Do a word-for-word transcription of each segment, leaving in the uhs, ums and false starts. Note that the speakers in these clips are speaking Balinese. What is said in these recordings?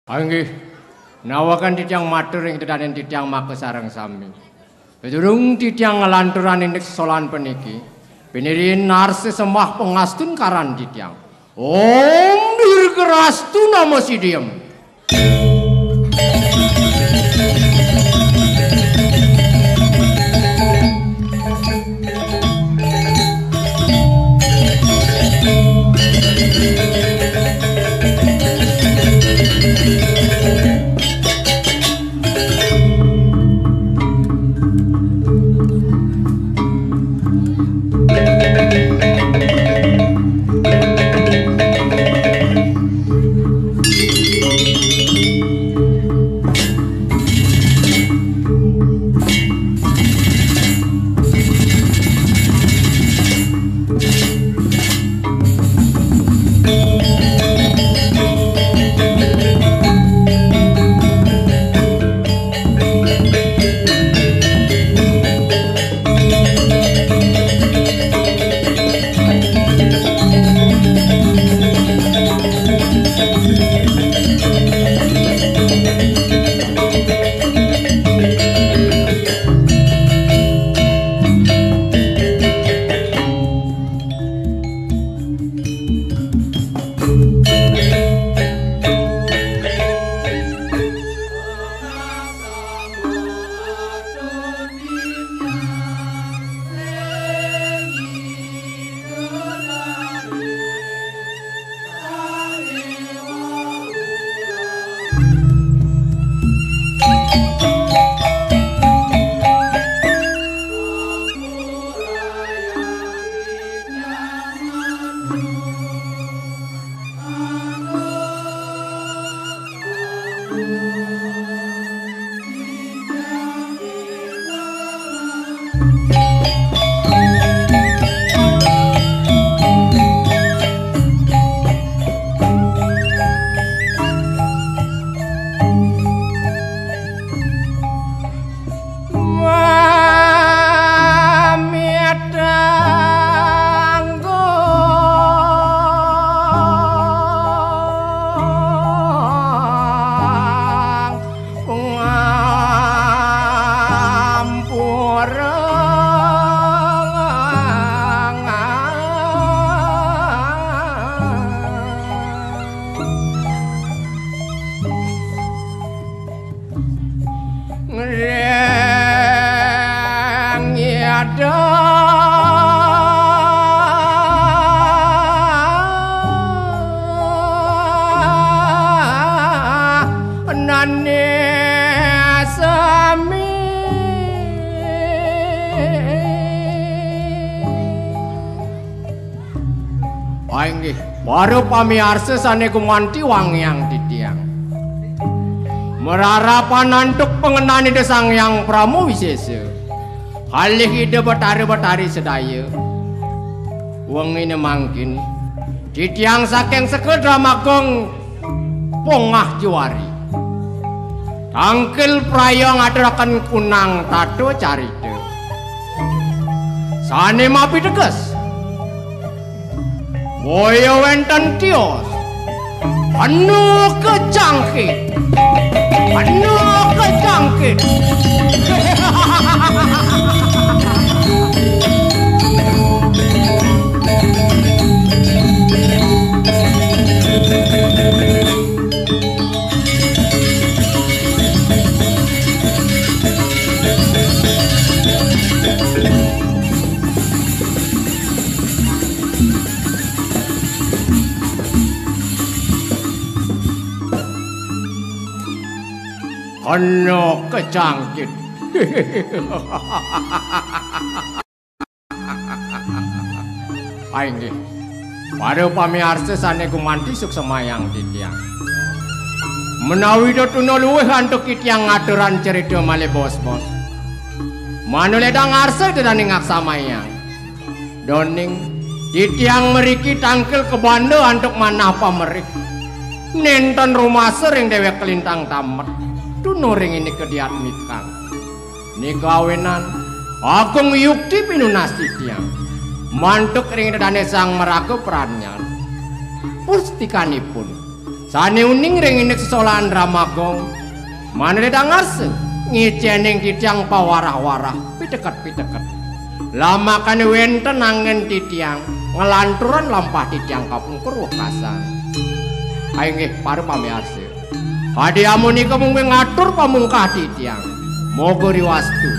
Inggih, nawekan titiang matur ing tedanen titiang maka sareng sami. Sadurung titiang nglanturang indik sesolan puniki, pinirin narsa sembah pangastungkaran titiang. Om Dirgarastu Nama Sidiem. Ngreng yada nane sami. Inggih, para pamiarsa sane gumanti wangiang titiang. Mararapan antuk pangenan Ida Sang Hyang Brahma Wisesa. Kalih Ida Betara Betari sedaya. Wengine mangkin, titiang saking Sekel Dramagung Pongah Juari. Tangkil praya ngaturaken kunang tata carita. Sane mapiteges. Boya wenten tios. Penuh kejangkit. Penuh kejangkit. Ana kecangkit. Inggih. Para pamiarsa sane gumanti suksemayang titiang. Menawi tuna luwih antuk titiang ngaturan cerita malih bos-bos. Manuledang arsa tedaning aksamayang. Doning, titiang mriki tangkil kabanda antuk manah pamerih. Nenten rumasa ring dewek kalintang tamet. Tuna ring ini kediat mikang. Nika awinan, agung yukti pinunas titiang. Mantuk ring dane sang maraga pranyan. Pustikanipun, Dane uning ring indik sesolahan Dramagong, manah dangarsa ngicéning titiang pawarah-warah, piteket-piteket. Lamakane wénten anggen titiang, nglanturang lampah titiang kapungkur wekasan. Inggih, para pamiarsa. Kadi amunika mungguing atur pamungkah titiang. Moga riwastu.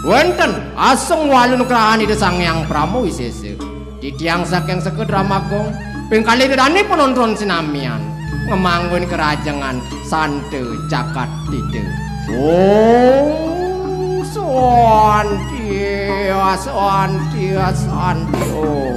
Wénten asung walun krahan Ida Sang Hyang Brahma Wisésa. Titiang saking Sekaa Dramagong, ping kalih dane panonton sinamian, ngamanggun kerajengan santa jagat tita. Om Swanti, Swanti, Swanti, Om.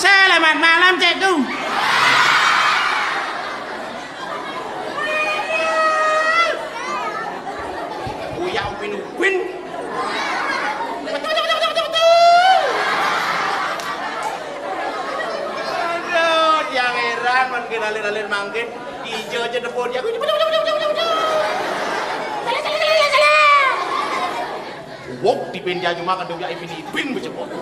Selamat malam, Cek Dung. Uya Upin Upin. Aduh, tiang heran, mangkin alir-alir mangkin. Ijo aja depo dia. Wok dipin dia cuma kan dia Ipin Ipin becepot.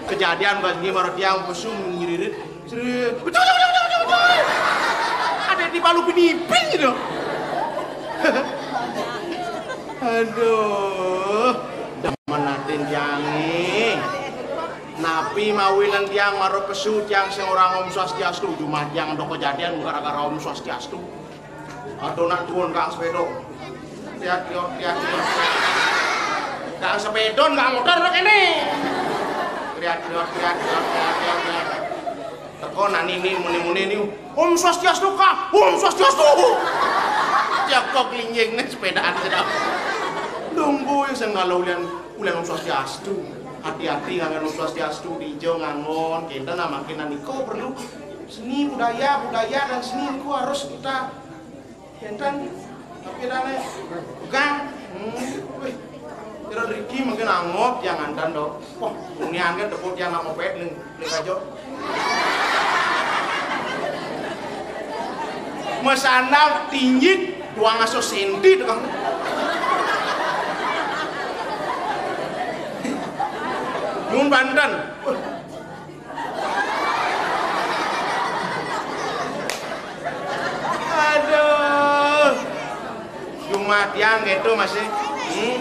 Kejadian kan ini marah tiang pesum ngiririt. Serius. Betul, betul, betul, betul, betul. Ada di Palu Pinipin gitu. Aduh. Demen atin tiange. Napi mawinan tiang mara pesu tiang sing ora Om Swastiastu, jumah tiang ada kejadian gara-gara Om Swastiastu. Aduh, nak tuun kang sepeda. Tiat, tiot, tiat, tiot. Kang sepeda, kang motor, kene. Tiat, tiot, tiat, tiot, tiat, tiot, tiot. Teko nani ni muni-muni ni. Om Swastiastu, Kang. Om Swastiastu. Cekok lingging ni sepedaan sedap. Lungguh ya sing kalau ulian, ulian Om Swastiastu. Hati-hati nganggon Om Swastiastu, dijo nganggon. Kita namakin naniko perlu seni budaya, budaya dan seni itu harus kita Enten, tapi rame. Pegang. Hmm. Wih. Kira driki mungkin angop yang antan do. Wah, ini angin tepuk yang angop pet nih, nih aja. Mesandal tinjit, dua ngaso senti tuh kan. Nyun Banten. Wah. Tiang gitu masih. Hmm.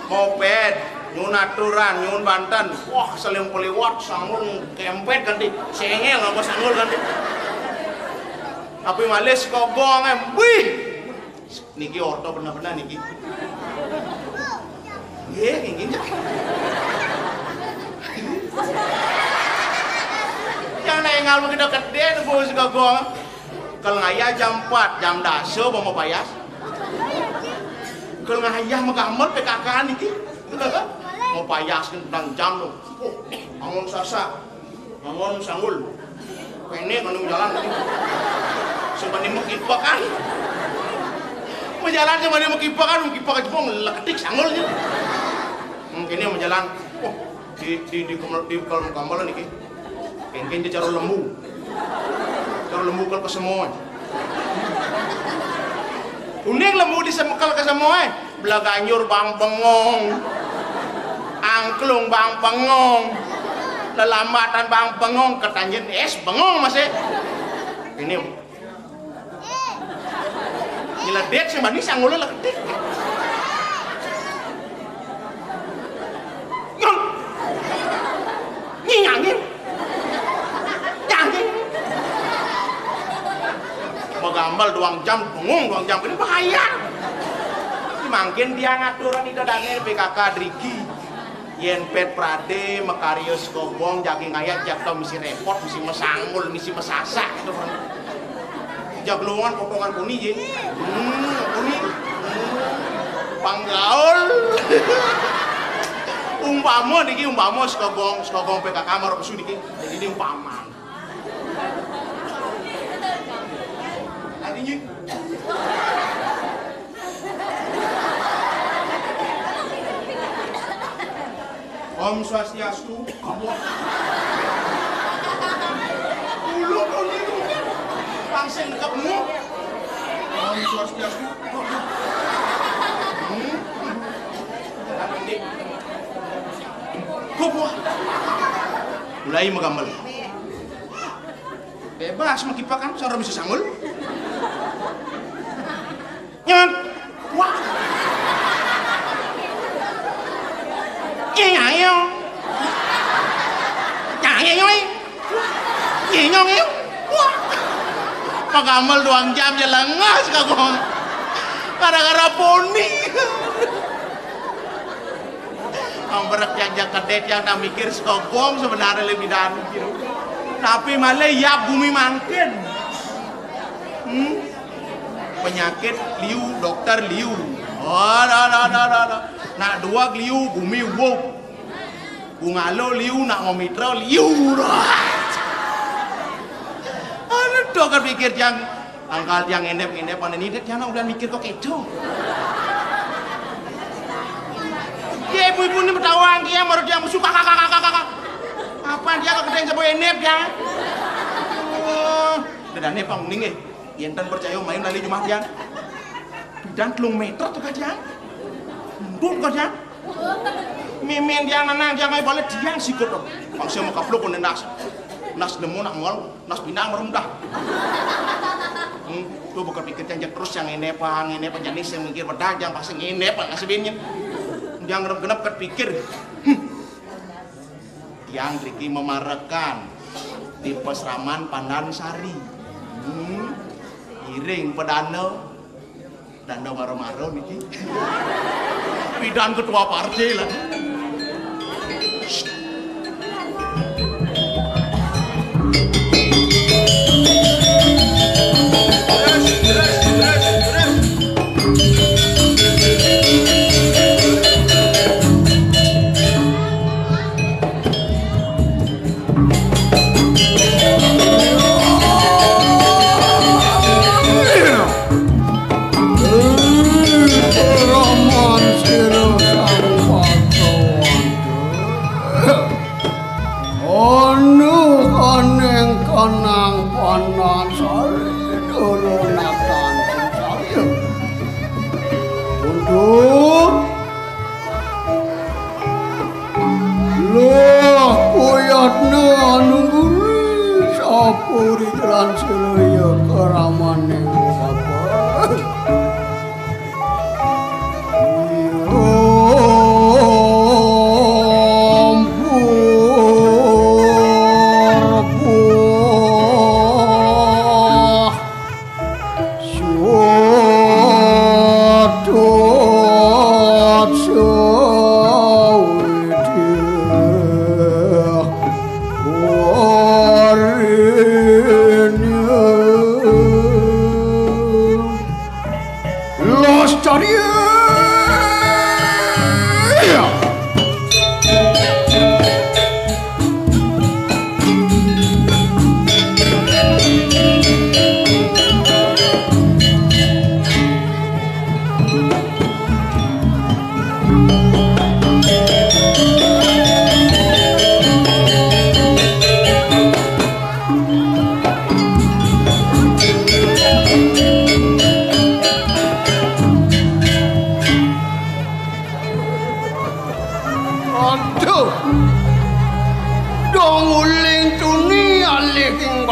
Moped, nyuwun aturan, nyuwun banten. Wah, seling peliwat, sanggul kempet ganti. Sengel apa sanggul ganti. Tapi malih sekogong, em. Wih. Niki orto bener-bener niki. Nggih, nggih, nggih. Yang nek ngalu kita gedhe, Bu, sekogong. Kal ngayah jam empat, jam dasa mau payas. Kal ngayah magamel P K K niki. Mau payas kan tentang jam tu. Oh, bangun sasak. Bangun sanggul. Kene kan jalan niki. Sing bani makipekan. Mau jalan sing bani makipekan, makipekan jebong leketik sanggulnya. Hmm, kene mau jalan. Oh, di, di, di, kemel-, di kal-, kal niki. Kengken dia cara lembu. Cara lembu kal kesemoy. Uning lembu di semekel kesemoy. Blaganjur bang bengong. Angklung bang bengong. Lelambatan bang bengong. Ketanjen es bengong masih. Ini. Nyeledek sing manis, sanggulnya leketik. Nyong. Nyi nyangin. Nyangin. Magambal duang jam, bengong duang jam, ini bahaya. Mangkin dia ngaturan ida dane P K K driki. Yen pet prade makarya sekogong jagi ngayah jak tau misi repot, misi masanggul, misi masasak gitu kan. Jaglongan potongan puni ye. Hmm, puni. Hmm. Panggaul. Umpama niki, umpama sekogong, sekogong P K K marep pesu niki. Jadi ini umpama. Tadi nyi. Om Swastiastu. Ulun, ulun. Langsung ketemu. Om Swastiastu. Hmm. Kubuah. Mulai magamel. Bebas makipekan, sing ora bisa sanggul. Nyot. Wah. Iya, iya. Iya, iya, iya. Iya, iya, iya. Wah. Magamel duang jam ya lengas kagong. Gara-gara poni. Ambrek yang jak kedet yang nak mikir sekogong sebenarnya lebih dari mikir. Tapi malah ya bumi mangkin. Hmm? Penyakit liu, dokter liu. Oh, dah, dah, dah, dah, dah. Nak dua liu, bumi wuh. Bungalo liu, nak ngomitra liu. Anu, dokter pikir yang angkal yang ngendep-ngendep mana ni, dia nak udah mikir kok keco. Ya ibu-ibu ni bertawang dia, baru dia musuh kakak, kakak, kakak, kakak. Apa dia kok gedeng sebuah ngendep dia? Oh, udah nih pang ning eh. Yen tan percaya main lali jumah tiang. Bidan telung meter tuh kajang. Nduk kajang. Mimin tiang nanang tiang ae balik tiang sikut to. Bangsa makapluk kone nas. Nas nemu nak ngol, nas pinang merem dah. Hmm, tuh bukan pikir tiang terus yang ini apa, yang ini apa, jadi saya mikir bedak yang pasti ini apa nasibinnya. Tiang genep-genep ket pikir. Hmm. Tiang mriki memarekan di Pasraman Pandan Sari. Hmm. Iring pedanda, danda maro-maro niki. Pidan ketua partai lah. Anu kaning kanang panan sari, dulunatan saya. Untuk Lah, kuyatna anu guri, sapuri jalan siraya karamaning babar.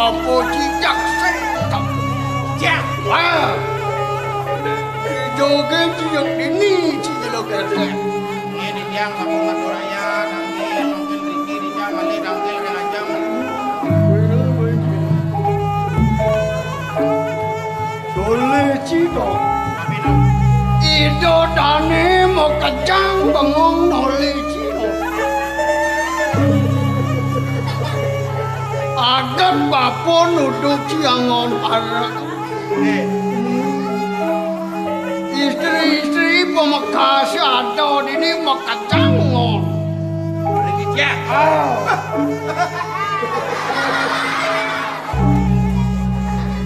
Apa cicak sing tak? Cicak. Wah. Joget cicak dini cicak lo kerja. Ini tiang kampung Maduraya, nanti mungkin Riki di jam, nanti nanti kena jam. Boleh cicak. Ida dane mau kejang bengong nole cicak. Agat bapa nuduh ciangon arak. Istri-istri pemekas ada dini makacangon. Riki cicak. Ah.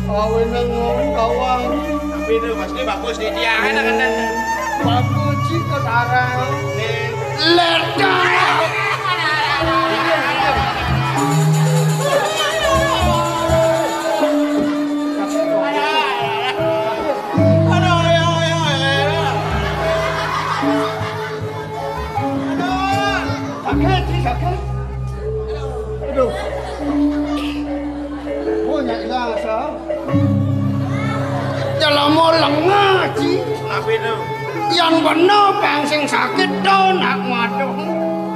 Awe nang ngomong kawang. Tapi itu pasti bagus di dia, enak kan? Bagus sih ke sarang. Ledang. Sakit, sakit. Aduh. Oh, nyak ilang asa. Dalam orang ngaji. Apa itu? Yang benar pang sing sakit do nak maduh.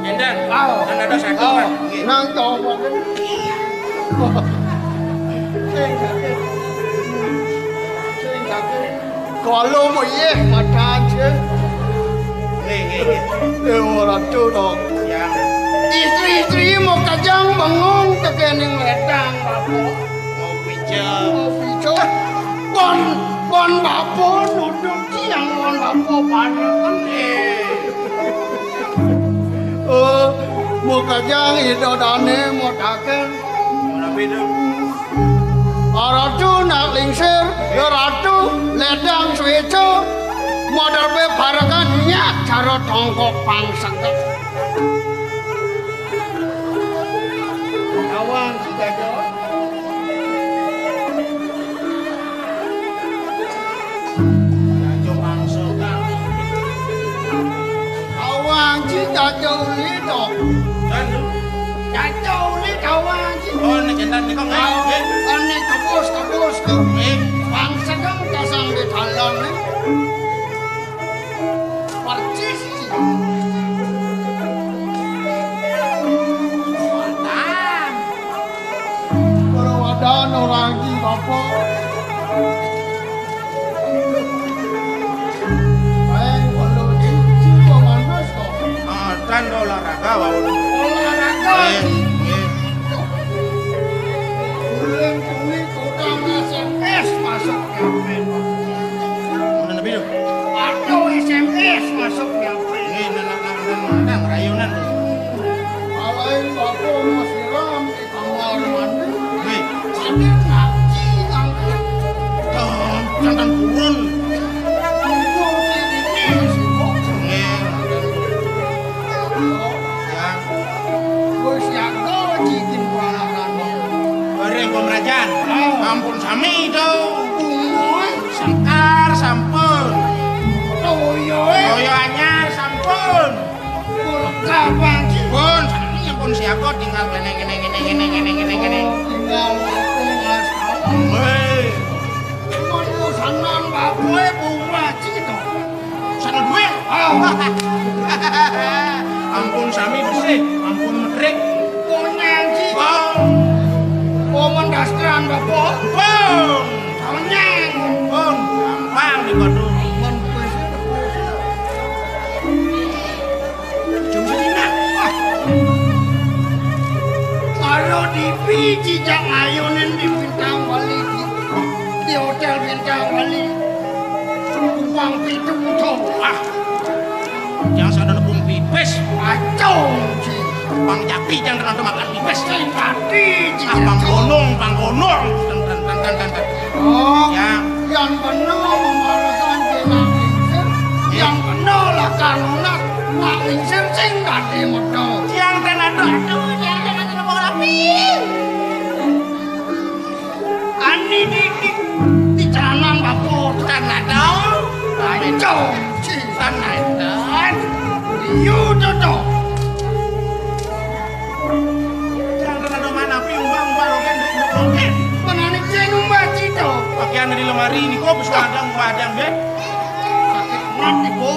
Enten. Ah. Kan ada sakit, oh, kan? Nggih. Nang coba. Sing sakit. Sing sakit. Kalau mau iya mata aja. Nggih, nggih, nggih. Eh, ora tuh dong. Ya. Istri-istri mau kajang bengong tekening ledang, Bapak. Mau pica. Mau pica. Kon, kon bapa nuduh tiang kon bapa pada kan. Eh. Oh, mau kajang ida dane mau taken. Mau nabi tu? Ratu nak lingsir, ya ratu ledang suicu. Modal be barengan nyak cara tongkok pang segek. Kawan si jago. Jajo mangso, Kang. Awang ci jajo uli dong. Jajo uli kawang ci. Oh, nek entan nika nggih. Nggih. Ane kebus, kebus, kebus. Nggih. Bang sedang kasang di dalam nih. Persis ci. Mantap. Ora wadan ora iki, Bapak. Ae, perlu iki, kok manus kok. Ah, kan olahraga, wau. Olahraga. Nggih, nggih. Bulan kuwi kodang S M S masuk H P. Ngono nabi lho. Waduh, S M S masuk H P. Nggih, nang, nang, nang, nang, rayunan. Alain Bapak mau siram. Kamar mandi. Hei. Ada ngaji angkat. Jantan purun. Purun ini sibuk. Nggih. Ya. Wis ya ngaji kin peranakan. Bareng pemerajan. Ah. Ampun sami to. Umur. Sengkar sampun. Toyo, eh. Toyo anyar sampun. Kapan sih? Pun, sakniki pun siapa tinggal kene, kene, kene, kene, kene, kene, kene. Oh, tinggal aku, Mas. Weh. Pun usanan babuhe bunga cito. Sana duwe? Ah. Ampun sami bersih, ampun medrik. Kunyang cito. Wah. Oh, mendastran, Bapak. Pun. Kunyang. Pun, gampang di Bandung. Pun, wis. Jung Selina. Wah. Karo di Fiji jak ngayunin di Bintang Bali, di, di hotel Bintang Bali. Uang pitu to. Ah. Yang sadana pun pipis. Acung, ci. Bang Jaki yang terkenal makan pipis. Sing tadi, ci. Ah, Bang Gonong, Bang Gonong. Ten, ten, ten, ten, ten, ten. Oh, ya. Yang bener memarakan kena lingsir, iya, yang bener lah kanunas, nak lingsir sing tadi metu. Yang ten ada, aduh, yang ten ada mau rapi. Ani di, di, di jalan bapak. Ten ada. Ayo, ci. Ten ada. Iyo, Toto. Yang ten ada mana, pi, umbang, umbang, rogen, rogen. Hari niku wis wadang-wadang, nggih. Sakit banget niku.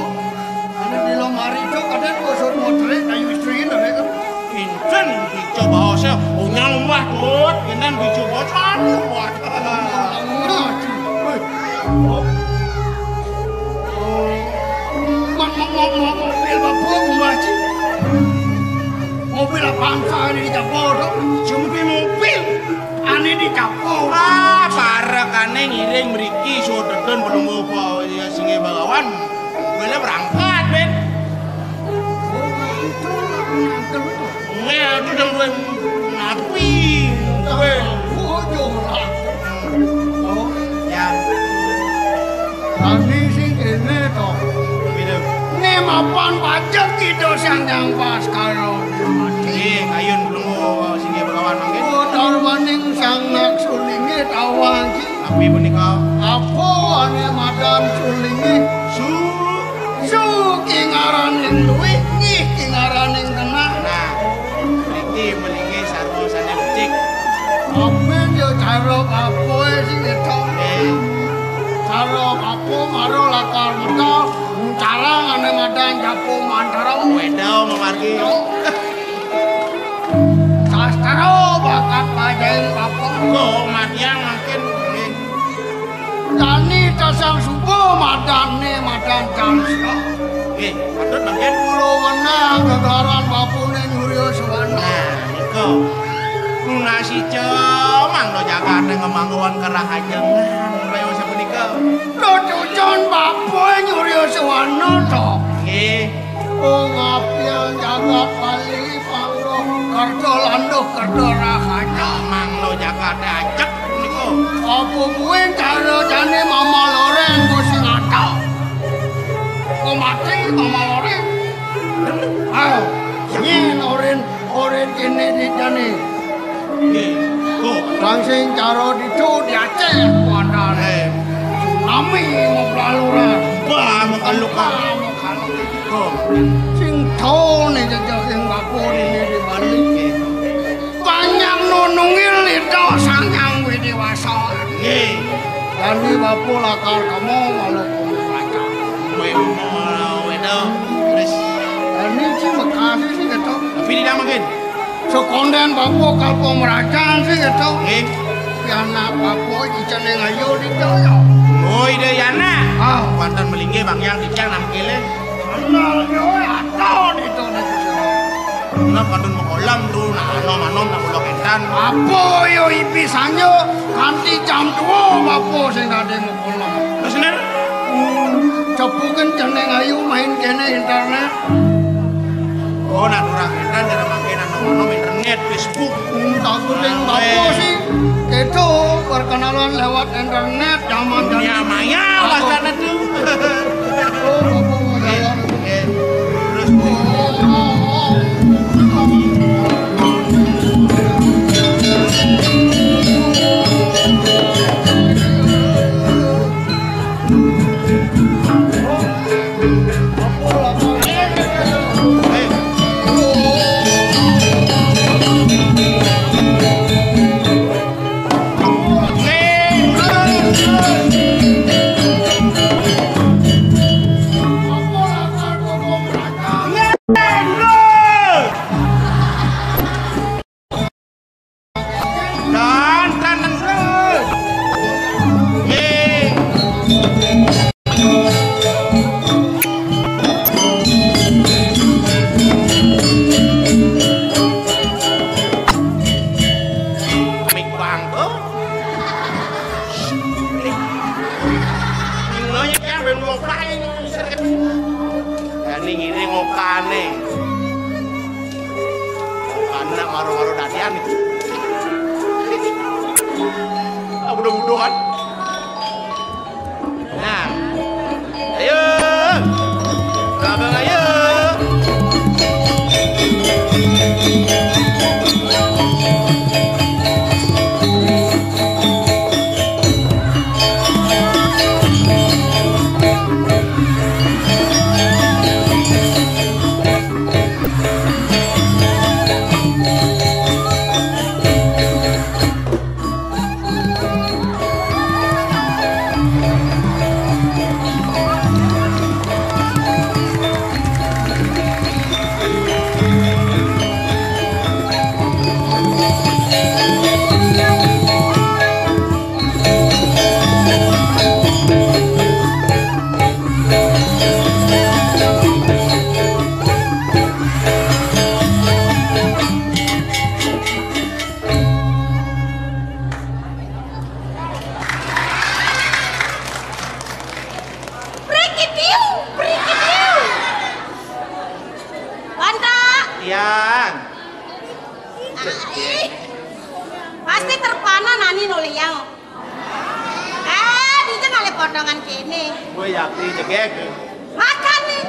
Anu di lemari, Cok, ada kok sur motere kayu istri, lho, ya, kan? Inten dicoba saya, oh, nyawat, Bud. Inten dicoba, aduh, waduh. Wah, cuy. Woi. Oh. Oh. Mo-, mo-, mo-, mo-, mobil apa, Bumbaji? Mobil apaan saya ini dicoba, Cok? Cuma mobil. Ane dicapo. Ah, parekane ngiring mriki sodeden pelungguh apa ya singe bagawan. Wele berangkat, Ben. Nge, aku dong duwe napi. Kowe. Oh, ya. Tadi sing kene to. Piye? Ne mapan pajak kita sing yang pas karo. Nggih, kayun pelungguh singgih Begawan mangkin. Putarwaning sang nak sulinge tawang ki. Napi punika? Apa ane madan sulinge? Su. Su ki ngaraning luwih, nggih ki ngaraning genah. Nah, mriki melinge sarwa sane becik. Apa ya cara apa sing ketok? Eh. Cara apa maro lakar medal, carang ane madan japo mantara. Wedo mamargi. Sastra bakat pajaing apa? Kok matiang mangkin. Dani tasang suba madane madan Calsia. Nggih, patut mangkin. Kula wenang gegaran bapune Nyurya Sewana. Nah, niku. Nunas ica mangda jagate ngemangguan kerahajengan. Kaya sapunika. Lho, cucun bapune Nyurya Sewana to. Nggih. Oh, ngapian jagat Bali, panggo kerja landuh kerja rahaja. Mangda jagate ajek niku. Apa kuwi cara jane Mama Loren ku sing ata? Ku mati Mama Loren. Ayo, nyen Loren, Loren kene di jane. Nggih. Kok langsing cara ditu di Aceh, ku andane. Eh. Tsunami mau kelaluran. Bah, mau kaluk. Bah, mau kaluk. Kok. Sing taune jejak sing bapur ini di Bali. Nggih. Panjang nunungil lita sanyang widiwasa. Nggih. Dani bapur lakar kamu walaupun pelacak. Kowe mau wedo, terus. Dani ci Bekasi sih gitu. Tapi tidak mungkin. Sekonden bapuk kalpo merajan sih gitu. Nggih. Tapi anak bapuk iceneng ayo di doyo. Oh, ide yana. Ah. Wonten melinggih Bang Yang Dicang nang kele. Kenal yo atau di to. Nah, kadun mekolam tu, nah, anom-anom, nah, kula ketan. Apa yo ipi sanyo, kanti jam dua bapuk sing dadi mekolam. Terus, Nen? Hmm, cepukin jeneng ayu main kene internet. Oh, nak durang edan cara makan anu-anu internet, Facebook. Hmm, tak kuning apa sih? Itu perkenalan lewat internet zaman dunia maya bahasanya tuh. Oh, apa mau jawab? Eh, terus. Oh, oh, oh. Dan, dan, dan, terus. Ye. Mik bangko. Ngono ya, kan, ben wong paling. Ya, ning ini ngokane. Anak maro-maro dadian iki. Ah, mudah-mudahan. Nah. Ayo. Abang ayo. Ini oleh yang. Ah, dia ngalih potongan kene. Kowe yakti cekek. Makan nih.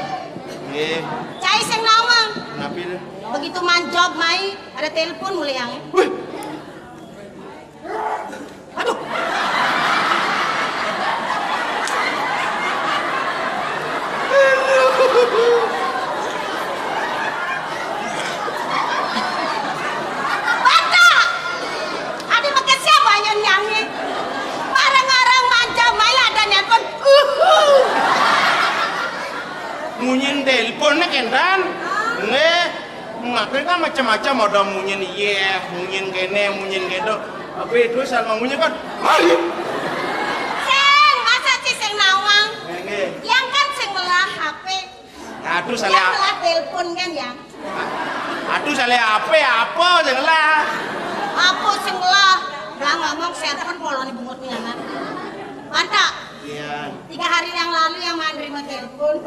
Nggih. Cai sing nawang. Napi lho? Begitu manjob mai, ada telepon mulai yang. Wih. Aduh. Bata! Adi makasih apa yang nyanyi? Barang-barang manjob mai ada nelpon. Uhu. Munyin telepon nek endan. Nggih. Makanya kan macam-macam, ada munyin iye, munyin kene, munyin kedo. Tapi itu sama munyin kan. Ayo. Sing, masa sih sing nawang? Nggih. Yang kan sing melah H P. Aduh, salah. Yang melah telepon kan ya? Aduh, salah H P apa sing lah? Apa sing lah? Lah ngomong telepon polone bungut nianan. Mantap. Iya. Tiga hari yang lalu yang mandiri mau telepon.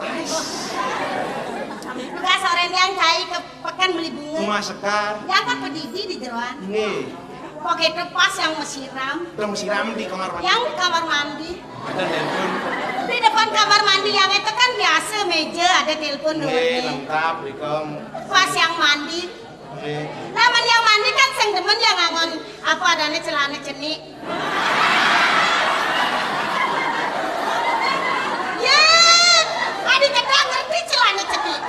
Tugas sore yang cai ke pekan beli bunga. Bunga sekar. Yang kan pedidi di jeroan. Nggih. Pokoknya pas yang mesiram. Yang mesiram di kamar mandi. Yang kamar mandi. Ada telepon. Di depan kamar mandi yang itu kan biasa meja ada telepon. Nggih, dulu. Lengkap, Rikom. Pas yang mandi. Nggih. Lamun yang mandi kan sing demen yang ngangon apa adanya celana cenik. Ya, adi kedang ngerti celana cenik.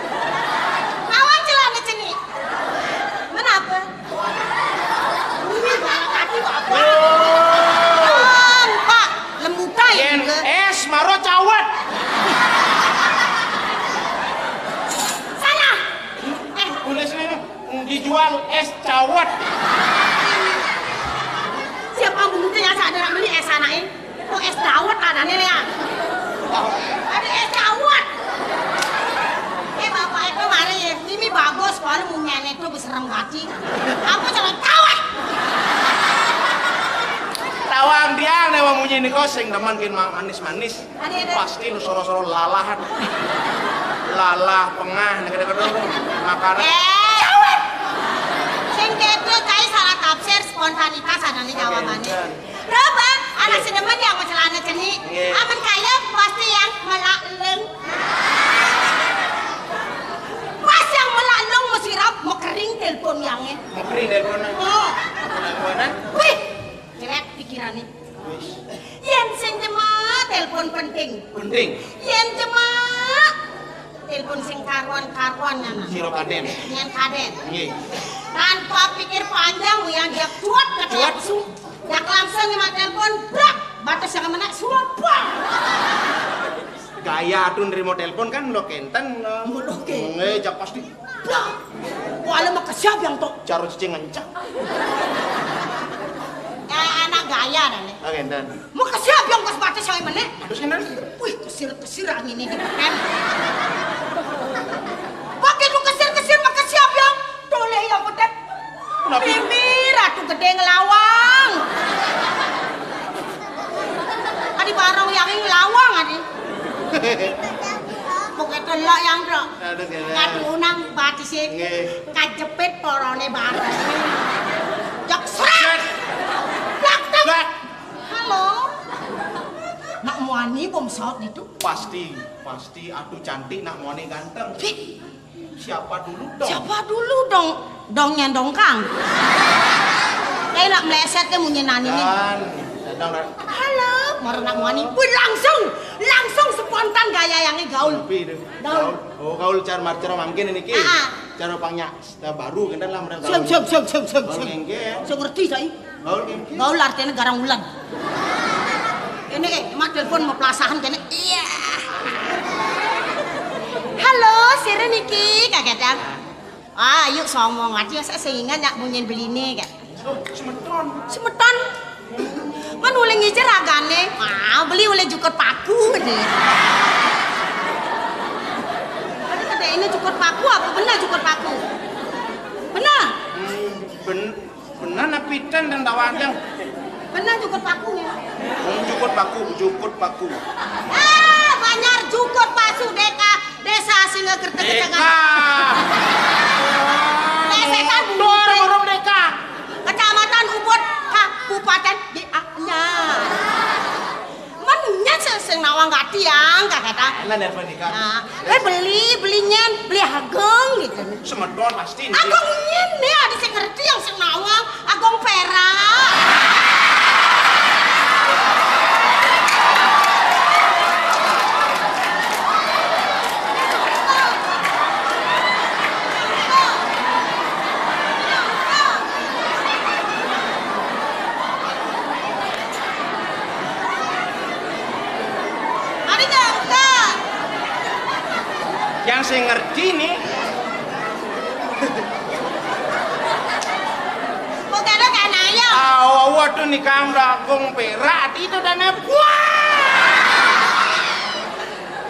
Mawon celana cenik. Menapa? Ini banget tadi apa? Oh. Pak, lembutan. Yen juga. Es maro cawet. Salah. Eh, tulis ini. Dijual es cawet. Siapa mungkin yang sadar beli es anaknya? Oh, es dawet adanya ya. Ada es dawet. Eh, bapak itu mari ya. Ini bagus, kalau munyane itu beserem gati. Apa jalan cawet? Tawang tiang nek wong munyi nika sing demen kin ma-, manis-manis. Ada, ada. Pasti nu soro-soro lalahan. Lalah, pengah, nek kene-kene makanan. Eh, sing keto cai salah tafsir, spontanitas adanya jawabane. Oke, oke. Coba, anak sing demen yang mau celana cenik. Nggih. Amen kaya pasti yang melak leng. Pas yang melak leng mesti rap mau kering telepon yange. Mau kering telepon. Oh. Teleponan. Wih, jelek pikirane. Wis. Yen sing demen telepon penting. Penting. Yen demen telepon sing karuan-karuan ngana. Sira kaden. Yen kaden. Nggih. Tanpa pikir panjang, yang jak cuat ke Cuat. Langsung. Jak langsung nyemak telepon, brak. Batas yang menek suapa. Gaya atuh nerima telepon kan lo kenten lo. Ngono ke. Nggih, jak pasti. Brak. Wala makesiab yang tok. Jaro cicing ngencak. Eh, anak gaya dah nih. Oke, dan. Makesiab yang kos batas saya meneh. Terus kan? Wih, kesir-kesir angin ini, kan. Pakai lu kesir-kesir makesiab yang. Toleh yang pedet. Kenapa? Mimi Ratu Gede ngelawang. Adi barong yang ngelawang adi. Pokoknya telok yang, Bro. Aduh, kena. Kadu unang batis e. Nggih. Kajepit porone bareng. Jok sret. Sret. Blak, blak. Blak. Halo. Nak muani bom saut itu? Pasti, pasti. Aduh, cantik, nak muani ganteng. Ih. Siapa dulu dong? Siapa dulu dong? Dongnya dongkang. Kayak nak meleset ke munyi nani nih. Dan, dan, dan. Halo, mau nak muani. Wih, langsung, langsung spontan gaya yang gaul. Tapi itu. Gaul. Gaul. Oh, gaul cara marcero mangkin ini ki. Ah, ah. Cara pangnya baru kan lah mereka. Siap, siap, siap, siap, siap. Gaul ngengke. Saya ngerti saya. Gaul ngengke. Gaul artinya garang ulan. Ini eh, mak telepon mau pelasahan kene. Iya. Halo, sira niki, kaget ya. Ah, yuk somong aja saya seingat nyak munyin beline kayak. Oh, semeton. Semeton. Kan oleh ngijer ragane. Ah, beli oleh jukut paku aja. Ada kata ini jukut paku apa benar jukut paku? Benar. Hmm, ben-, benar napitan dan tawandang. Benar jukut paku ya. Hmm, jukut paku, jukut paku. Ah, banyak jukut pasu deka desa Singa Kerta Deka. Kecamatan Lesekan Motor Bumi. Burung deka. Kecamatan Ubud, Kabupaten di Sing nawang gati, Yang, kata. Nah, nelpon iki. Nah, eh, beli, beli nyen, beli Agung gitu. Semeton pasti niki. Agung nyen nih, ada sing ngerti yang sing nawang, Agung Perak. Mari nyangka. Yang saya ngerti nih. Kok gak ada kan ayo? Ah, waduh nih Kang Agung Perak itu dan buah.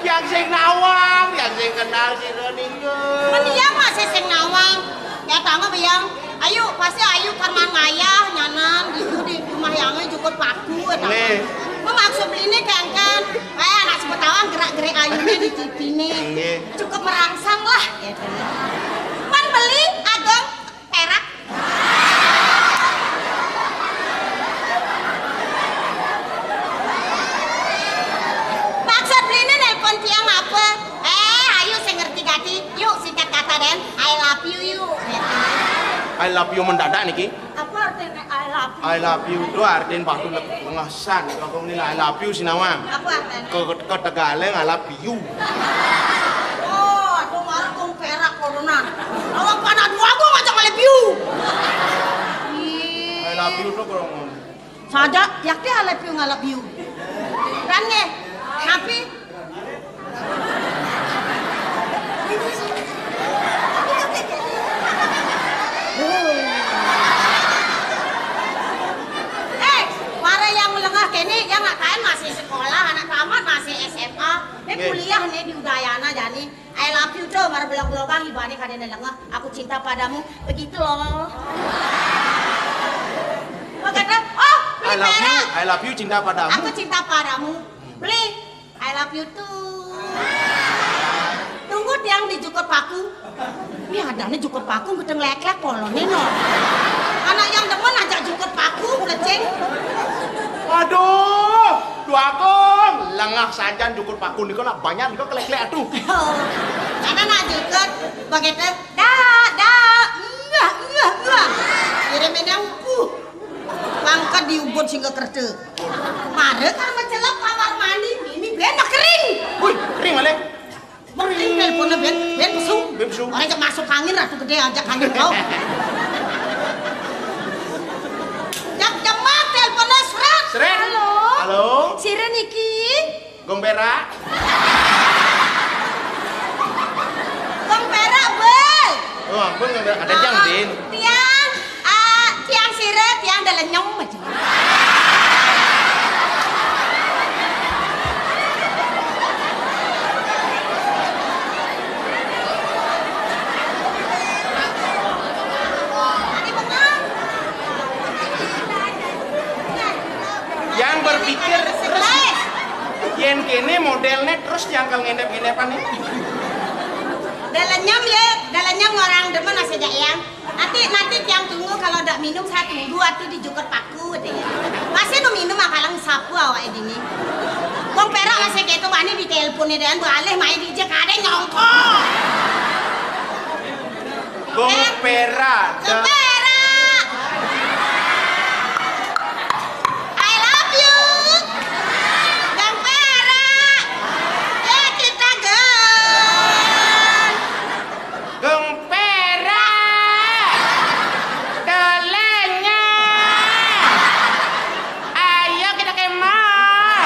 Yang sing nawang, yang sing kenal si Roni. Meniang masih sing nawang. Ya tangga biang. Ayo, pasti ayo karman ngayah nyanan gitu di rumah yangnya jukut paku. Nggih. Maksud beli ini kengken. Kayak anak sebetawa gerak-gerik ayunya di T V nih. Nggih. Cukup merangsang lah. Gitu. Pan beli Agung Perak. Maksud beli ini nelpon tiang apa? Eh, ayo saya ngerti gati. Yuk singkat kata den, I love you yuk. I love you mendadak niki. Apa artinya I love you? I love you itu artinya batu le-, lengesan. Kalau ini I love you sinawang. Apa artinya? Ke, ke Tegaleng I love you. Oh, aku malah kong perak koronan. Awak panah dua aku ngajak I love you. I love you tuh kalau ngomong. Saja, yakti I love you, I love you. Kan nge? Tapi Eh, para yang lengah kene, yang nggak kain masih sekolah, anak tamat masih S M A, dia Nggih. Kuliah nih di Udayana jani. I love you tuh, mar belok-belokan ibane kadene lengah. Aku cinta padamu, begitu loh. Kok kata, oh, I love you, Vera. I love you, cinta padamu. Aku cinta padamu. Beli, I love you too. Tunggu tiang di jukut paku. Ini ada nih jukut paku, gedeng leklek polone no. Anak yang demen aja jukut paku, lecing. Aduh, Dua Agung, lengah sajan jukut paku nika nak banyak nika kelek-kelek atuh. Karena nak jukut begitu, dah, dah, enggak, enggak, enggak. Kirimin yang puh. Pangkat diubut sehingga kerja. Mare kan mencelep kamar mandi, ini ben kering. Wih, kering malih. Mending teleponnya ben, ben pesu. Ben pesu. Orang cek masuk angin, ratu gede aja angin kau. Cek jemak teleponnya seret. Seret. Halo. Halo. Sira niki. Gong Perak. Gong Perak, Bel. Oh, ampun, Gong Perak. Ada jang, Din. Tiang, ah, tiang sira, tiang dalenyem aja. Yang berpikir terus yen kene modelnya terus jangkal ngendep-ngendepan nih. Dalenyem ya, dalenyem orang demen nasi jak yang. Nanti, nanti tiang tunggu kalau ndak minum, saya tunggu ati di jukut paku deh. Masih nu minum akalang sapu awak ini. Wong Perak masih gitu, wani di telepon nih dan balik main di jek ada nyongko. Wong Perak. Wong Perak. I love you. Wong Perak. Ya kita geng. Geng Perak. Kelenya. Ayo kita kemah.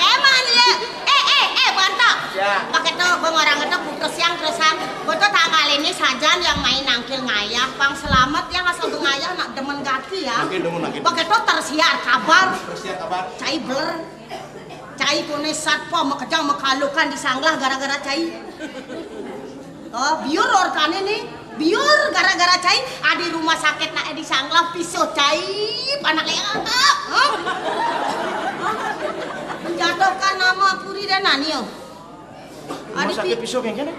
Kemah ya. Eh, eh, eh, Banto. Ya. Pakai tuh, gua orang itu putus yang terusan. Gua tuh tanggal ini sajan yang main nangkil ngayah. Pang selamat yang asal gua ngayah nak demen gati ya. Nangkil demen, nangkil. Pakai tuh tersiar kabar. Tersiar kabar. Cai beler. Cai kone satpam makejang makalukan di sanglah gara-gara cai. Oh, biur orkane nih. Biur gara-gara cai adi rumah sakit nak di sanglah piso cai panak leak. Hah? Menjatuhkan nama puri dan nani yo. Rumah sakit piso yang kene?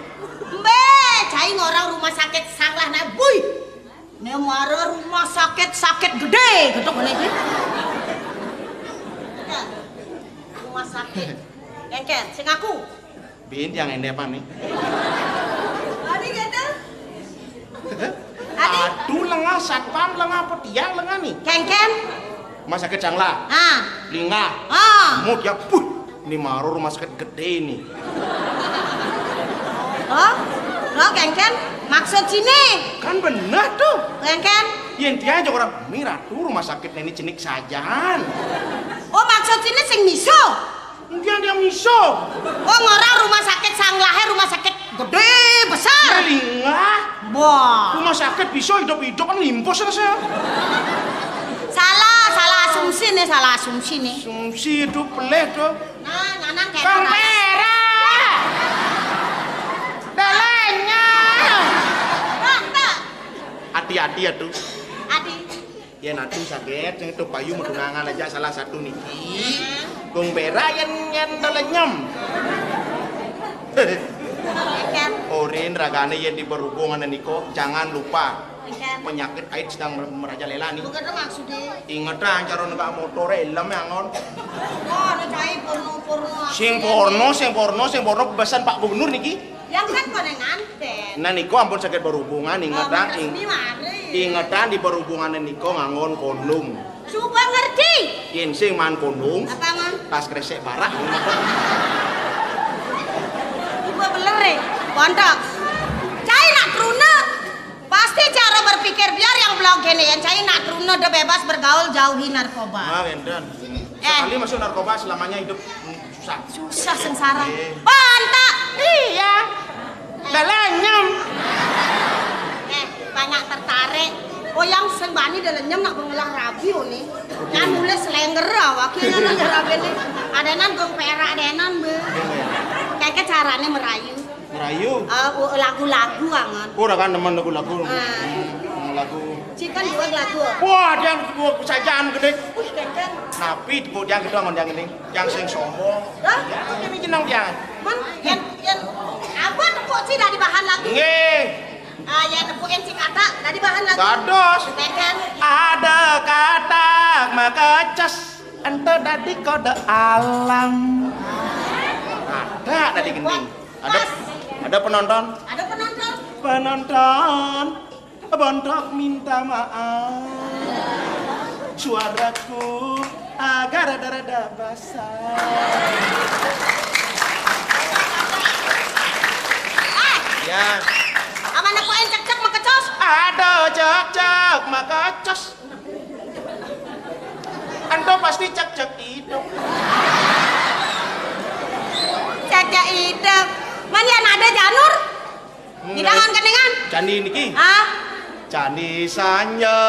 Mbe, cai ngorang rumah sakit sanglah nak bui. Nek mara rumah sakit, sakit gede gitu kene iki. Ya. Rumah sakit. Kengken, sing aku. Bin yang ini apa nih? Adi kata? Adi? Aduh, lengah satpam, lengah petiang, lengah nih. Kengken? Rumah sakit Sanglah. Ah. Lingah. Ah. Mut ya, puh. Ini maru rumah sakit gede ini. Oh? Lo kengken? Maksud sini? Kan bener tuh. Kengken? Yen dia aja orang, "Mi Ratu, rumah sakit ini jenik sajan." Oh, maksud sini sing miso? Dia, dia miso. Oh, ngora rumah sakit Sanglahe, rumah sakit gede, besar. Lingah. Wah. Rumah sakit bisa hidup-hidup kan limpus rasanya. Salah, salah asumsi nih, salah asumsi nih. Asumsi itu peleh tuh. Nah, nyanang kayak Kang Perak. Dalenya. Hati-hati ya tuh. Adi. Yen atu saged, sing itu payu medunangan aja salah satu niki. Gung Bera yen, yen dalenyem. Orin ragane yen di berhubungan niko, jangan lupa. Penyakit AIDS sedang merajalela nih. Bukan maksudnya. Ingetan cara numpak motor helm ya ngon. Wah, ada cai porno-porno. Sing porno, sing porno, sing porno bebasan Pak Gubernur niki. Yang kan kone nganten. Nah, niko ampun saged berhubungan, ingetan, ing-, ingetan di berhubungan niko ngangon kondom. Coba ngerti. Yen sing man kondom, apa, Ngon? Pas kresek barak. Coba beler, eh. Bontok. Cai nak truna. Pasti cara berpikir biar yang belok kene, yang cai nak truna udah bebas bergaul, jauhi narkoba. Nah, wenten. Eh. Sekali masuk narkoba, selamanya hidup susah. Susah sengsara. Iya. Pantak. Iya. Dalenyem. Eh, banyak tertarik. Oh, yang sing bani dalenyem nak bengelah rabi, oh, nih. Kan mulai selenger awak, ya, kan, ya, rabi, nih. Adenan Gung Perak, adenan, be. Kayak carane merayu. Merayu. Eh, u-, lagu-lagu, angan. Ora kan nemen lagu-lagu. Ah. Hmm, lagu. Cikan juga lagu. Wah, dia buat sajaan gede. Wih, kengken. Napi tepuk dia gede, angon dia gede. Yang sing sombong. Hah? Ya, ini jeneng dia. Man, yen, yen, apa tepuk sih dari bahan lagu? Nggih. Ah, yen tepukin si kata dari bahan lagu. Dados. Kengken. Ada kata makecas, ento dadi kode alam. Ada dadi gending. Ada, pas. Ada penonton. Ada penonton. Penonton. Bontok minta maaf. Suaraku agak rada-rada basah. Eh, ya. Aman aku en cek-cek makecos. Aduh, cek-cek makecos. Ento pasti cek-cek hidup. Cek-cek hidup. Man, ya nada janur. Hidangan keningan. Candi niki. Ah. Candi Sanja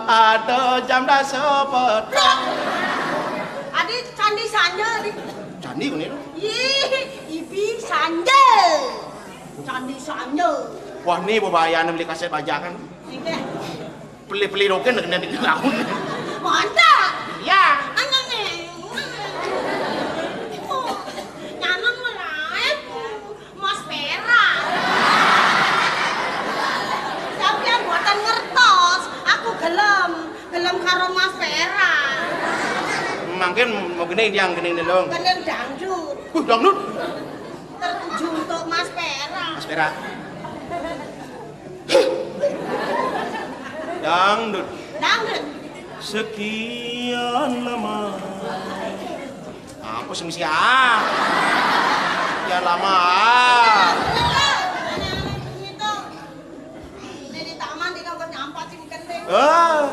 ada jam dasa petang. Adi Candi Sanja, Adi. Candi ngene lho. Ih, ibi Sanja. Candi Sanja. Wah, ini bebayaan beli kaset bajakan. Iya. Beli-beli roken dengan di tahun. Mantap. Iya. Aneh. Oh, nyanang melayu. Mas Perak. Sampeyan mboten ngertos, aku gelem, gelem karo Mas Perak. Mangkin mau gini yang gini nih, Long. Gending dangdut. Uh, dangdut. Tertuju untuk Mas Perak. Mas Perak. Dangdut. Dangdut. Sekian lama. Apa sih mesti ah? Ya lama ah. Ah,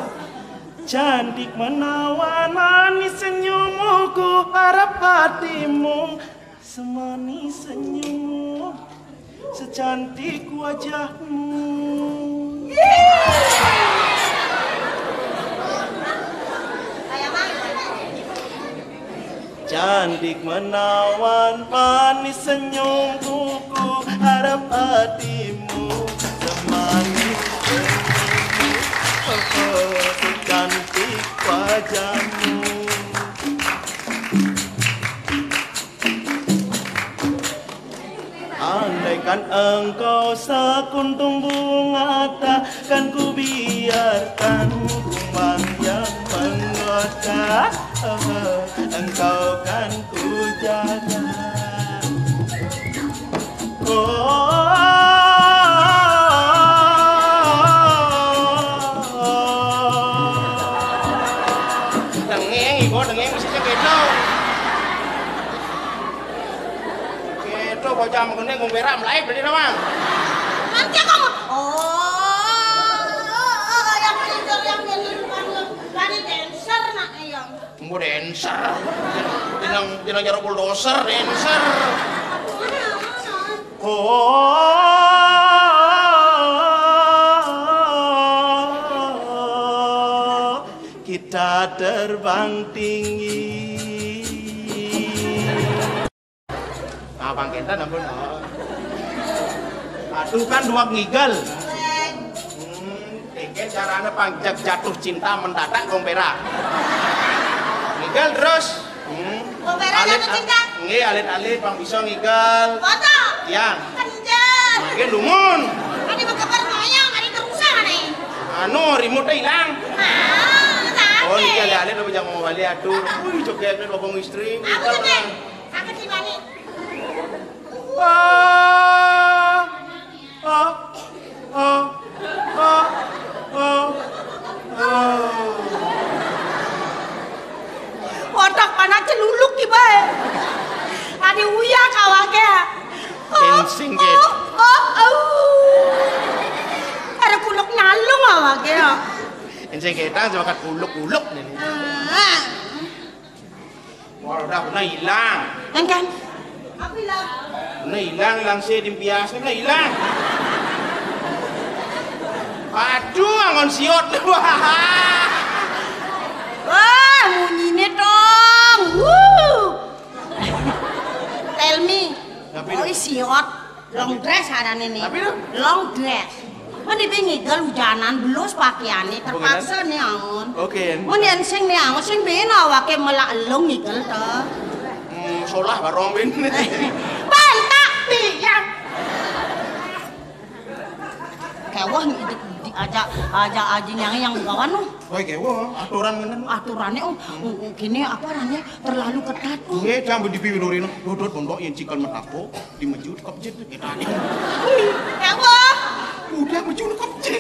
cantik menawan manis senyummu, ku harap hatimu semanis senyummu, secantik wajahmu. Cantik menawan manis senyummu, ku harap hatimu semanis senyummu, secantik wajahmu. Andaikan engkau sekuntum bunga, takkan ku biarkan kumbang yang menggoda. Engkau kan ku jaga. Oh, dengeng, ibu dengeng, mesti gitu. Gitu, bocah mengenai ngombe ram, lain beli nama. Nanti kamu. Oh, yang pintar, yang pintar, yang pintar. Tadi dancer, nak, yang. Mau dancer. Jenang, jenang cara bulldozer, dancer. Oh, kita terbang tinggi. Nah, pangkénten ampun. Aduh, kan dua ngigal. Hmm, iki carane panjak jatuh cinta mendadak wong perak. Ngigal terus. Hmm. Wong perak alit, jatuh cinta? Nggih, alit-alit pang bisa ngigal. Foto? Ya. Kenceng. Mangke dumun. Adi bekeber ngoyong, adi terusang ane. Anu, remote ilang. Ah, sakit. Oh, niki alit-alit udah jangan mau balik atur. Wih, jogetnya lobong istri. Aku ngigal, tenang. Sakit di mana? Ah, ah, ah, ah, ah, ah. Otak panas celuluk ki bae. Adi uya kawake. Oh, ensing ke. Oh, oh, oh. Ada kuluk nyalung awake ya. Ensing ketang sebakat kuluk-kuluk nih. Ah. Wah, udah pernah hilang. Kan, kan? Apa hilang? Pernah hilang, hilang sih, di biasa pernah hilang. Aduh, angon siot. Wah, munyine tong. Wuh. Tell me. Tapi oh, siot. Long dress arane ne. Tapi lho? Long dress. Mun dhewe ngidul ujanan belus pakaiane terpaksa ne angon. Oke. Mun yen sing ne angon sing ben awake melak elung ngidul to. Hmm, solah barong ben. Pantak pian. Kewah di, di, aja aja aji nyange yang kawan no. Woi, kewo, aturan ngene. Aturane, oh, oh, kene apa arane terlalu ketat. Oh. Nggih, jam di piwirine. Dodot pondok yen cikal metako, di meju kepjet ketane. Kewo. Udah meju kepjet.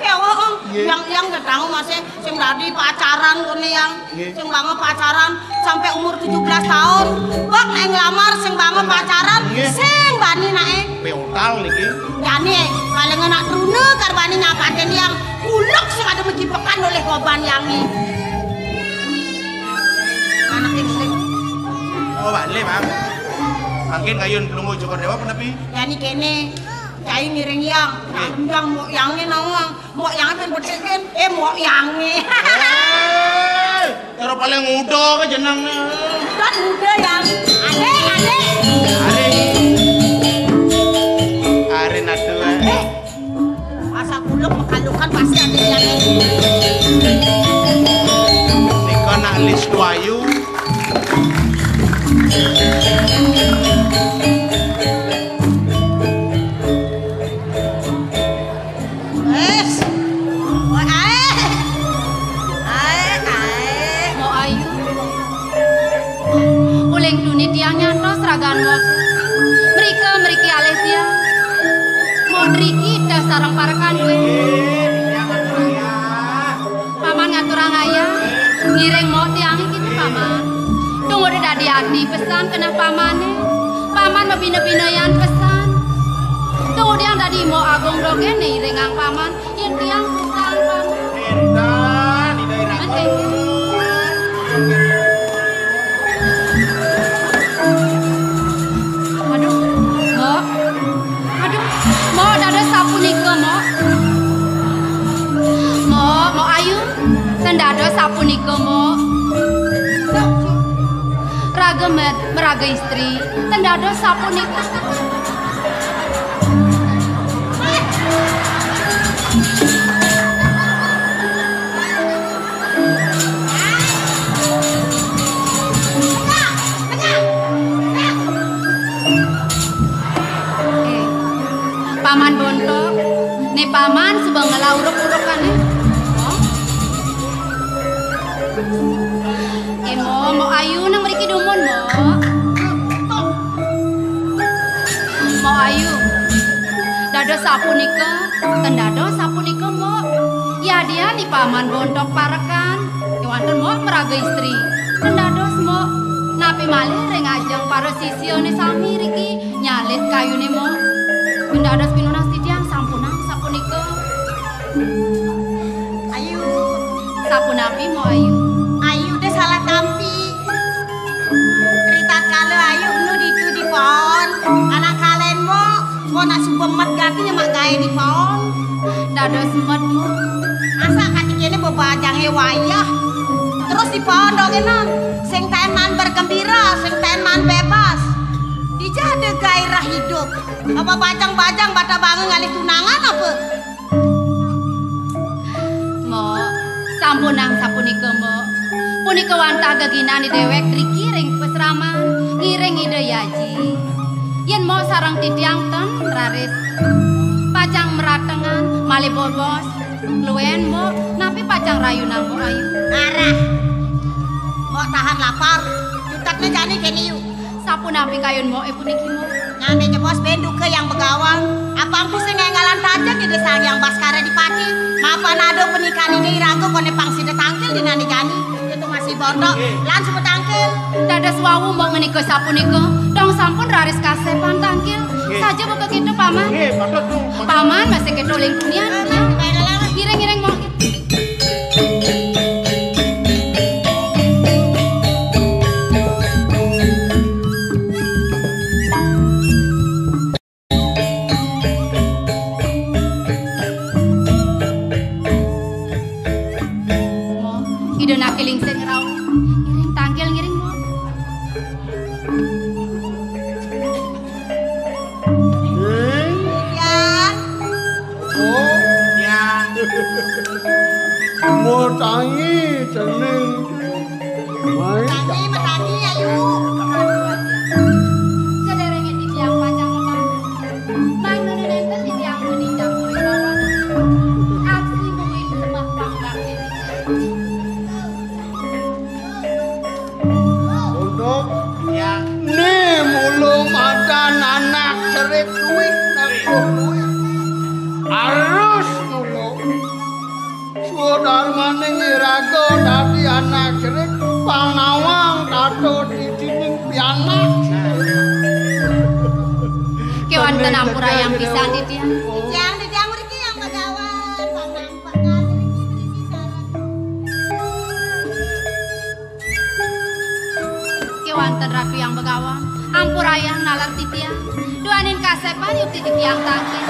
Kewo, oh. Nggih. Yang yang ketang masih sing dadi pacaran kene yang. Nggih. Sing banget pacaran sampai umur tujuh belas tahun. Wah, nek nglamar sing banget pacaran, nggih, sing bani nae. Peotal niki. Jane paling enak trune karbane nyapatin yang kuluk sing ada mejibekan oleh koban yangi. Anak ini. Oh, balik, Bang. Mangkin kayun pelungguh Joko Dewa apa napi? Jani kene. Cai ngiring yang. Nggih. Yang mau yangi nawang. Mbok yang kan bedhekin, eh, mbok yange. Eh, cara paling muda ke jenenge. Kan muda yang. Adek, adek. Arin. Arin aduh. Eh. Masa kuluk mekalukan pasti ada yang. Nika nak list wayu. Wes. Wah, ae. Ae, ae. Mbok Ayu. Uling duni tiang nyantos ragan wong. Mrika mriki alih tiang. Mbok driki dah sareng parekan kowe. Paman ngaturang ayah, ngiring mbok tiang iki, Paman. Tunggu dadi ati pesan keneh pamane. Paman mabina-binayan pesan. Tunggu tiang dadi mbok agung rogene iringang paman. Yen tiang pesan paman. Enten, Ida Ira. Enten. Aduh, Mbok. Aduh, Mbok dados sapunika, Mbok. Mbok, Mbok Ayu, ten dados sapunika, Mbok. Raga me-, meraga istri, ten dados sapunika. Eh, Paman Bonto, ne Paman suba ngelah uruk-urukane. Oh. Nggih, Mbok, Mbok Ayu nang mriki dumun, Mbok. Mbok Ayu. Dados sapunika, ten dados sapunika, Mbok. Yadian I Paman Bontok parekan, kewanten Mbok maraga istri. Ten dados, Mbok. Napi malih ring ajeng para sisiane sami riki nyalit kayune, Mbok. Ten dados pinunas titiang sampunang sapunika. Ayu. Sapunapi, Mbok Ayu? Ayu deh salah tampi. Ritatkala Ayu enu ditu di paon, anak kalen Mbok, Mbok nak suba met gati nyemak gae di paon. Dados met, Mbok. Asa kati kene bebajange wayah. Terus di paon dong enan. Sing taen maan bergembira, sing taen maan bebas. Dija ada gairah hidup. Apa bajang-bajang bata bangun ngalih tunangan apa? Mbok, sampunang sapunika, Mbok. Punika wantah geginan dewek driki ring pasraman, ngiring Ida Yaji. Yen Mbok sareng titiang ten raris pacang meratengan, malih bobos, luen, Mbok, napi pacang rayunan, Mbok Ayu? Arah. Mbok tahan lapar, jutetne jani kene yu. Sapunapi kayun Mboke puniki, Mbok? Nyane jebos ben duka Hyang Begawan. Apang ku sing enggalan tajeg Ida Sang Hyang Baskara Dipati. Mapan ada pernikahan Ida Iraga kone pang sida tangkil dinane jani. Itu masih bondo. Nggih. Lan suba tangkil. Dados wau Mbok menika sapunika. Dong sampun raris kasepan tangkil. Nggih. Saja buka kita, Paman. Nggih, maksud, maksud. Paman masih kita uling punian. Ngiring-ngiring, Mbok. Ida naki lingsir ngerauh. Ngiring tangkil, ngiring, Mbok. Ngiring. Ya. Oh. Ya. Mau tangi, cening. Mai. Tangi, metangi, ayu. Sederenge titiang pacang ngebantu. Manune nenten titiang meninjak kuwi mawon. Aksi kuwi sembah pangkar ini. Untuk ya. Ni mulu madan anak cerit duit, nak duit. Harus mulu. Swadarmaning iraga dadi anak cerit, panawang tato titining pianak. Kewanten ampurayang pisan titiang. Titiang, titiang mriki Hyang Begawan, panampekan mriki, mriki sareng. Kewanten Ratu Hyang Begawan, ampurayang nalar titiang. Duaning kasepan yukti titiang tangkil.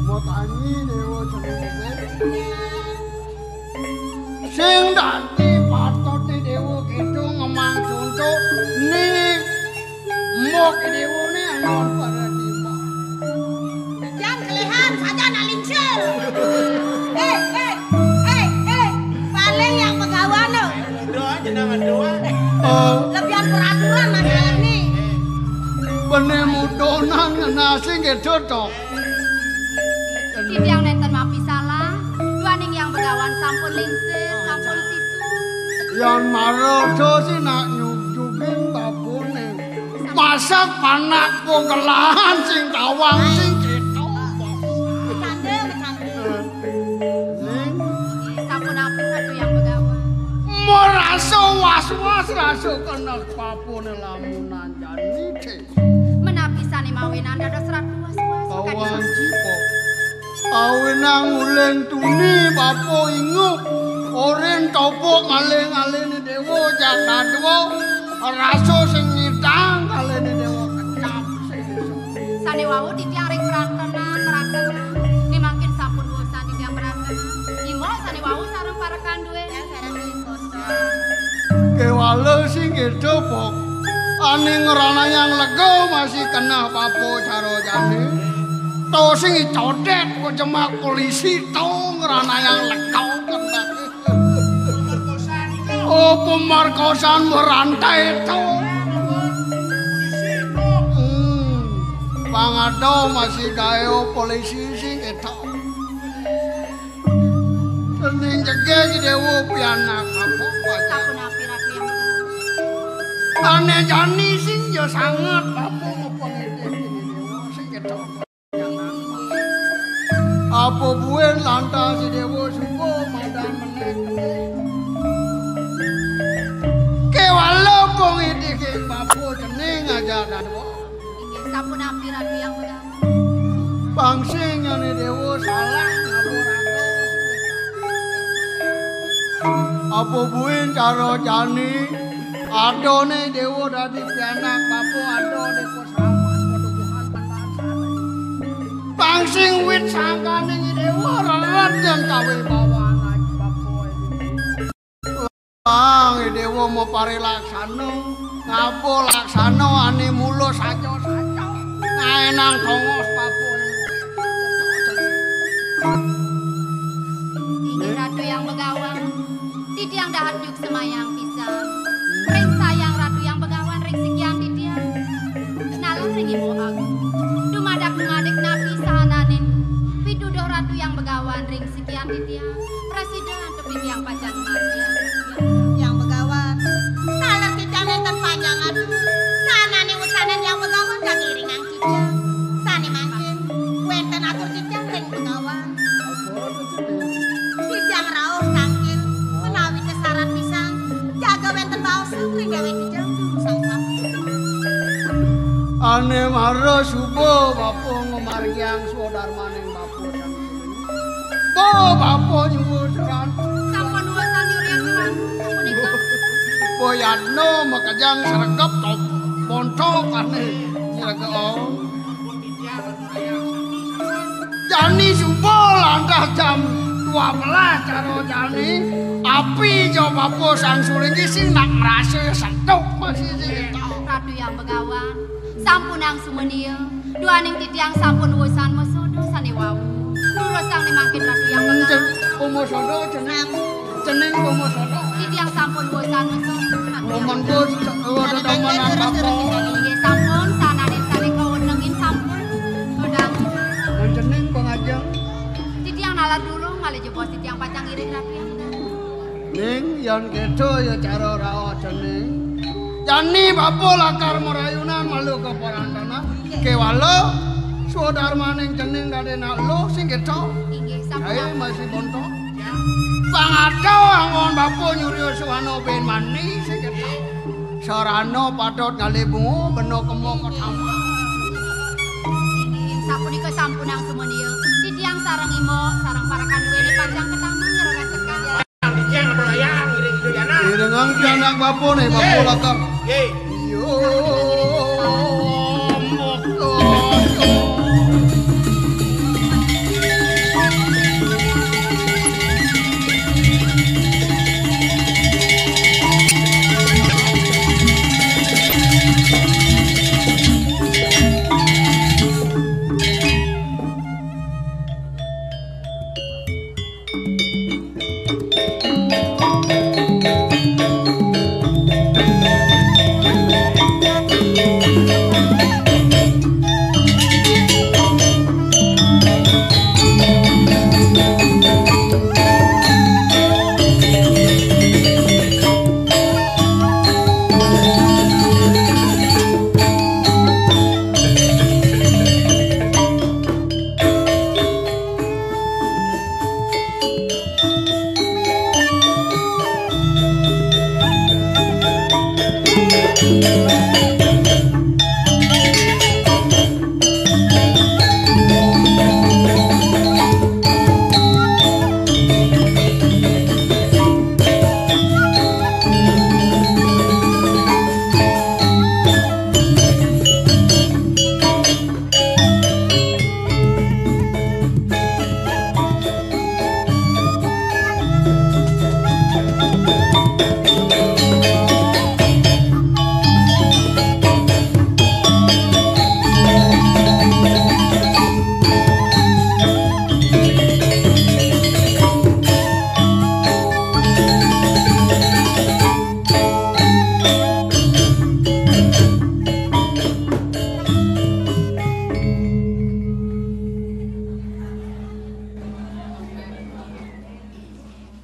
Mau tangi Dewa Cendana. Sing dadi patutne Dewa Kidung ngemang conto ni mbok Dewane ayon para timbang. Jan kelehan saja nak lingsir. Eh, eh, eh, eh, paling Hyang Begawan lo. Doa jenengan doa. Eh, lebihan peraturan masalah ni. Bene mudonan ngenasi gitu to. Titiang nenten mapi salah, duaning Hyang Begawan sampun lingsir, sampun sisu. Yan mara aja sih nak nyujugin babone. Masak panak pogelahan sing tawang sing keto. Bercanda, bercanda. Ning. Sampun apik Ratu Hyang Begawan. Merasa was-was rasa kena babone lamunan jani. Menapi sane mawinan dados ratu was-was kadi Kawanci, Pok. Awinang uling tuni bapa ingup. Orin topok ngaling-aline dewa jak dadwa. Rasa sing nyidang kalene dewa kecap sing iso. Sane wau titiang ring pratenan, pratenan. Ni mangkin sampun bosan titiang pratenan. Imo sane wau sareng parekan duwe. Kewala sing ngidupok. Aning ngranayang lega masih kenah bapa cara jane. To sing codet kok jemak polisi to ngranayang lega kenah. Oh, pemerkosaan merantai to. Hmm. Angado masih gaé polisi sing éta. Ning jegég déwa pianak apa. Sapunapi Ratu Hyang Widhi? Ané jani sing ya sanget apa ngepengidih ini déwa sing éta. Apa buin lantas si déwa suba madan menék. Kéwala pengidih ing bapa cening aja dadua. Inggih sapunapi Ratu Hyang Widhi? Pang sing ané déwa salah ngabur ado. Apa buin cara jani adané déwa dadi pianak bapa ada di kosaman padukuhan pandan sari. Pang sing wit sangkaning déwa rered yang kawibawaan aji bapa. Pang déwa maparilaksana, ngaba laksana ané mula saja-saja. Ngaénang tongos bapa. Inggih Ratu Hyang Begawan, titiang dahat nyuksemayang pisan ring sayang Ratu Hyang Begawan ring sikian titiang. Nalar ring Ibu Agung. Dumadak-dumadik napi sahananing pituduh Ratu Hyang Begawan ring sikian titiang. Prasida antuk titiang pacang margiang. Hyang Begawan. Nalar titiang nénten panjang atur. Sahananing usanan Hyang Begawan kagiringang titiang. Sané mangkin wénten atur titiang ring Begawan. Titiang rauh tangkil menawi kesarat pisan, jaga wénten baosan ring déwék titiang durusang sampun. Ané mara suba bapa ngamargiang swadarmaning bapa. Bo bapa nyuwun suran. Sampun wésan nyurian suran. Punika. Bo yadna makejang sregep top bontok ané nyregep. Jani suba lantas jam dua belas cara jani, api ja bapa Sang Sulinggi sing nak ngrasa sentuk masih sing. Ratu Hyang Begawan, sampunang sumenia, duaning titiang sampun wésan masoda sané wau. Durusang né mangkin Ratu Hyang Begawan. Pamasoda cening. Cening pamasoda. Titiang sampun bosan mesu. Monggo, eh, dedemenan bapa. Inggih sampun, sananing sané kawenengin sampun. Udah. Lan cening pangajeng. Titiang nalar durung malih jebos titiang pacang ngiring Ratu Hyang Begawan. Ning, yan kéto ya cara raos cening. Jani bapa lakar marayunan malu ka parantanan. Kéwala swadarmaning cening dadi nak luh sing kéto. Inggih, sampun. Kaé masih bontot. Pang ada anggon bapa nyurya suwana bin mani sing kéto. Sarana patut ngalih bunga bena kema ka taman. Inggih, sapunika sampunang sumenia. Titiang sareng Imo, sareng para kanduwéné pacang ka taman ngreresekan. Titiang belayang ngiring Duryana. Irengang pianak bapané, bapa lakar. Nggih. Yo, mokto.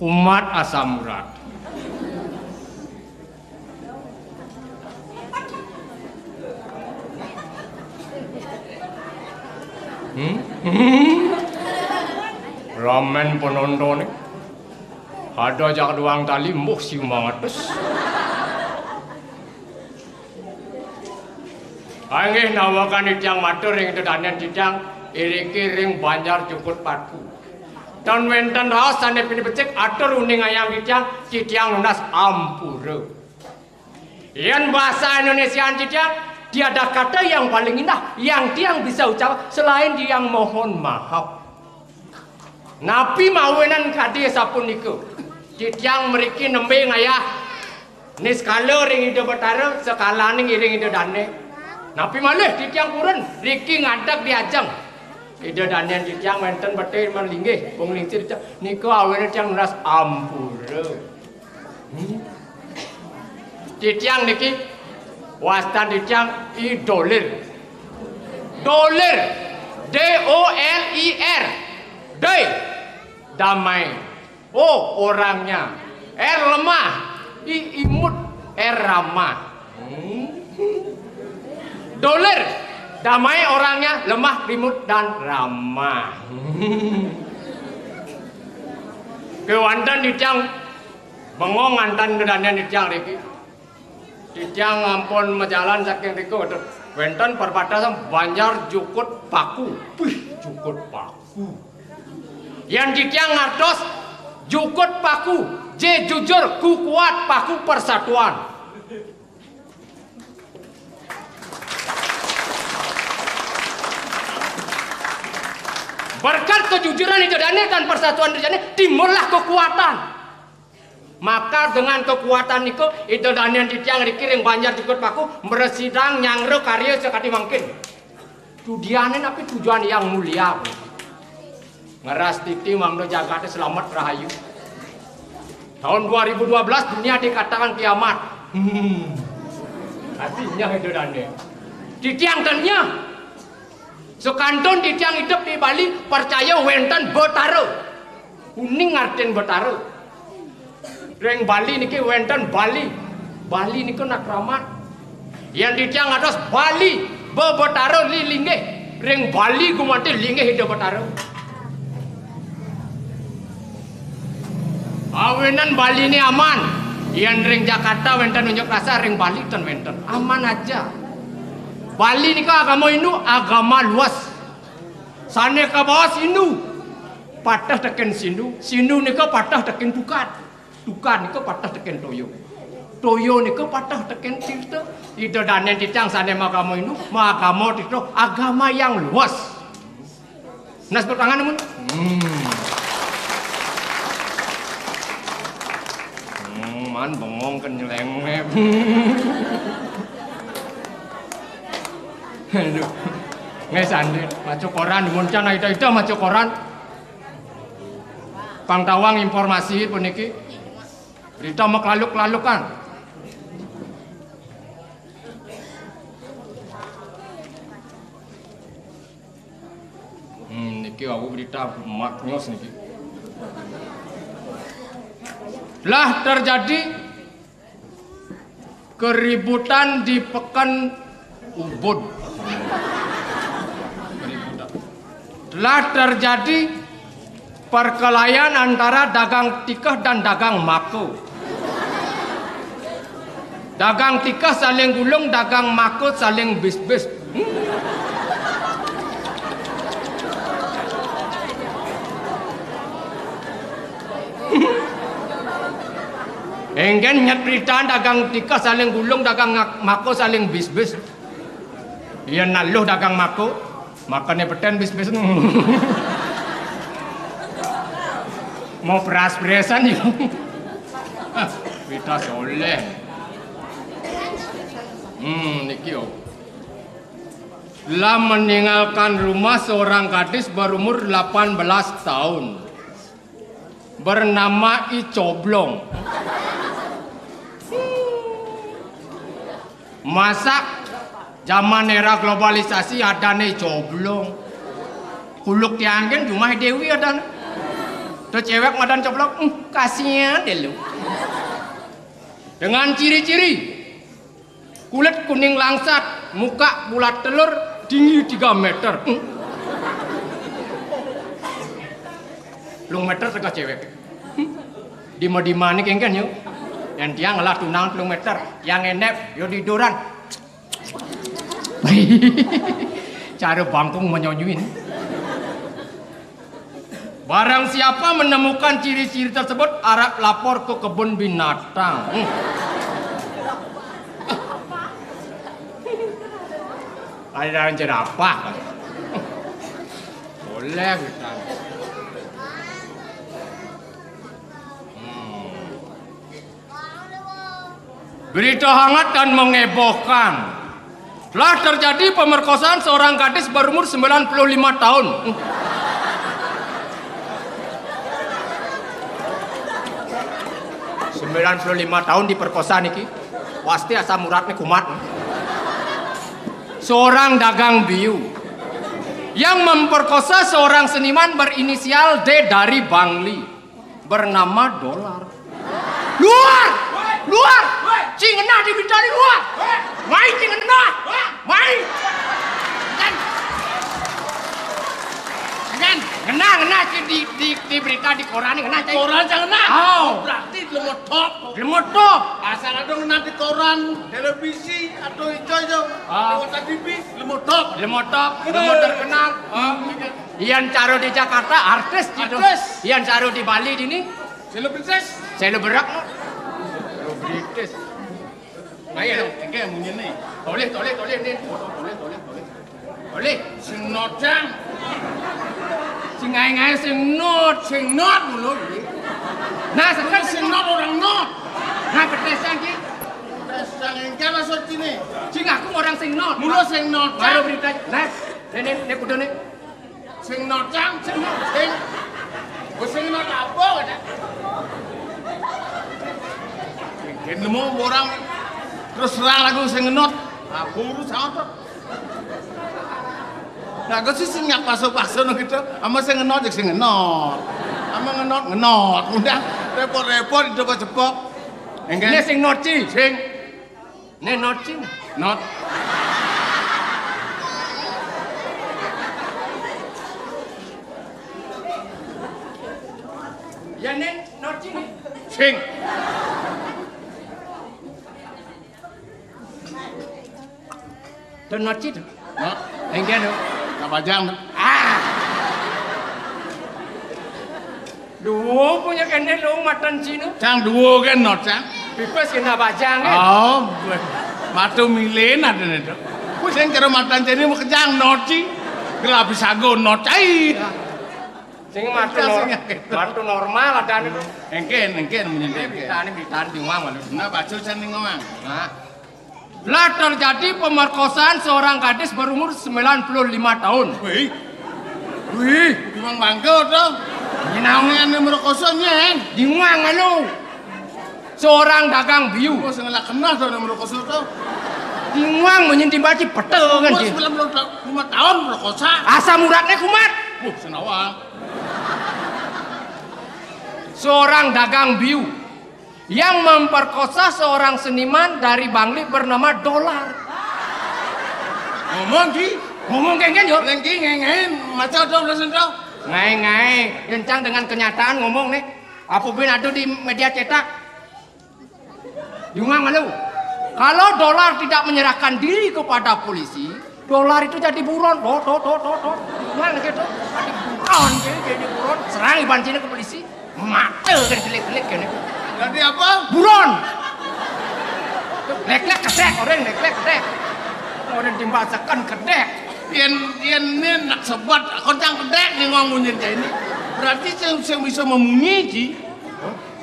Umat asam urat. Hmm? Hmm? Ramen penontoné. Ada jak doang tali, mbuh siu mangatus. Inggih nawekan titiang matur ring Ida Dané titiang iriki ring Banjar Jukut Paku. Tan wénten raos sané pinih becik, atur uning ayam titiang, titiang nunas ampura. Yén bahasa Indonesiaan titiang, tiada kata yang paling indah yang tiang bisa ucap selain tiang mohon maaf. Napi mawinan kadi sapunika? Titiang mriki nembé ngayah niskala ring Ida Batara, sakalaning iring Ida Dané. Napi malih titiang purun riki ngadeg di ajeng Ida Dané, titiang wénten beté malinggih, pung lingsir titiang. Nika awinan titiang nunas ampura. Hmm. Titiang niki wastan titiang I Dolir. Dolir. D O L I R. Doi. Damai. O orangnya. R lemah. I imut. R ramah. Hmm. Dolir. Damai orangnya, lemah, imut, dan ramah. Kéwanten titiang bengong nganten Ida Dané titiang riki. Titiang ampun majalan saking rika, waduh, wénten perbatasan Banjar Jukut Paku. Wih, Jukut Paku. Yén titiang ngartos Jukut Paku, J jujur, Ku kuat, Paku persatuan. Berkat kejujuran Ida Dané dan persatuan Ida Dané, timbullah kekuatan. Maka dengan kekuatan niku, Ida Dané titiang riki ring Banjar Jukut Paku, mrasidang nyanggra karya sakadi mangkin. Tudiané napi? Tujuan yang mulia. Ngrastiti mangda jagaté slamet rahayu. Tahun dua ribu dua belas dunia dikatakan kiamat. Hmm. Artinya Ida Dané. Titiang tanya. Sakantun titiang idup di Bali, percaya wénten Betara. Uning artin Betara. Ring Bali niki wénten Bali. Bali nika nak kramat. Yén titiang ngartos Bali, bebetara lilinggih. Ring Bali gumanti linggih Ida Betara. Awinan Baliné aman. Yén ring Jakarta wénten unjuk rasa, ring Bali ten wénten. Aman aja. Bali nika agama Hindu, agama luas. Sané kabaos Hindu, pateh tekén Sindu, Sindu nika pateh tekén Tukad, Tukad nika pateh tekén Toya, Toya nika pateh tekén Tirta. Ida Dané titiang sané magama Hindu, magama Tirta, agama yang luas. Nah, tepuk tangan, mun. Hmm. Hmm, man bengong kan nyelengep. Aduh. Nggih, sandé maca koran, mun can ida-ida maca koran. Pang tawang informasi puniki. Berita maklaluk-lalukan. Hmm, niki wau berita maknyos niki. Lah terjadi keributan di Pekan Ubud. Keributan. Telah terjadi perkelahian antara dagang tikeh dan dagang mako. Dagang tikeh saling gulung, dagang mako saling bis-bis. Éngkén nyet berita dagang tikeh saling gulung, dagang ngak-, mako saling bis-bis. Yén naluh dagang mako, makané petén bis-bis. Mau peras-peresan ya. Berita soléh. Hmm, niki yo. Telah meninggalkan rumah seorang gadis berumur delapan belas tahun. Bernama I Coblong. Masa zaman era globalisasi adané I Coblong? Kuluk tiangin jumah Déwi adané. Cewek madan coplok, hmm, kasihan deh lu. Dengan ciri-ciri kulit kuning langsat, muka bulat telur, tinggi tiga meter. Hmm. Telung meter tegah cewek. Hmm. Dima-dima nih kengken yuk. Yang tiang ngelah tunang telung meter, yang enep yo diduran. Cara bangkung menyonyuin. Barang siapa menemukan ciri-ciri tersebut, arap lapor ke kebun binatang. Hmm. Ada dalam jerapah. Boleh kita. Hmm. Berita hangat dan menghebohkan. Telah terjadi pemerkosaan seorang gadis berumur sembilan puluh lima tahun. Sembilan puluh lima tahun diperkosa niki. Pasti asam uratnya kumat. Seorang dagang biu yang memperkosa seorang seniman berinisial D dari Bangli bernama Dolar. Luar! Luar! Cing ngenah di berita di luar! Mai cing ngenah! Mai! Kan? Kan? Ngenah, ngenah di, di, di berita di koran nih, ngenah, cing. Koran jangan ngenah. Oh. Berarti lemotop. Lemotop. Asal ada ngenah di koran, televisi, atau ijo-ijo. Ah. Lewat T V, lemotop. Lemotop, lemot terkenal. Ah. Yang caro di Jakarta, artis gitu. Artis. Yang caro di Bali ini, selebritis. Seleberak. Selebritis. Ayo, oke, munyi nih. Toleh, toleh, toleh, nih. Toleh, toleh, toleh. Toleh. Sing not, Cang. Sing ngae-ngae, sing not. Sing not mulu. Nah, sekarang sing not orang not. Nah, ketesan ki. Ketesan engke maksud sini. Sing aku orang sing not. Mulu sing not, baru Cang. Berita. Nah, nih, nih, nih, kudu nih. Sing not, Cang, sing not, sing. Wis sing not apa, kata? Mungkin nemu orang terus terang lagu sing not. Aku urus apa? Nah, aku sih sing nyapa paksa no gitu. Ama sing not, ya sing not. Ama ngenot, ngenot. Udah repot-repot itu cepok. Enggak. Ini sing not, Ci. Sing. Nih, not sing. Not. Ya, nih, not sing. Sing. Tuh, not sing. Not. Enggak, no. Nggak bajang. Ah. Duo punya kene lo matan Cina. Cang duo kan not, Cang. Pipes kena bajang, eh. Oh, matu milin ada nih, Dok. Ku sing kira matan Cina mau kejang not, Ci. Gelap sago not, cai. Ya. Sing matu nor-, matu normal ada nih. Engken, engken, munyi engken. Kita ini kita di uang malu. Nah, baca sanding uang. Nah. Lah terjadi pemerkosaan seorang gadis berumur sembilan puluh lima tahun. Wih. Wih. Memang bangga tuh. Ini naonnya nih merkosa nyen. Di uang malu. Seorang dagang biu. Gua sengaja kenal tuh nih merkosa tuh. Di uang menyinti baci petel kan, Ci. Sembilan puluh lima tahun merkosa. Asam uratnya kumat. Wah, senawang. Seorang dagang biu yang memperkosa seorang seniman dari Bangli bernama Dolar. Ngomong, Ci. Ngomong kengken, yo. Lengki ngengen, maca dong, udah sentuh. Ngae-ngae, kencang dengan kenyataan ngomong nih. Apa bin ada di media cetak? Jungang lu. Kalau Dolar tidak menyerahkan diri kepada polisi, Dolar itu jadi buron. Dot, dot, dot, dot, dot. Jungang gitu. Jadi buron, jadi, jadi buron. Serang iban sini ke polisi. Mate kan gelik-gelik kan. Jadi apa? Buron. Lek-lek kedek, orang lek-lek kedek. Orang timbal seken kedek. Yen, yen ini nak sebat, koncang kedek nih ngomong munyi kayak ini. Berarti yang, yang bisa memunyi, Ci.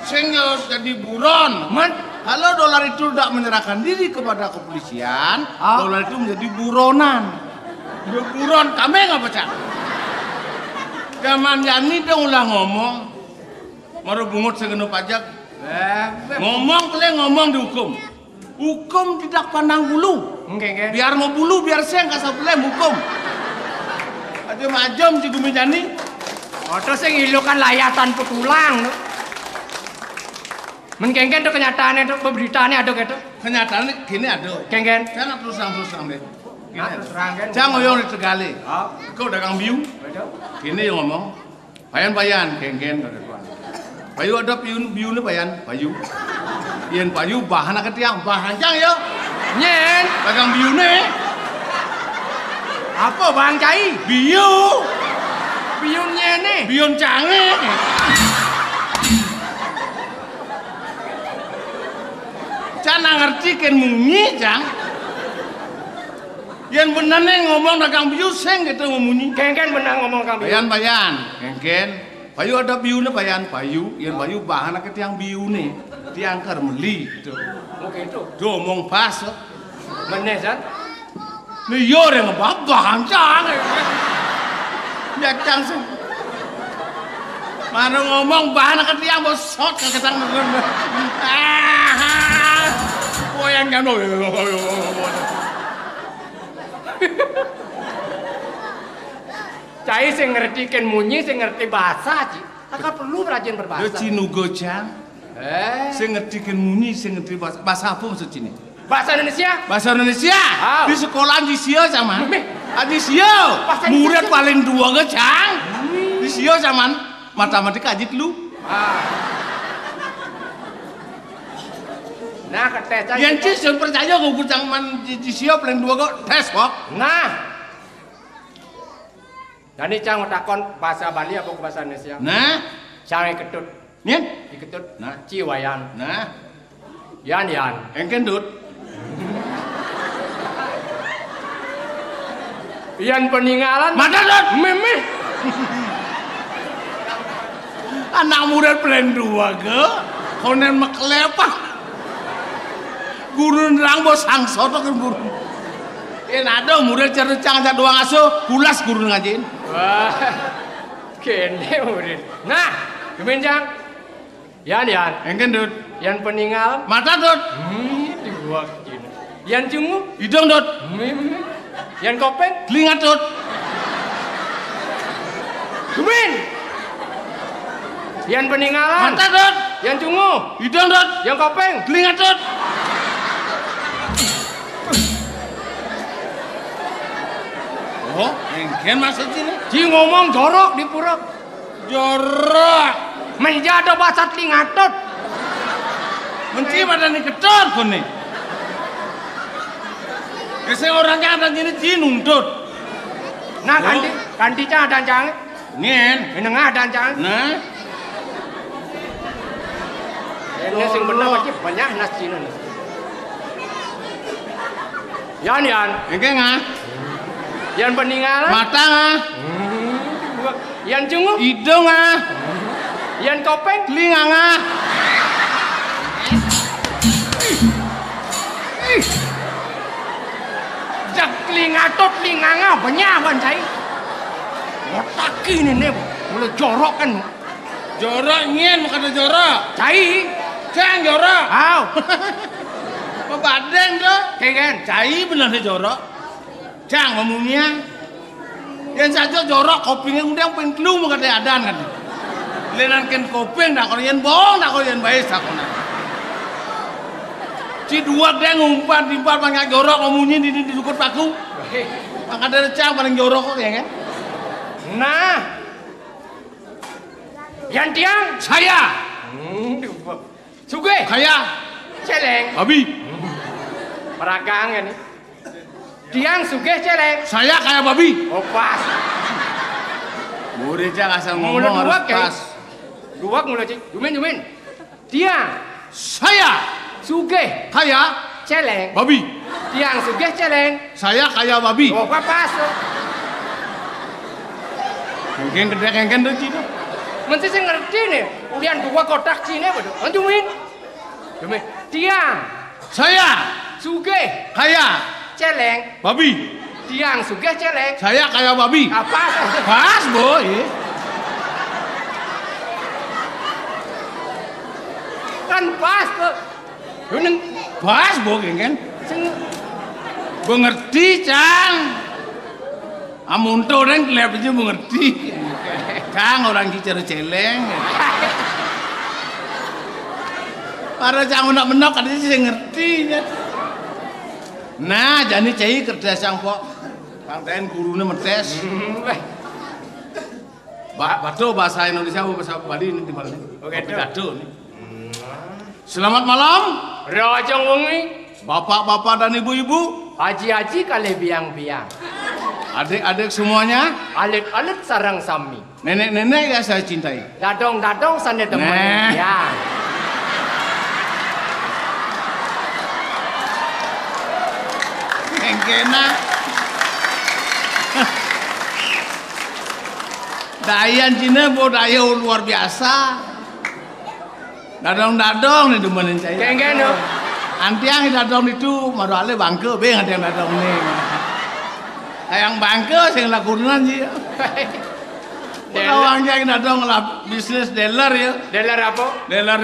Sing yo jadi buron. Man? Kalau Dolar itu tidak menyerahkan diri kepada kepolisian, ah, Dolar itu menjadi buronan. Udah buron, kami nggak pecah. Zaman Yani dong ulah ngomong. Maru bungut sing kena pajak. Eh, ngomong kalian ngomong dihukum. Hukum tidak pandang bulu. Oke, oke. Biar mau bulu, biar seng kasar pelem hukum. Aja majom si gumi jani. Foto sing ilukan layatan petulang to. Men kéngkén to kenyataane to, beberitane ada kéto. Kenyataane kéné ada. Kéngkén. Kan terus terang, terus terang deh. Nah, terus terang kan. Cang ngoyong di Tegalé. Ah. Kok dagang biu? Ada. Kéné yang ngomong. Payan, payan, kéngkén kata tuan. Payu ada biu, biune payan, payu. Yén payu bahan ke tiang, bahan cang ya. Nyén. Dagang biune. Apa bang cai? Biu. Biun nyéné. Biun cangé. Cang ngerti kén munyi, cang. Yén benerné ngomong dagang biu sing kéto ngomong munyi. Kéngkén bener ngomong kang biu. Payan, payan, kéngkén. Payu ada biune payan, payu. Yén payu bahan ke tiang biune. Tiang ker meli to. Oh kéto. To omong pas. Mené san. Né yo ring babah ancang. Ya cang sing. Mana ngomong bahan ke tiang bosot ke ketang. Ah. Koyang kan. Cai sing ngerti kén munyi, sing ngerti basa, Ci. Kakak perlu rajin berbahasa. Yo Ci nuga cang. Eh. Sing ngerti kén munyi, sing ngerti basa. Basa apa maksud Ciné? Bahasa Indonesia. Basa Indonesia. Ah. Di sekolah di sia sama. Meh. Ah, di sia. Bahasa Indonesia. Murid paling dua ke cang. Di sia sama. Matematika aji telu. Ah. Nah, ketes aja. Yén Ci sun percaya kok cang man di, di sia paling dua kok tes kok. Nah. Jani cang mau takon bahasa Bali apa bahasa Indonesia? Nah. Cang iketut. Nyén? Iketut. Nah. Ci Wayan. Nah. Yan, yan. Éngkén, Dut. Yan peningalan. Mata, Dut. Mémé. Anak murid pelen dua ke, konen mekelepa. Guru nerang bos sangsoto kan guru. Yén ada murid cerita cang ajak doang asuh, pulas guru ngajiin. Wah, kéné murid. Nah, gemin cang. Yan, yan. Éngkén, Dut. Yan peningal. Mata, Dut. Hmm, dibuak Cina. Yan cungu. Idung, Dut. Hmm. Yan kopeng. Telinga, Dut. Gemin. Yan peningalan. Mata, Dut. Yan cungu. Idung, Dut. Yan kopeng. Telinga, Dut. Oh, éngkén maksud Cina? Ci ngomong jorok di pura. Jorok. Menja ada basat lingatut. Menci pada ni ketut kuni. Kese orang jangan tanya ini ci nuntut. Nah, kanti, kanti cang ada cang. Ngen. Ini nggak ada cang. Nah. Ini sing bener pasti banyak nas Cina nih. Yan, yan. Éngkén, ah. Yan peningal. Mata, ah. Hmm, dua. Yan cungu. Idung, ah. Yan kopeng. Telinga, ah. Ih. Jak telinga to telinga nga benyah ban cai. Otak ini nih mulai jorok kan. Jorok nyén, makana jorok. Cai. Cang jorok. Aw. Pabadeng to. Kéngkén. Cai bener né jorok. Cang mamunian. Yén saja jorok kopingé undang ping telu makana adan kan. Lénan kén koping dah kok yén bong dah kok yén baé sakonan. Ci dua deng umpan timpal banyak jorok mamunyi di, di, di sukut paku. Makana cang paling jorok kok ya kan. Nah, yan tiang. Saya. Hmm, diubah. Sugih. Kaya. Céléng. Babi. Paragang ini. Tiang sugih céléng. Saya kaya babi. Oh, pas. Murid cang asal ngomong harus pas. Dua mulu, Cik. Jumin, jumin. Tiang. Saya. Sugih. Kaya. Céléng. Babi. Tiang sugih céléng. Saya kaya babi. Oh, pas. Kéngkén gedé kéngkén to Cina. Mesti sing ngerti nih. Ulian dua kotak Cina betul. Anjumin. Demi tiang. Saya. Sugih. Kaya. Céléng. Babi. Tiang sugih céléng. Saya kaya babi. Apa? Pas, boy. Kan pas tuh. Pas, boy, kan? Sing mengerti, Cang. Amun to orang kelihatan aja mengerti. Kang orang kicara celeng. Para cang menok-menok ada sing ngerti. Nah, jani cai kertas yang pok. Pangten gurune metes. Hmm, weh. Ba-, bado bahasa Indonesia apa bahasa Bali ini di Bali? Oke, Tapi Dok. Dado ini. Selamat malam. Rajang wengi. Bapak-bapak dan ibu-ibu. Haji-haji kalih biang-biang. Adik-adik semuanya. Alit-alit sareng sami. Nenek-nenek yang saya cintai. Dadong-dadong sane demen. Nah. Ya. Kengkena. Dayan Cina bo daya luar biasa. Dadong-dadong nih demenin saya. Kengken, no. Antiang dadong itu maru ale bangke be antiang dadong nih. Yang bangke sing lakunan sih. Dealer. Orang yang dadong lah bisnis dealer ya. Dealer apa? Dealer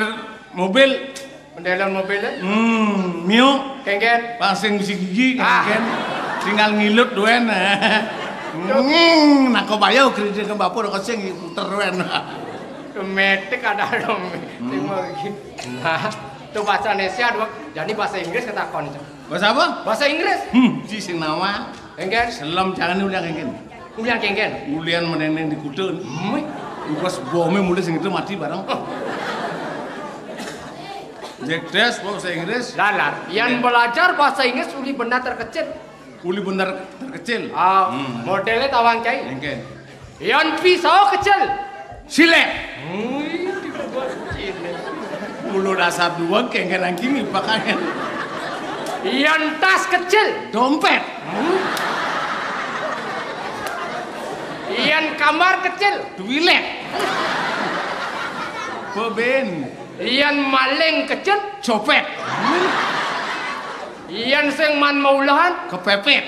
mobil. Dealer mobil ya? Hmm, Mio. Kengken. Pasang besi gigi, Ah. kengken. Tinggal ngilut duen. Hmm, nak kau bayar kredit ke bapak udah kesing puter duen. Metik ada dong. Hmm. Terima kasih. Nah, itu bahasa Indonesia dua. Jadi bahasa Inggris ketakon itu. Bahasa apa? Bahasa Inggris. Hmm, di sing nama. Kengken. Selem jangan ulian kengken. Ulian kengken. Ulian meneneng di kuda. Hmm. Bos bome mulai sing itu mati bareng. Oh. Jekdes bahasa Inggris. Lalar, yang belajar bahasa Inggris uli benar terkecil. Uli benar terkecil. Ah, Hmm. modelnya tawang cai. Kengken. Yan pisau kecil. Silet. Wih, dibuat silet. Mulu dasar dua kengken anjing pakaian. Yan tas kecil. Dompet. Yan kamar kecil. Toilet. Beben. Yan maling kecil. Copet. Yan sing man maulahan. Kepepet.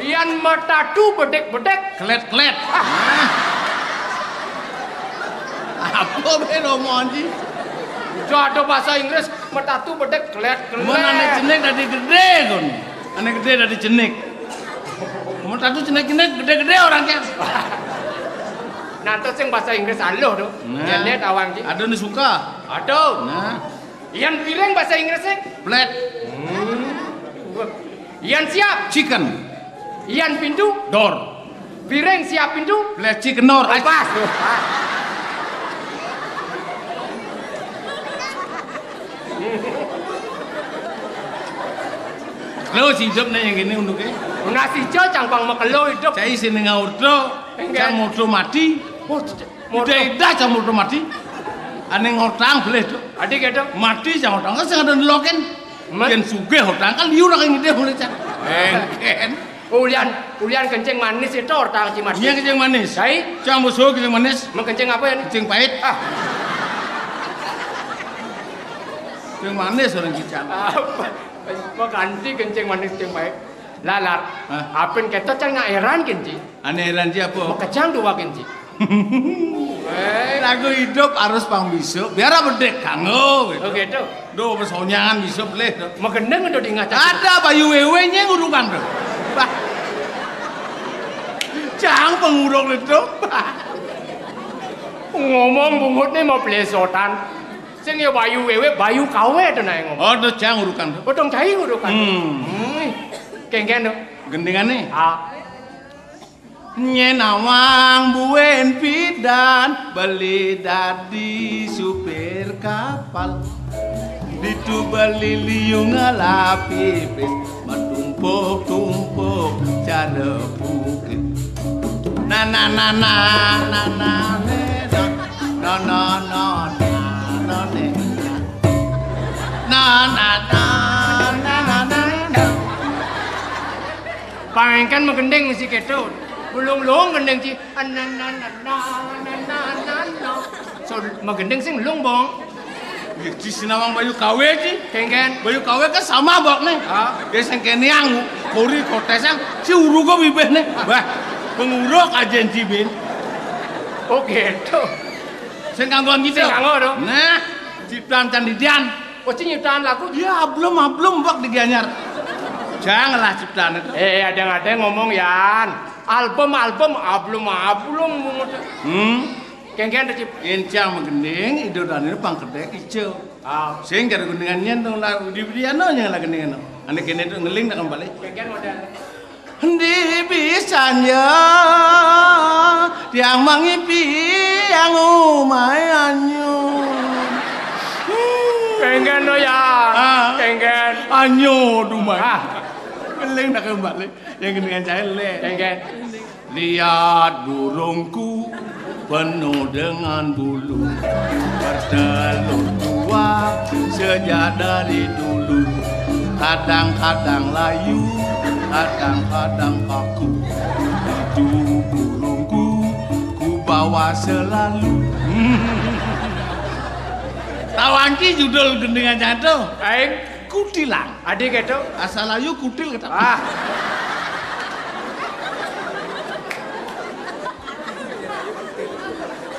Yan matatu bedek-bedek. Kelet-kelet. Apa be romo anjing? Udah ada bahasa Inggris, matatu bedek kelet-kelet. Mun ane cenik dadi gede kon. Ane gede dadi cenik. Matatu cenik-cenik gede-gede orangnya. Nanti sing bahasa Inggris aluh tuh. Nah. Jenet awang ki. Ada nih suka. Aduh. Nah. Yan piring bahasa Inggris sing? Plate. Hmm. Yan siap. Chicken. Yan pintu. Door. Piring siap pintu. Plate chicken door. Oh, pas. Lo si Job nih yang ini untuknya. Nasi jo cangpang makelo hidup. Saya sini ngaudo. Enggak. Cang modo mati. Oh, Motor. Ida-ida cang motor mati. Ane ngortang boleh, Dok. Adi keto. Mati cang ngortang. Kan sing ada ndeloken. Yen sugih ngortang kan liur kaya ngene mulai cang. Engken. Ulian, ulian kencing manis itu ngortang ci mati. Iya, kencing manis. Cai? Cang musuh kencing manis. Mengkencing apa ya nih? Kencing pahit. Ah. Kencing manis orang kicang. Apa? Mau ganti kencing manis kencing pahit. Lalar. Hah? Apin keto cang nak heran kencing. Ane heran ci apa? Makejang dua kencing. Lagu hidup harus pang bisa. Biar apa dek kanggo gitu. Oh gitu. Duh, pesonyangan bisa boleh tuh. Magendeng udah diingat. Ada bayu wewe nya ngurukan tuh. Bah. Cang pengurung itu. Ngomong bungut nih mau plesotan. Sing ya bayu wewe, bayu kawe tuh nae ngomong. Oh, tuh cang urukan tuh. Potong cai urukan. Hmm. Hmm. Kengken tuh. Gendingan nih. Ah. Nyen awang buen pidan beli dadi supir kapal. Ditu beli liu ngelapipis metumpuk-tumpuk cara bukit. Na na na na na na ne, na na na na na ne. Na na na na na na. Pangengken magending mesti keto. Bulung-lung gending ci. Anananana. So, magending sing lung bong. Ya, di sinawang bayu kawe ci. Kengken. Bayu kawe kan sama bok nih. Ah. Ya sing kene ang kori kotes ang si urugo bibih nih. Wah, penguruk aja ci bin. Oh gitu. Sing kanggo gitu. Sing kanggo, no? Nah, ciptaan candidian. Oh, ci nyiptaan lagu? Ya, belum, belum bok di Gianyar. Janganlah ciptaan itu. Eh, ada-ada ngomong, Yan. Album, album, ablum, ablum, mumut. Hmm. Kéngkén to, Cip. Yén cang magending, ida dané pang kedék ijo. Ah. Sing karo gendingan nyén to, la, di, di, anu, nyén la gendingan to. Ané kéné to ngeling nak kembali. Kéngkén modél. Endi bisa nya, tiang mangipi yang umai anyu. Kéngkén to ya. Ah. Kéngkén. Anyu, dumai. Ah. Ngeling nak kembali. Yang gendingan cai lé. Kéngkén. Lihat burungku penuh dengan bulu, bertelur dua sejak dari dulu. Kadang-kadang layu, kadang-kadang kaku. Itu burungku ku bawa selalu. Tahu angki judul gendingan cai to? Aing. Kutilang. Adi kéto? Asal ayu kutil kéto. Ah.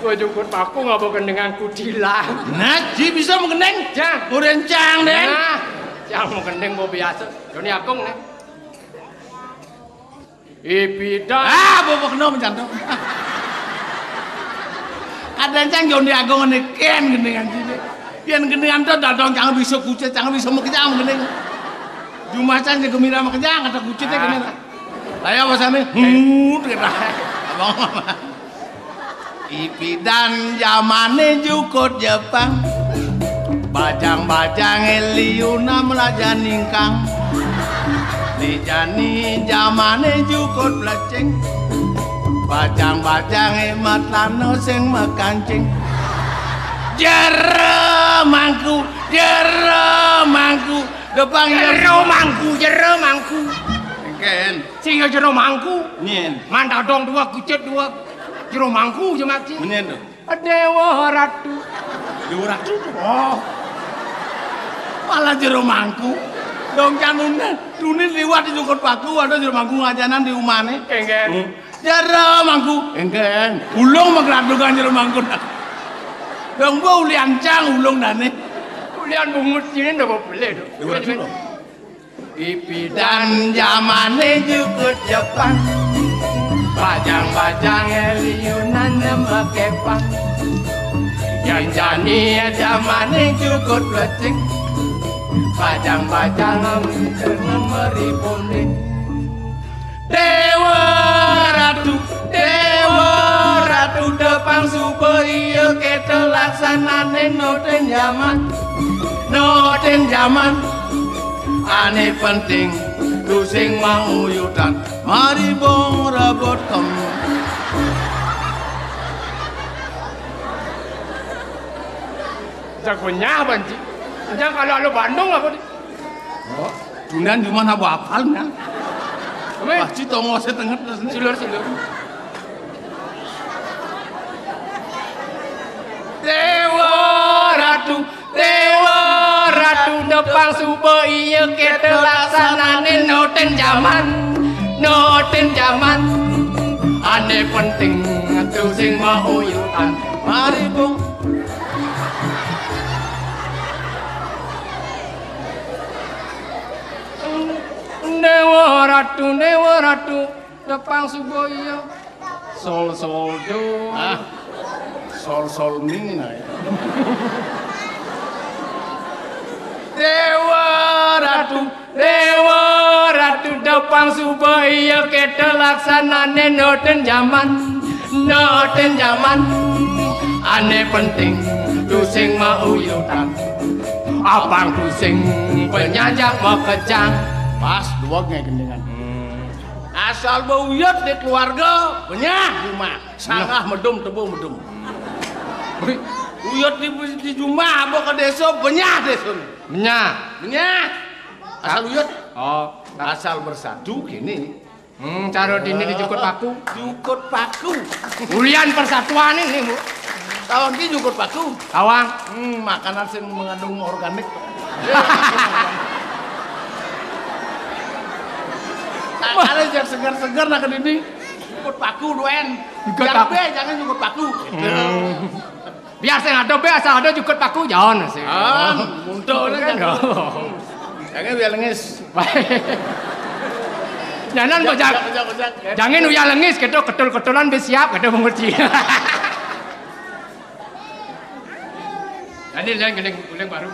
Gua jukut paku ngapa gendingan kutilang. Nah, ji bisa magending. Cang. Udah cang, Den. Nah, cang magending gua biasa. Joni Agung nih. Ipidan. Ah, bobok no mencantum. Kadang cang Joni Agung ngene kén gendingan sini. Yén gendingan to dadong cang bisa kucit, cang bisa makejang gending. Jumah cang jaga mira makejang kata kucit ya kene. Lah ya wasane. Hut kata. Abang. Ipidan jamané jukut Jepang. Bajang-bajangé liuna melaja ningkang. Di jani jamané jukut plecing. Bajang-bajangé matlana sing makancing. Jero mangku, jero mangku. Depang ya. Jero mangku, jero mangku. Engken. Sing ya jero mangku. Nyén. Mandadong dua kucit dua. Jero mangku jemak ci. Menyén to. Déwa Ratu. Déwa Ratu to. Oh. Malah jero mangku. Dong canune, dunin liwat di jukut paku, ada jero mangku ngajanan di umane. Engken. Hmm. Jero mangku. Engken. Ulung magladungan jero mangku. Dong mbok ulian cang ulung dane. Ulian bungut sini ndak boleh to. Déwa Ratu to. Ipidan jamané jukut Jepang. Bajang-bajangé liunan nembé kepang. Janjani jamané jukut plecing. Bajang-bajang nembé meri poning. Déwa Ratu, Déwa Ratu depang suba iya kéto laksanané noten jaman. Noten jaman. Ané penting tusing mauyutan. Mari bong rebut kem. Jago nyah banci. Jangan kalau alu Bandung apa di? Oh, dunan di mana apa apal nih? Apa? Wah, ci tongo setengah terus nih. Silur, silur. Déwa Ratu, Déwa Ratu depang suba iya kéto laksanané noten jaman, noten jaman. Ané penting tusing mauyutan. Mari bong. Déwa Ratu, Déwa Ratu, depang suba iya. Sol sol do. Ah. Sol sol mi nah. Déwa Ratu, Déwa Ratu depang suba iya kéto laksanané noten jaman, noten jaman. Ané penting tusing mauyutan. Abang tusing penyajak makejang. Pas dua gendingan. Hmm. Asal bauyut di keluarga, benyah jumah. Sangah medum, tebu medum. Uyut di, di jumah, abah ke désa, benyah désa. Benyah. Benyah. Asal uyut. Oh. Asal bersatu kini. Hmm, cara dini dijukut paku. Jukut paku. Ulian persatuan ini, Bu. Tawang ki jukut paku. Tawang. Hmm, makanan sing mengandung organik. Tak ada yang segar-segar nak ke dini. Jukut paku duen. Jukut paku. Jangan jukut paku. Hmm. Biar sing ada bé asal ada jukut paku jaon sih. Ah, muntul kan. Jangan biar lengis. Baik. Janan, Ojak, Ojak, Ojak, Ojak. Jangin uyah lengis, kéto ketul-ketulan bis siap, kéto bungut ci. Jani lén gending uling baru.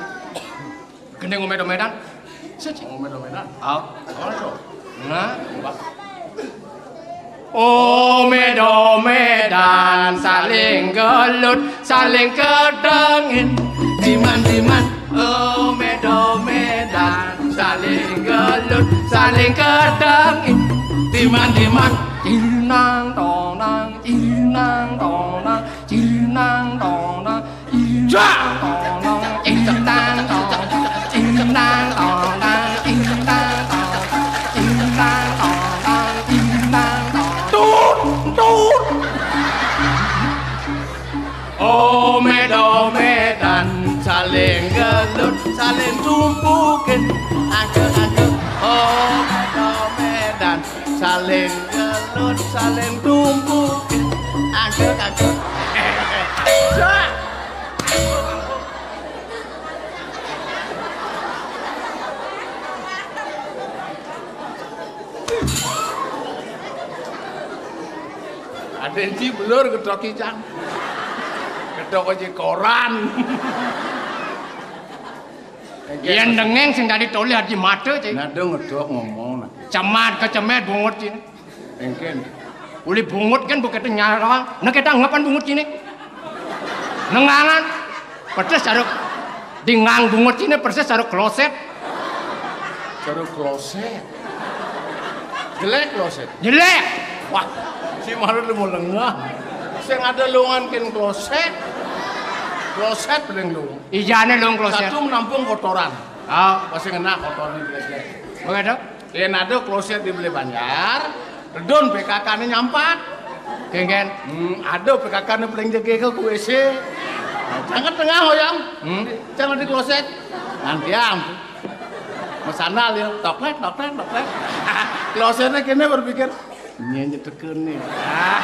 Gending omed-omedan. Sing omed-omedan. Ah. Mana to? Nah. Omed-omedan, saling gelut, saling kedengin. Diman-diman, omed-omedan, saling gelut, saling kedengin. Diman-diman, cinang tonang, cinang tonang, cinang tonang. Jak! Tut, tut. Omed-omedan, saling gelut, saling tumpukin. Angke-angke, omed-omedan, saling gelut, saling tumpukin. Angke-angke. Jak! Ada yang ci belur ketok icang. Ketok aja koran. Yén dengéng sing dadi tolih adi mata, Cik. Nah, dong ngedok ngomong, nah. Cemat kecemet bungut ci. Engken. Uli bungut kan bukan nyarang. Nah, kita ngapan bungut ci né? Nengangan. Pedes saruk. Dingang bungut ci né persis saruk kloset. Saruk kloset. Jelek kloset. Jelek. Wah, si Marut lu mau lengah. Sing ada longan kin kloset. Kloset paling lu. Ijane long kloset. Satu menampung kotoran. Ah. Pasti ngena kotoran jelek-jelek. Begitu? Yen ada kloset di Beli Banjar, redon P K K-ne nyampat. Genggen. Hmm, ada P K K-ne paling jege ke W C. Nah, jangan tengah, Hoyong. Hmm. Jangan di kloset. Nantiang. Mesandal ya, toklek, toklek, toklek. Klosetnya kene berpikir, "Nyen nyetekene." Ah.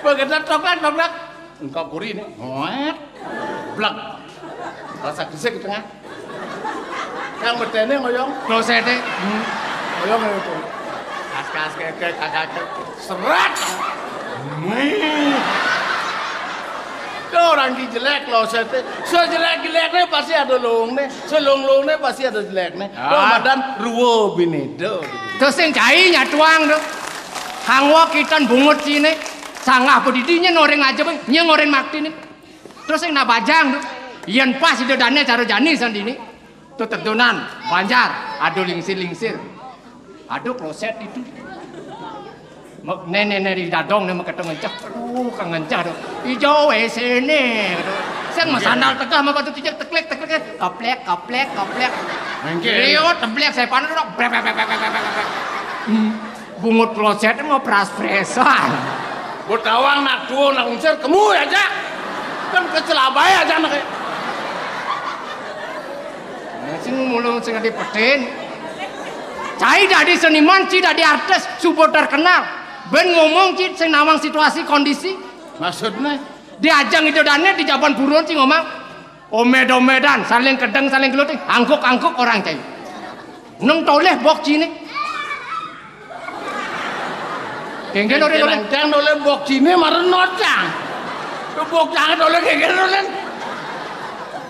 Begitu toklek, toklek. Engkau kuri ini. Hoet. Blek. Rasa gesek di tengah. Yang bedene ngoyong. Klosete. Hmm. Ngoyong itu. Kas-kas kekek, kakak. Serat. Wih. Itu orang ki jelek klosete. Sejelek-jelekne pasti ada longone. Selong-longone pasti ada jelekne. Ah. Ramadan ruwo bine do. Terus sing cai nyatuang do. Hangwa kitan bungut cine. Sanggah bedidi nyen oreng aja, Bang. Nyeng oreng maktine. Terus sing nak bajang do. Yen pas ida dane cara jani sandini. To tedonan, Banjar, ado lingsir-lingsir. Ado kloset itu. Mek-, nene-nene di dadong ne meketo ngencah. Aduh, kang ngencah do. Ijo W C ne. Sing mesandal tegah mah batu tijak teklek, teklek, kaplek, kaplek, kaplek. Mengke. Iyo, teblek saya panas do. Brek, brek, brek. Hmm. Bungut kloset mau pras-presan. Botawang nak tuo nak unsur kemu aja. Kan kecelabai aja nak. Nah, sing mulung sing dipetin. Cai dadi seniman, ci dadi artis, subo terkenal. Ben ngomong ci sing nawang situasi kondisi. Maksudnya? Di ajang itu dane di jaban buron ci ngomong. Omed-omedan, saling kedeng, saling geluting, angkuk-angkuk orang cai. Neng toleh bok cine. Kengken ore lho. Cang toleh bok cine maren nocang. Bok cang toleh kengken ore.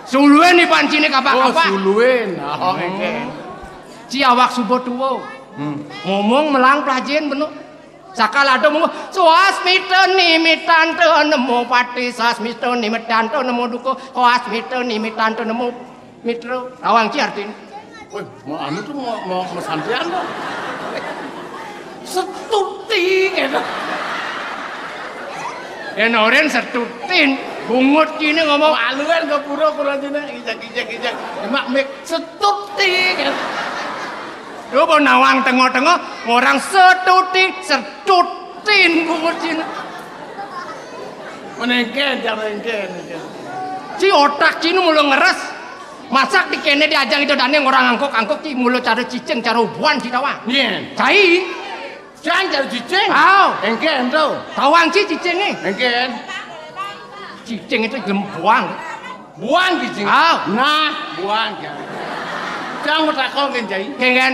Suluen iban cine kapak-kapak. Oh, suluen. Oh, kengken. Ci awak subo tuo. Hmm. Ngomong melang plajen beno. Sakala ada mung, "Swasmita nimitanta nemo pati, swasmita nimitanta nemo duka, swasmita nimitanta nemo mitra." Awang ki artine. Wih, mau anu tuh mau, mau, mau santian tuh. Setuti gitu. Ya noren setutin, bungut kini ngomong. Maluan ke pura kurang cina, ijak, ijak, ijak. Emak mik setuti gitu. Lu mau nawang tengah-tengah, orang setuti, setutin bungut cina. Menengken, jangan menengken. Ci otak cina mulu ngeres. Masak di kene di ajang itu dane orang angkok-angkok ci mulu cara cicing, cara ubuan ci tawang. Iya. Cai. Cang cara cicing. Aw. Engken tuh. Tawang ci cicing nih. Engken. Cicing itu gelem buang. Buang cicing. Aw. Nah, buang ya. Yang matakon kén cai. Kéngkén.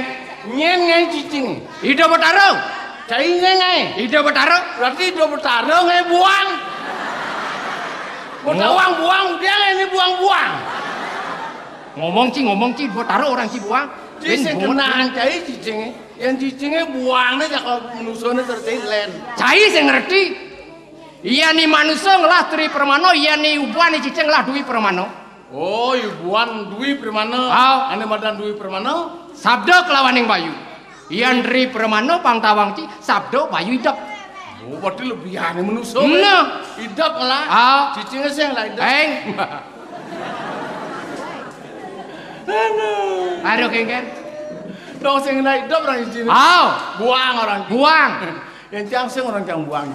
Nyén ngaé cicing. Ida Betara. Cai nyén ngaé. Ida Betara. Berarti Ida Betara ngaé buang. Mau tawang buang, dia ngaé né buang-buang. Ngomong ci, ngomong ci, Betara orang ci buang. Ci sing kenahan cai cicingé. Yén cicingé buangné cakep manusané terus cai lén. Cai sing ngerti. Yén né manusa ngelah Tri Pramana, yén né ubuan né cicing ngelah Dwi Pramana. Oh, ibuan Dwi Pramana. Ah. Ané madan Dwi Pramana. Sabda kelawaning bayu. Yén Dri Pramana pang tawang ci, sabda bayu idep. Oh, berarti lebihané manusa. Nah. Idep lah. Ah. Cicingé sing lah idep. Eng. Aduh. Aduh, kéngkén. Dong sing lah idep orang cicingé. Ah. Buang orang. Buang. Yén cang sing orang cang buang.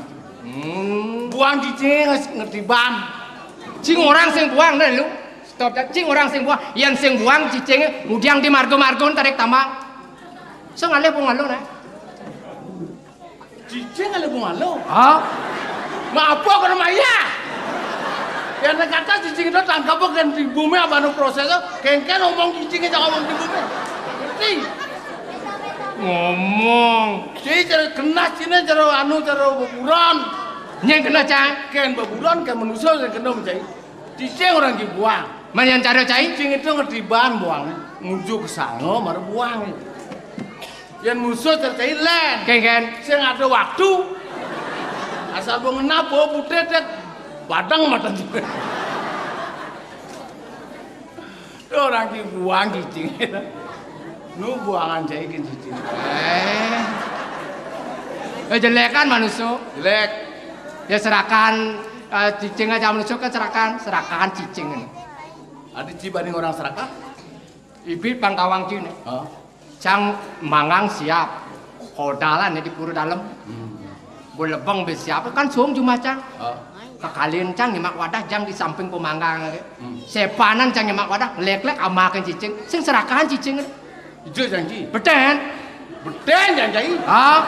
Hmm. Buang cicing ngerti ban. Cing orang sing buang deh lu. Stop ya. Cing orang sing buang. Yén sing buang cicing ngudiang di marga-marga tarik tambang. Sing ngalih pun ngalih nah. Cicing ngalih pun ngalih. Hah? Maapa kena maya? Yén kata cicing itu tangkap kan di bumi apa anu proses, kéngkén omong cicing aja omong di bumi. Ngerti? Ngomong. Ci cara kenas cina cara anu cara beburon. Nyén kena cai. Kén beburon kén manusa sing kena cai. Cicing orang ki buang. Manyan cara cai. Cicing itu ngerti ban buang. Ngujuk sango mar buang. Yén manusa cara cai lén. Kéngkén. Sing ada waktu. Asal mau ngenap, oh, putih dek. Badang mata juga. Orang ki buang cicing. Nu buangan cai kén cicing. Eh. Eh, jelékan manusa. Jelek. Ya serakan, eh, cicing aja manusa kan serakan, serakan cicing. Ada ci banding orang serakah? Ibit pang tawang ci né. Hah? Cang mangang siap. Kodalan ya di pura dalem. Hmm. Bo lebeng bé siap kan suung jumah cang. Hah? Kekalin cang nyemak wadah jang di samping pemanggang. Hmm. Sepanan cang nyemak wadah, lék-lék amakan cicing. Sing serakahan cicing. Ijo janji. Betén. Betén janji. Ah.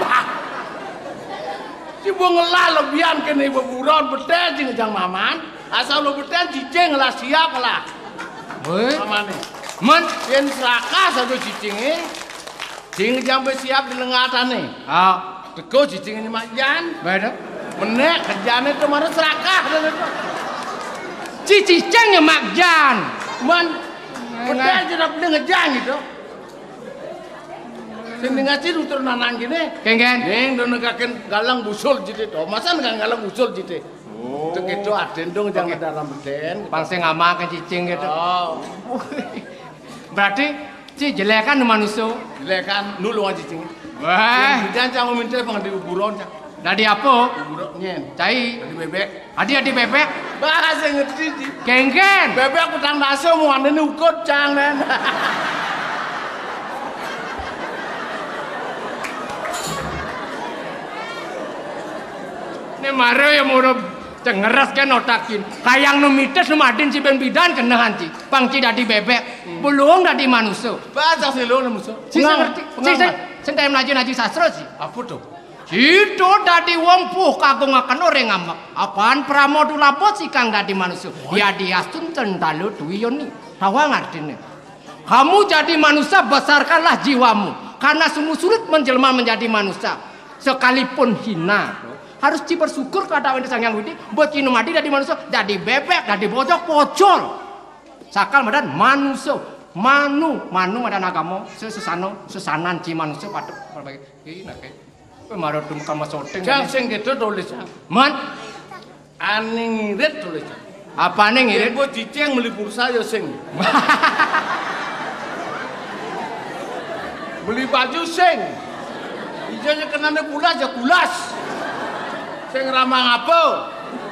Ci bo ngelah lebihan kéné beburon betén cing jang maman. Asal lo betén cicing lah siap lah. Wéh. Mamané. Men. Yén serakah satu cicingé. Cing jang bé siap di lengatané. Ah. Teko cicing ini mak jan. Beda. Menék kerjané tuh mana serakah dan itu. Ci cicing ya mak jan. Man. Enggak. Pedal jenap dia ngejang gitu. Sing ngaci nutur nanang gini. Kéngkén. Ning do negaken galang busul jite to. Masa nggak galang busul jite? Oh. Cek itu aden dong jangan dalam beden. Pang sing ngamakan cicing gitu. Oh. Berarti ci jelekan manusia. Jelekan dulu aja cicing. Wah. Jangan jangan minta pang di kuburan cang. Dadi apa? Kuburan nyen. Cai. Dadi bebek. Adi adi bebek. Bahasa ngerti ci. Kéngkén. Bebek petang dasa mau anda ni ukut cang nen. Né mara ya mara cengeres kan otakin. Kayang nu mites nu madin ci ben bidan kenehan ci. Pang ci dadi bebek. Belum dadi manusia. Bahasa sih lo manusia. Ci ngerti. Ci sing sing taem naji-naji sastra ci. Apa tuh? Ci to dadi wong puh kagungaken ora ngamek. Apan pramodulaba ci kang dadi manusia. Yadiastun cendalo duwi yoni. Tawang artine. Kamu jadi manusia, besarkanlah jiwamu. Karena sungguh sulit menjelma menjadi manusia. Sekalipun hina, harus ci bersyukur kepada Sang Hyang Widi, buat ci mati dadi manusia, dadi bebek, dadi bojok, pocol. Sakal madan manusia, manu, manu madan agama, sesana, sesanan ci manusia patut berbagi. Ih, nak, eh. Kowe mara dum kama syuting. Jang sing gitu tulis, Jang. Man, Ani ngirit tulis, Jang. Apane ngirit? Yen cicing meli pulsa ya sing. Meli baju sing. Ijo ya kenane pulas ya kulas. Sing ramang apa?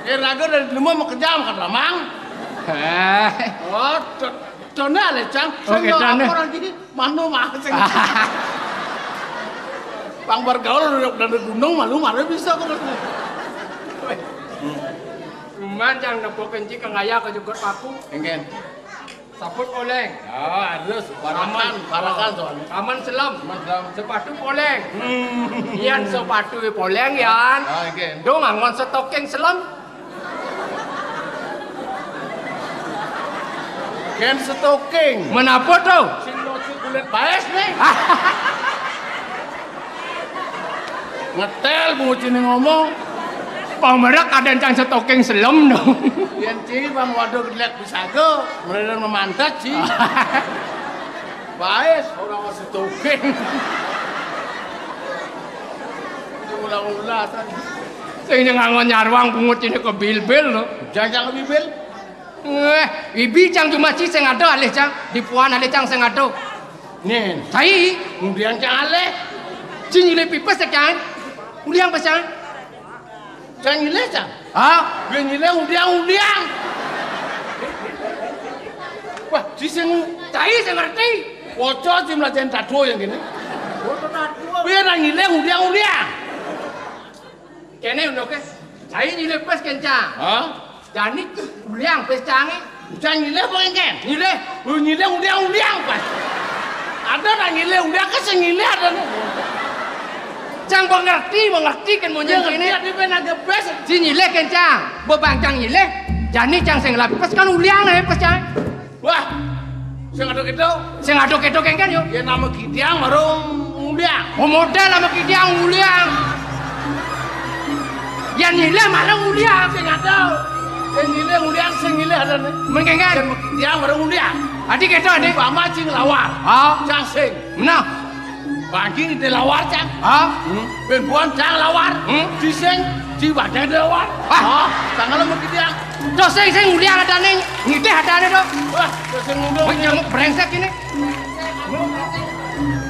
Eh, raga dari lima mau kejam kan ramang. Eh. Oh, do-, done ale, Jang. Oke, sing yo done. Apa orang gini? Manu mah sing. Pang bergaul dari gunung malu mare bisa kok. Cuman yang nepuk kenci ke ngaya ke jukut paku. Engken. Saput oleng. Oh, halus. Barakan, barakan soalnya. Aman selam. Aman selam. Sepatu poleng. Hmm. Yan sepatu poleng, Yan. Ah, engken. Dong angon stocking selam. Ken stocking. Menapa to? Baes nih. Ngetel bungut sini ngomong. Pang merek ada cang setoking selem dong. Yén ci bang waduh gelek bisaga, mrene memantet ci. Baes ora setoking. Ulah-ulah tadi. Sing ngangon nyarwang bungut ini kebilbil lho. Jajal kebilbil. Eh, ibi cang cuma ci sing ada alih cang, dipuan alih cang sing ada. Nen. Cai. Undiang cang alih. Ci nyilih pipes ya cang. Uliang pes cang. Cang nyilih cang. Hah? Dia nyilih undiang undiang. Wah, ci sing cai sing ngerti. Waca ci mlajen tadu yang gini. Waca tadu. Dia nang nyilih undiang undiang. Kene ngono ke. Cai nyilih pes kencang. Hah? Jani uliang pes cange. Ucang nyilih apa engken? Nyilih. Lu nyilih uliang-uliang pas. Ada nang nyilih uliang ke sing nyilih ada nih. Cang mengerti, mengerti kan mau nyilih ini. Dia ben ada pes. Si nyilih kencang. Bebang cang nyilih. Jani cang sing lapis kan uliang nih pes cang. Wah, sing ado kedo. Sing ado kedo kengken yo. Ya nama kidiang baru uliang. Oh model nama kidiang uliang. Ya nyilih malah uliang. Sing ado. Sing nyilih uliang, sing nyilih ada nih. Men kengken. Sing kidiang baru uliang. Adi kedo adi. Mama cing lawar. Ah. Cang sing. Nah. Bagi di lawar cang. Ah. Hmm. Ben buan cang lawar. Hmm. Di sing di badan di lawar. Ah. Ah. Tangan mau kidiang. Terus sing sing uliang ada nih. Ngitih ada nih dong. Wah, terus sing ngundung. Wih, nyamuk brengsek ini.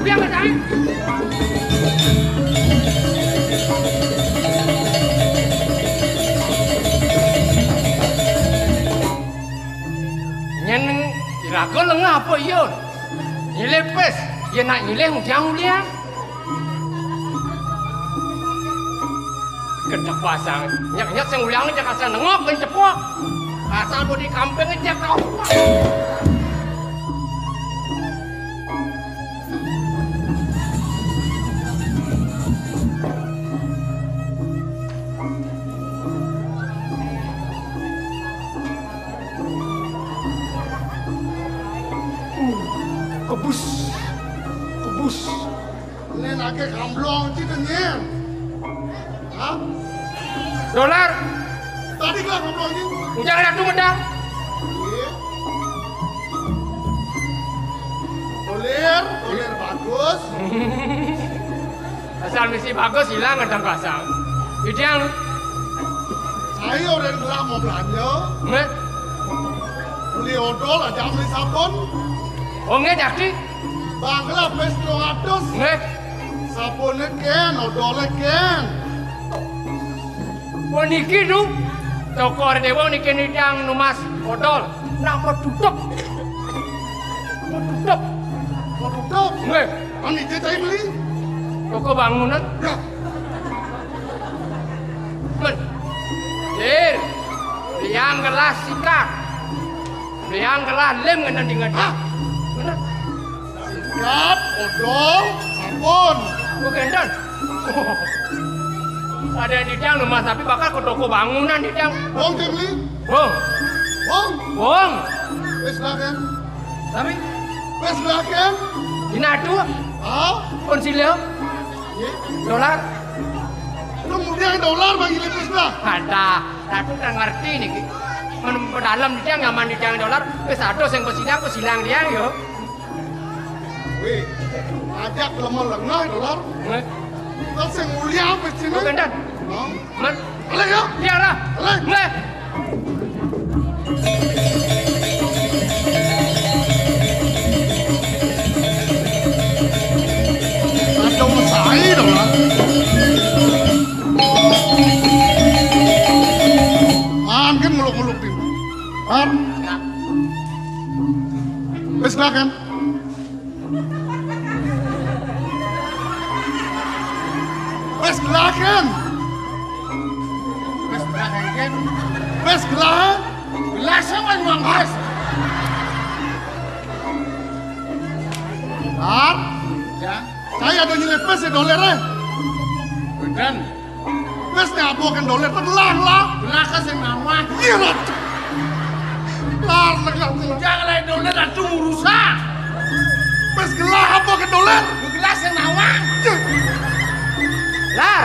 Uliang ada nih. Nyen iraga lengah apa iya? Nyilih pes, yen nak nyilih ngudiang uliang. Kedek pasang, nyek-nyek sing uliang cek asal nengok ben cepok. Asal bodi kamping cek kau. Kebus. Kebus. Nen ake kamblong ci kenyen. Hah? Dolar. Tadi gua kamblong ci. Ujar ratu medang. Iya. Dolir, dolir bagus. Asal misi bagus hilang kadang pasang. Ideal. Saya udah gelap mau belanja. Nggih. Beli odol aja beli sabun. Oh nggih, Cakti. Bang gelap wis dua ratus. Nggih. Sabune ken, odole ken. Wah niki lho. Toko Ardewa niki nidang numas odol. Nak metutup. Metutup. Metutup. Nggih. Kan iki tadi beli. Toko bangunan. Ya. Men. Dir. Yang gelas sikat. Yang gelas lem ngenen di ngeden. Hah? Bener. Sikat, odol, sabun. Bukan don. Ada di dang rumah tapi bakal ke toko bangunan di dang. Wong sing beli? Wong. Wong. Wong. Wis lah kan. Tapi wis lah kan. Dina adu. Hah? Pun silih. Iya. Dolar. Lu kemudian dolar bagi lebih lah. Ada. Ratu tak ngerti niki. Men pedalem di dang nyaman di dang dolar. Wis ado sing pesidang, pesilang dia yo. Wih, ajak lemah lengah dolar. Nggih. Terus sing mulia apa sih? Bukan dan. Hah? Men. Alah ya. Iya lah. Alah. Nggih. Ada mesai dolar. Man kan muluk-muluk di. Man. Wis lah kan. Wis gelaken. Wis gelaken. Wis gelaken. Gelas wis wong wis. Lar. Ya. Saya ada nyelip pes ya doler eh. Bedan. Wis nyabuaken doler telah lah. Lah ka sing mawah. Iya lah. Lar lega telah. Jangan lain doler atuh rusak. Gelah apa kedolen? Gelah sing nawang. Lah.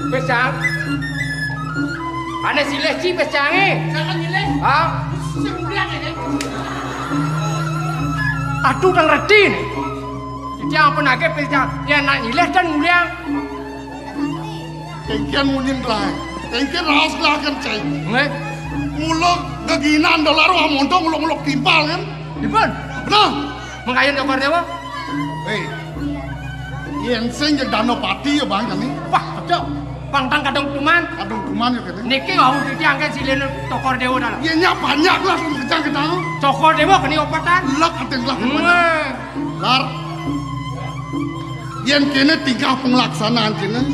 Wis, Jang. Ane silih ci wis, Jange. Jangan nyilih. Ha? Sing mulyang iki. Aduh, nang redi. Iki apa nake wis, Jang? Ya nak nyilih dan mulyang. Engken munyin gelah. Engken raos gelah kan, Cai. Nggih. Mula geginan dolar wah montong uluk-uluk timpal kan. Dipun. Betul. Mengayun Cokor Dewa. Hei. Yen sing jeg Danapati ya, Bang, kami. Wah, cocok. Pangtang kadung tuman. Kadung tuman ya kene. Niki wau titiang kan silih Cokor Dewa dalam. Yen nyak banyak lah sing kejang kita. Cokor Dewa kene opatan. Lek ating lah. Nggih. Lar. Yen kene tingkah penglaksanaan kene.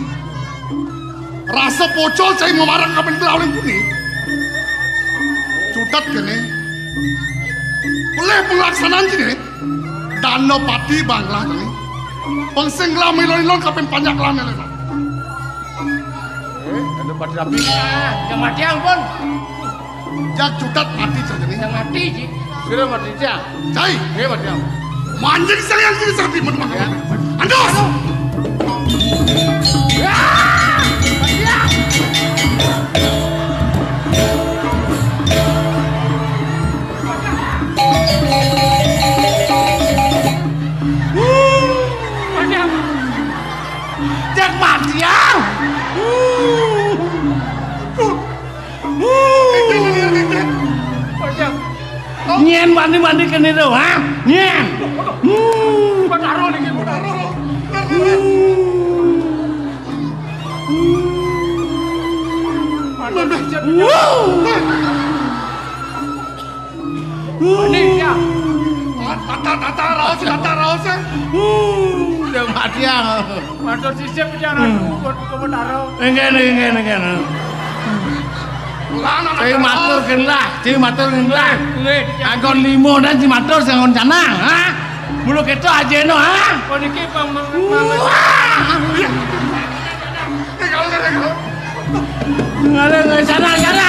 Rasa pocol cai memarang kaben kelawling kuni. Cutat kene. Oleh penglaksanaan kene. Danapati banglah kene. Pang sing lami lon-lon kapen panjak lami lon. Eh, Danapati api. Ah, yang mati ampun. Jak cutat mati saja nih. Yang mati, Ji. Sudah mati, Ji. Cai. Nggih, mati. Manjing sang yang sini sakti menemang. Ya. Andos. Ya. Ya. Cek mati ya. Nyen wani-wani kene to, ha? Nyen. Betara niki, Betara. Aduh, Wuh. Ini ya. Tata, tata, raos, tata, raos, ya. Udah mati ya. Matur sisip ya, Ratu, buat Betara. Enggak, enggak, enggak. Lah, anak Sing matur genlah, sing matur genlah. Nggih. Angkon limo dan sing matur sing angkon canang, ha? Mulu keto ajeno, ha? Kok niki pang-, pang-, pang-, Wah! Ngalih, ngalih, sana, sana.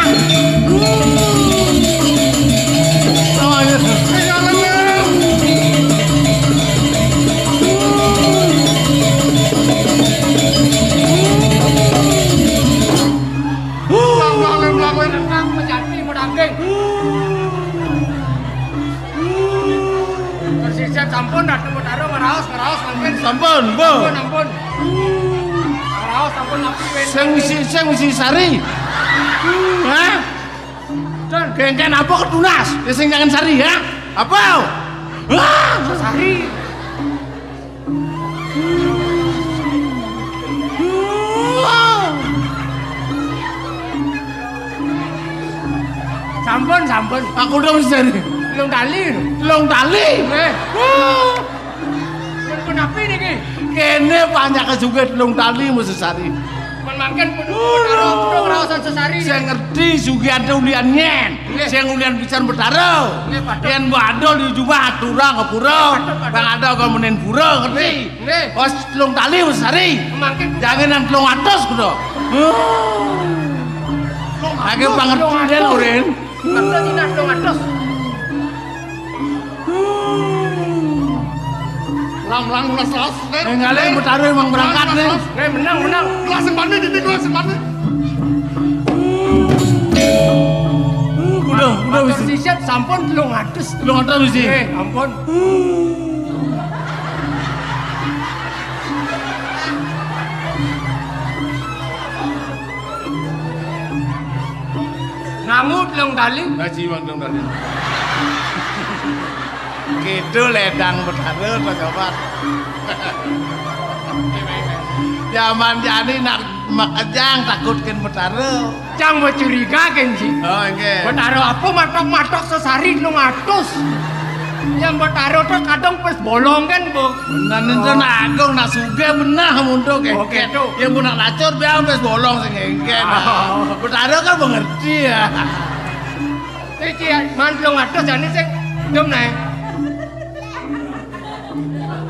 Oh, iya. Ngalih, ngalih. Nang pejati mau daging. Persisnya sampun, Ratu Betara, ngeraos, ngeraos, sampun. Sampun, Bu. Sampun, ampun. Ngeraos, sampun, ampun, ben. Sing mesti, sing mesti sari. Hah? Dan kengken apa ketunas? Ya, sing jangan sari, ya? Apa? Wah! Sari. Sampun, sampun. Aku udah mesti sari. Telung tali. Telung tali? Eh. Wah! Pun api niki? Kene panjake sugih telung tali mesti sari. Pun mangken pun Betara, pun raosan sesari. Sing ngerti sugih ade ulian nyen. Nggih. Sing ulian pisan Betara. Nggih, Pak. Yen mbok adol di jubah aturang kepura. Pak, Pak. Bang ada kok menen pura ngerti. Nggih. Bos telung tali mesti sari. Mangken. Jangan nang telung atus kudu. Telung atus. Lagi pangerti den urin. Ngerti nang telung atus. Lang-lang lunas laos, eh. Eh, ngalih Betara emang berangkat, nih. Eh, menang, menang. Lah, sing mandi, titik lah, sing mandi. Kuda, kuda Matur wis. Sisip sampun telung atus. Telung atus wis. Eh, ampun. Nangu telung tali. Ngaji mang telung tali. Kidul ledang Betara, Pak Sobat. Zaman jani nak makejang takutkin Betara. Cang mau curiga kan, Ji? Oh, nggih. Betara apa matok-matok sesari telung atus? Yang Betara tuh kadang pes bolong kan, Bu? Bener, enten agung, nak sugih bener muntuk, Oh, kengken. Gitu. Ya, mun nak lacur, biar pes bolong sing kengken. Oh. Betara kan mengerti, ya. Iki ya, man telung atus jane sing dum nae.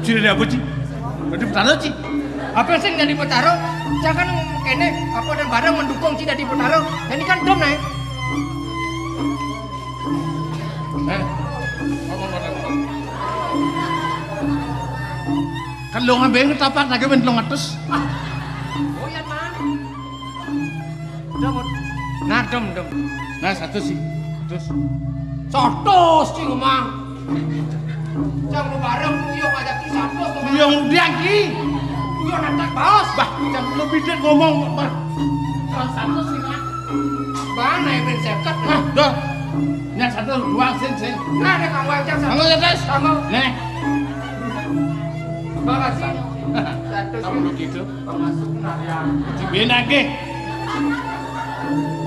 Jenenge apa, Ci? Dadi Betara, Ci. Apa sing dadi Betara? Jangan kene, apa dan barang mendukung Ci dadi Betara. Ini kan dum nae. Eh, ngomong, ngomong, ngomong. Kan lu ngambil ketapak lagi ben telung atus. Oh iya, Mang. Dem. Nah, dem, dem. Nah, satus sih. Satus. Satus sih, Mang. Jang lu bareng, lu yo ngajak ki satus, Mang. Yo udah ki. Lu yo nantak, Bos. Bah, jang lu bidik ngomong, Bah. Satus sih, Mang. Bang, naik ben seket. Hah, dah. Nya satus, dua, sing, sing. Nah, ada kang wajang satus. Kang wajang, satus. Kang. Nih. Makasih. Satus. Kamu begitu. Termasuk penarian. Beda ke.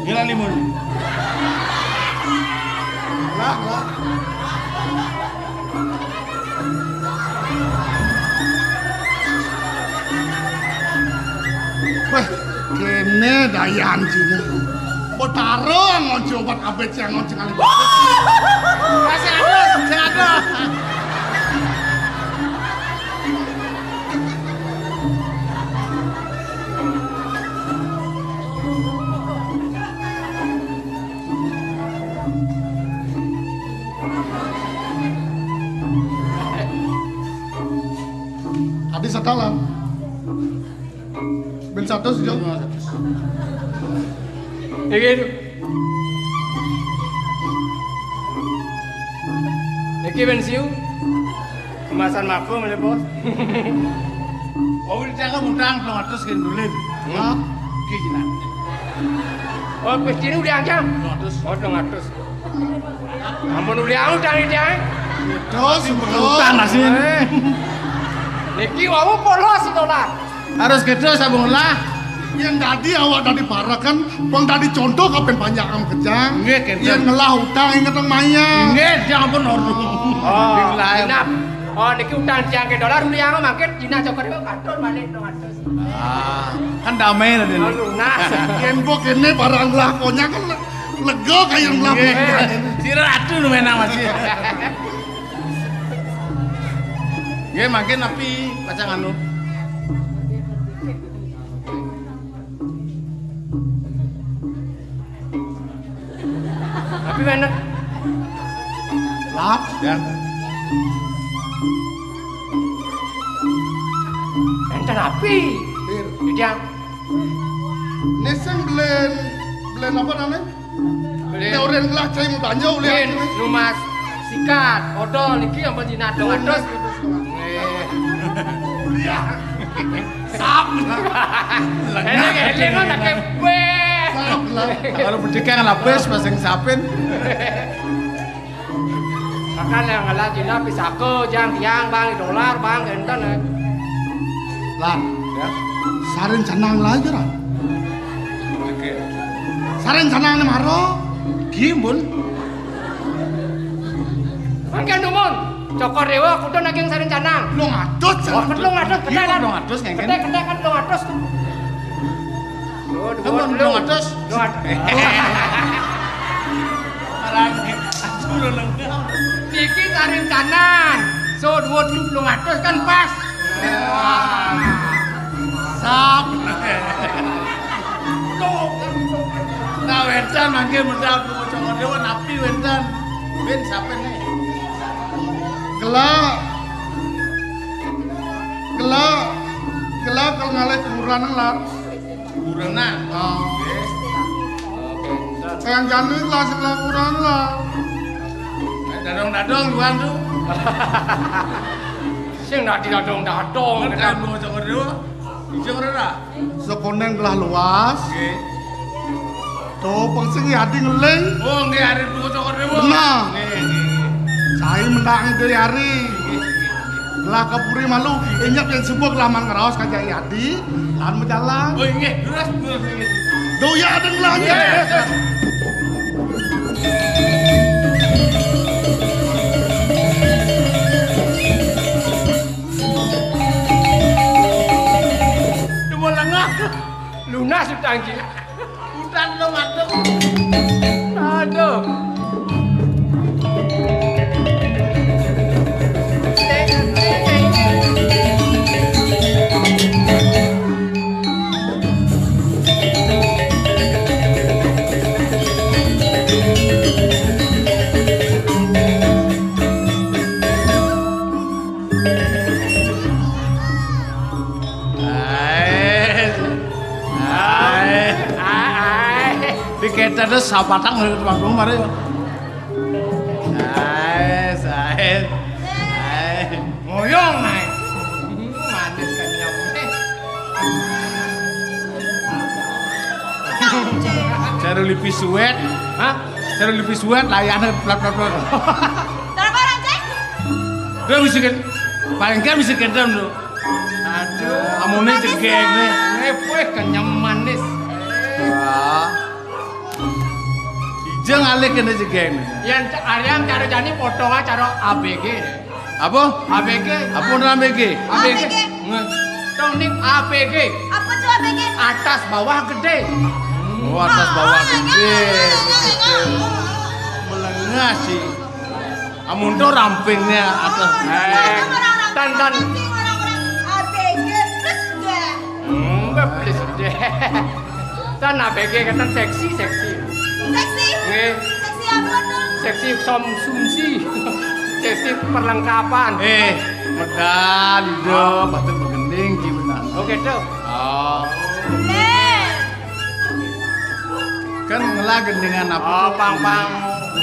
Gila limun. Lah, lah. Wah, kene dayan sini. Mbok taro ngojo obat abet sing ngojo kali. Masih ada, masih ada. Adi satalan. Ben satus, Jo. Iki itu. Iki ben siu. Kemasan mako, mele, Bos. Oh, udah cakap utang telung atus ke dulin. Hmm. Hah? Iki jinak. Oh, wis dini udah aja. Telung atus. Oh, telung atus. Ampun, uliang utang iki, ae. Terus, terus. Utang masih. Eh. Niki wau polos to lah. Harus gitu sabung lah. Yang tadi awak tadi parakan, wong tadi contoh kapan banyak am kejang. Nggih, kenten. Yang ngelah utang inget nang maya. Nggih, ya ampun, ordu. Oh, genap. Oh, niki utang tiang ke dolar, uliang mangkin dina coker yo katon balik telung atus. Ah, kan damai lah ini. Oh, lunas. Yen mbok kene barang lakonya kan le-, lega kaya yang melakukan. Nggih. Sira ratu nu menang masih. Nggih, mangkin api pacang anu. Api bener. Lah, ya. Enten api. Pir. Di tiang. Ini sing belen, belen apa namanya? Belen. Teorin lah, saya mau banyak ulian. Belen, numas, sikat, odol, niki ampun jinak telung atus. Nggih. Ulian. Sap. Enak, enak, enak, kabeh. Sap lah. Kalau berdikang lapis, masing sapin. Makan yang ngelah Cina, pisako, jang, tiang, bang, dolar, bang, enten, eh. Lan, ya. Sarin canang lah aja, Ran. Oke. Sarin canang nih, maro. Gimbun. Mangke numun. Cokor Dewa, kudu naging sarin canang. Telung atus, oh, telung atus, gede, Lan. Telung atus, ngengken. Gede, gede kan telung atus. Oh, dua telung atus. Telung atus. Marang, aduh, lo nengah. Niki sarin canang. So, dua telung atus kan pas. Sap. Tuh. Nah, wénten mangke medal Cokor Dewa napi wénten? Win sapen nih. Gelak. Gelak. Gelak kalau ngalih kuburan, Lar. Kuburan, nah. Oh. Oke. Kayang jani kelas sebelah kuburan, Lar. Eh, dadong-dadong juang tuh. Sing nak dadong-dadong. Kan mau Cokor Dewa. Ijo ora? Sekonen telah luas. Nggih. Tuh, peng sing adi ngeling. Oh, nggih, arep tunggu Cokor Dewa. Benar. Nggih, nggih, nggih. Saya mendak ngidul hari. Nggih, nggih, nggih. Lah kepuri malu, injak yang subuh kelaman ngeraos kajak adi, lan berjalan. Oh, nggih, terus, terus, nggih. Doyak dan belanja. Nggih, terus. Dumun lengah. Lunas utang iki. Utang lo ngadep. Aduh. Kita ada sapatang dari tempat rumah ya. Sae, sae. Sae. Ngoyong naik. Hmm, manis kan nyampe. Cara lipi suwet, hah? Cara lipi suwet layane plak plak plak. Darah barang cek. Dia bisa kan, paling kan bisa kendam tuh. Aduh, amune jegeng nih. Ngepeh kenyem manis. Wah. Ija ngalih kene jegeng. Yen aryang cara jani foto ae cara A B G. Apa? A B G. Apa nang A B G? A B G. A B G. Nge. Tong ning A B G. Apa tuh A B G? Atas bawah gede. Oh, atas bawah gede. Melengah sih. Amun to rampingnya atas. Eh, tan, tan. Orang-orang A B G plus deh. Enggak, plus deh. Tan A B G kata seksi, seksi. Seksi? Nggih. Seksi apa tuh? Seksi konsumsi. Seksi perlengkapan. Eh, medal, Ido, patut begending, ji benar. Oh, gitu. Oh. Nih. Kan ngelah gendingan apa? Oh, tuh? Pang-pang.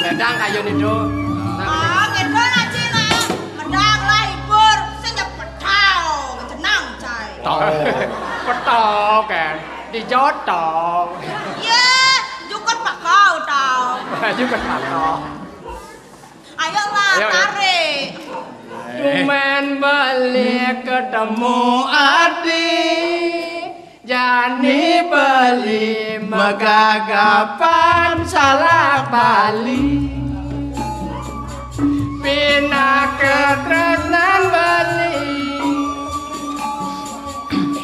Ledang kayu nido. Oh, gitu aja lah. Medal lah, hibur. Sing nyepetau, jenang, cai. Tau. Petok, kan. Dijotong. Iya, jukut pakau, tau. Jukut pakau. Ayolah, ayo, ayo. Tarik. Cuman beli ketemu adik. Jani beli megagapan salah bali. Pindah ke tresnan beli.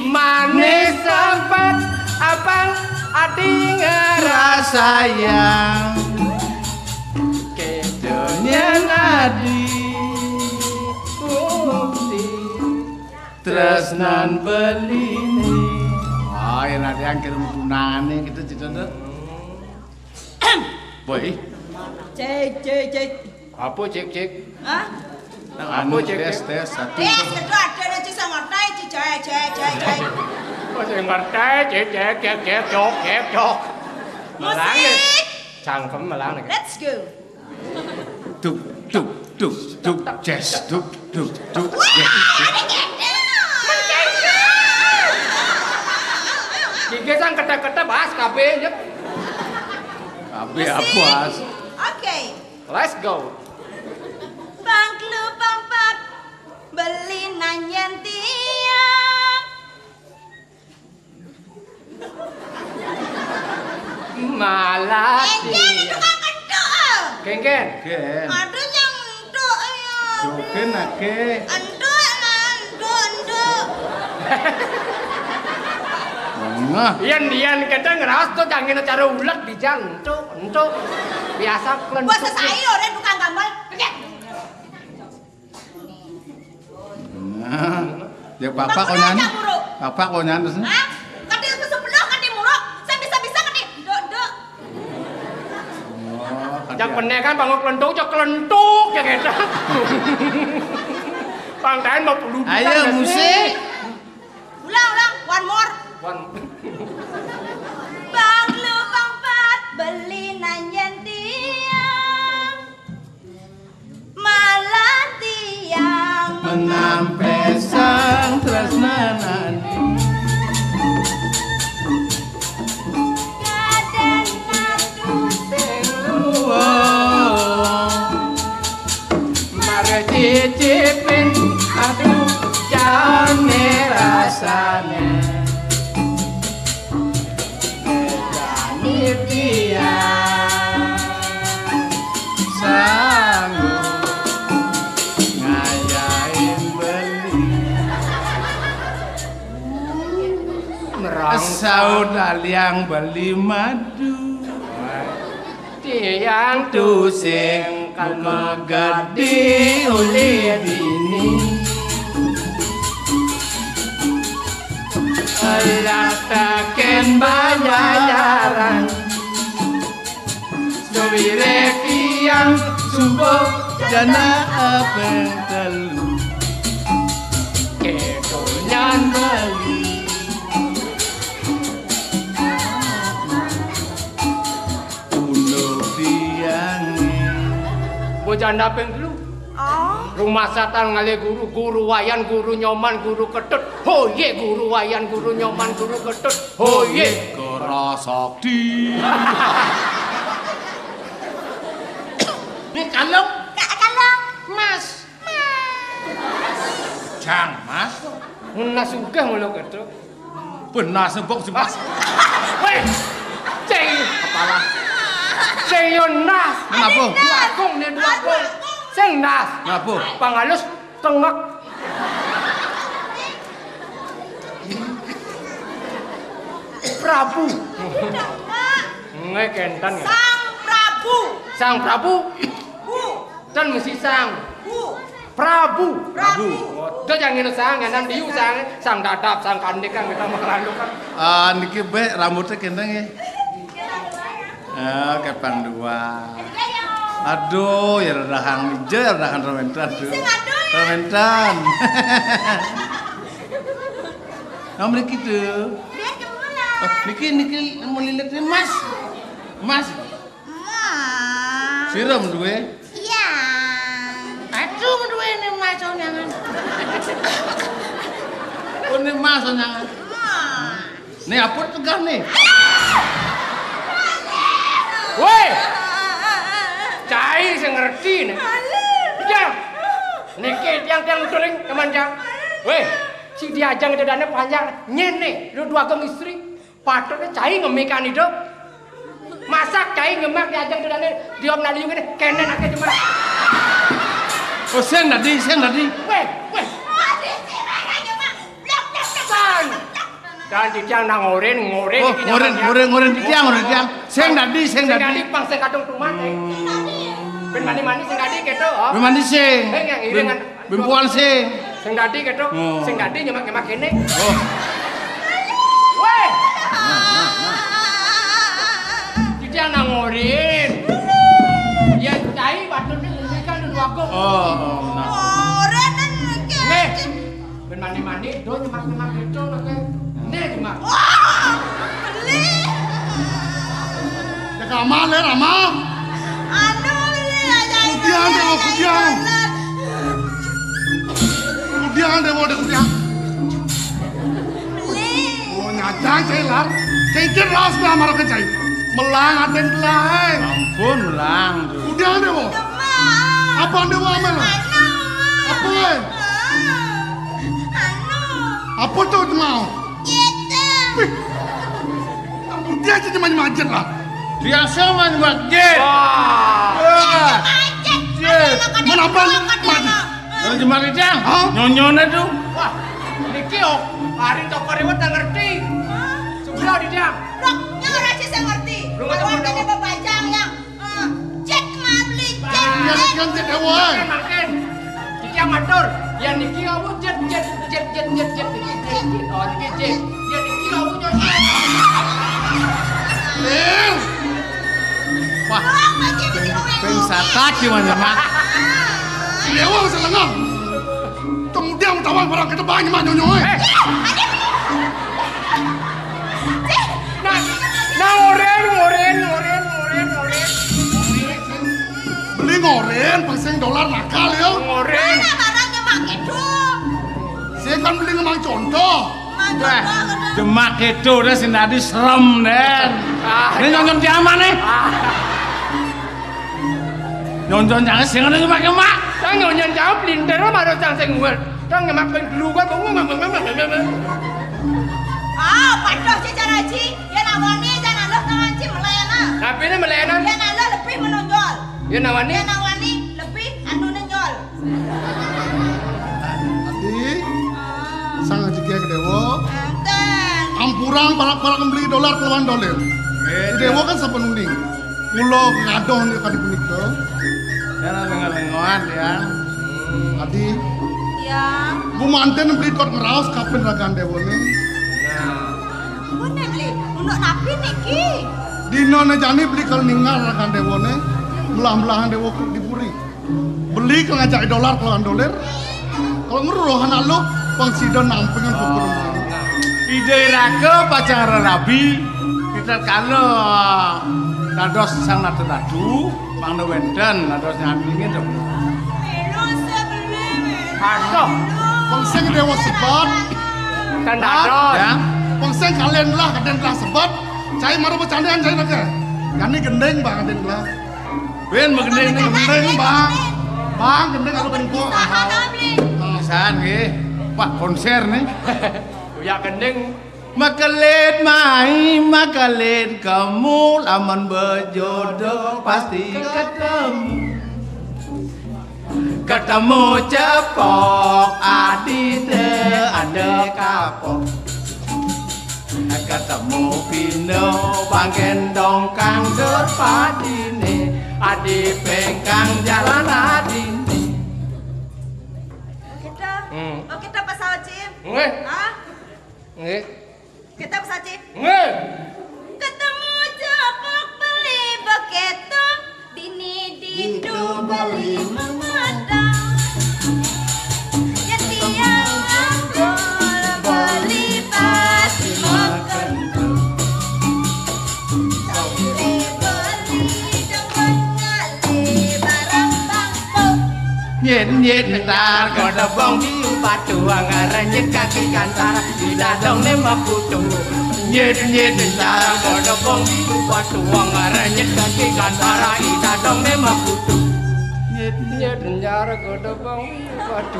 Manis sempat abang adi ngerasayang. Kedonyan adi bukti tresnan belini. Oh, yen ade yang kirim tunane kita cerita tuh. Boy. Cek, cek, cek. Apa cek, cek? Hah? Nah, anu, apa cek, tes, cek? Tes, satu. Tes, itu ada aja sing ngerti, cek, cek, cek, cek. Apa sing ngerti, cek, cek, cek, cek, cok, cek, cok. Melangit. Musik. Cangkem melangit. Let's go. Duk, duk, duk, duk, jazz, duk, duk, duk, wah, jazz, duk. Ada gendang. Gigi sang kete-kete bahas kabeh, ya. Kabeh apa, As? Oke. Let's go. Bangklu pampat beli nanyen tiang. Malah. Engken, itu kan kentuk, ah. Kengken. Ken. Ada yang entuk, ya. Jogen ake. Entuk, nah, entuk, entuk. Nah. Yen, yen kita ngeras tuh jangan cara ulet di jalan, entuk, entuk. Biasa kelentuk. Wah, sesai, orang tukang gambar. Kerja. Nah, ya papa konyan. Papa konyan terus. Hah? Kati itu sebelah, kati muruk. Saya bisa-bisa kati. Dok, dok. Oh, kati. Yang bener kan bangun kelentuk, cok kelentuk ya kita. Pangkain mau puluh. Ayo, musik. Ulang, ulang. One more. One. Bang lu, Bang Pat, beli nanyen tiang. Malah tiang menampe sang tresnanan. Kaden atu sing luwung. Mare cicipin, aduh, jane rasane. Bedani tiang sanggup ngayain beli. Nerang. Saut aliang beli madu. Tiang tusing kan megedi uli bini. Alah taken bayaran. Suwire tiang subuh jana abeng telu. Kekonyan beli. Janda ping telu. Oh. Rumah setan ngalih guru, guru Wayan, guru Nyoman, guru Ketut. Hoye, guru Wayan, guru Nyoman, guru Ketut. Hoye. Kera sakti. Ini kalung. Kak kalung. Mas. Jang, Mas. Nas sugih mula Ketut. Benar sebok sebok. Weh, sing kepala. Sing yo nas. Kenapa? Dua agung nih, dua agung. Sing nas. Kenapa? Pangalus kengek. Prabu. Nggih kenten. Sang Prabu. Sang Prabu. Bu. Ten mesti sang. Bu. Prabu. Prabu. Oh, do jang ngene sang, ngene diu sang, sang dadap, sang kandik kan kita meranduk kan. Ah, niki be rambutnya kenten nggih. Eh, kepang dua. Aduh, ya rerahang ijo, ya rerahang rementan tuh. Sing aduh. Rementan. Nah, mriki tuh. Oh, niki niki mau lilit nih, Mas. Mas. Mas. Sira duwe? Iya. Aduh, duwe ne Mas onyangan. Oh, ne Mas onyangan. Mas. Ne apa tegah ne? Woi. Cai sing ngerti ne. Jang. Niki tiang-tiang nuturing teman jang. Woi, si diajang itu dane panjang. Nyene, lu dua geng istri. Patutnya cai ngemikan hidup. Masak cai nyemak diajang itu dane. Diom naliung ini. Kenen ake cuma. Oh, sing tadi, sing tadi. Weh, weh. Kan. Dan titiang nang ngorin, ngorin. Oh, iki ngorin, nyaman, ya. Ngorin, ngorin titiang, ngorin titiang. Sing dadi, sing dadi. Sing dadi pang sing kadung tumat, eh. Ben mani-mani sing dadi keto, oh. Ben mani sing. Eh, yang iring ben, kan. Ben puan sing. Sing dadi keto, oh. Sing dadi nyemak-nyemak kene. Oh. Weh. Titiang nang ngorin. Ya, cai batur ni ngendikan dulu aku. Oh, oh, nah. Ngorin nang. Weh. Ben mani-mani, do nyemak-nyemak itu, oke. Nih, nyemak. Wah, beli. Ya, Rama, le, Rama. Anu, beli aja. Kudian, Dewa, kudian. Kudian, Dewa, Dewa, kudian. Beli. Oh, nyata, saya lar. Saya kira ras lah, marah ke saya. Melang, aten telah, eh. Ampun, melang. Kudian, Dewa. Dewa. Apa, Dewa, amal? Anu. Apa, eh? Anu. Apa tu mau? Gitu. Wih. Dia aja cuma macet lah. Biasa mah macet. Wah. Eh. Macet. Mana apa lu macet? Kalau cuma itu, hah? Nyonyone tuh. Wah, niki, oh, hari toko rewet tak ngerti. Hah? Sebelah di dia. Dok, nyora sih saya ngerti. Lu nggak tahu, Bapak Bajang yang Eh, cek mah beli, cek, cek. Iya, sekian cek, eh, woi. Makin, makin. Iki yang ngatur. Ya niki awu jet, jet, jet, jet, jet, niki jet, jet. Oh, niki jet. Ya niki awu nyonyo. Lir. Wah. Peng, peng satak gimana, Mak? Dewa selengah. Tong dia mau tawang barang kita banyak, Mak, nyonyo, eh. Eh. Nah, nah, ngoren, ngoren, ngoren, ngoren, ngoren. Beli ngoren, pasang dolar nakal ya. Ngoren. Mana barangnya mak itu? Saya kan beli ngemang contoh. Mang contoh, demak itu udah sing dadi serem, Den. Ah. Ini nyonyon di aman nih. Ah. Nyonyon jangan sing ada nyemak-nyemak. Sang nyonyon jangan pelintir lah, baru sang sing uwel. Sang nyemak ping telu kan, bengong, bengong, bengong, bengong. Ah, padoh sih cara Haji. Yen awani jan aluh kawan ci melayanan. Tapi ini melayanan. Yen aluh lebih menonjol. Yen awani? Yen awani lebih anu nenjol. Ati, sang Haji Kiai Dewa. Enten. Ampurang parak-parak beli dolar kelawan dolir. Nggih. Dewa kan sampun uning. Kula ngadoh nika kadi punika. Jangan lengo-lengoan ya. Adi. Ya. Gumanten beli kot ngeraos kapin ragan dewane. Nah. Pun beli, untuk nabi niki. Dina ne jani beli kal ningal ragan dewane, melah-melahan dewa ku dipuri. Beli kal ngajak dolar kelawan dolir. Kalau ngeruh anak lu, pang sida nampingan pukul. Ide raga pacang rabi. Tatkala dados sang nadu-nadu, mangda wénten dados nyandingin. Aduh, wong sing déwa sebet. Ten dados. Ya. Wong sing kalian lah, kalian lah sebet. Cai mara bercandaan cai nake. Kami gending, Bang, kalian lah. Win magending nih. Gending, Bang. Bang, gending kalau bengkok. Pisan nggih. Wah, konser nih. Uyak gending. Makelit mai, makelit kemu, lamun bejodoh pasti ketemu. Ketemu cepok, adite ada kapok. Ketemu pino, bangkén dongkang dur padine, adi pengkang jalan adine. Kita, Hmm. Oh, kita pas Cim. Nggih. Hah? Nggih. Kita pas Cim. Nggih. Ketemu cepok beli beketo, dini ditu beli memadang. Jadi yang aku beli pasti makan. Sampai beli dengan kali barang bangku. Nyit nyit ntar kodobong di batu anggaran nyit kaki kantar di dadong ne maputu. Nyit nyit ntar kodobong di batu anggaran nyit kaki kantar di dadong ne maputu. Nyit nyit ntar kodobong di batu.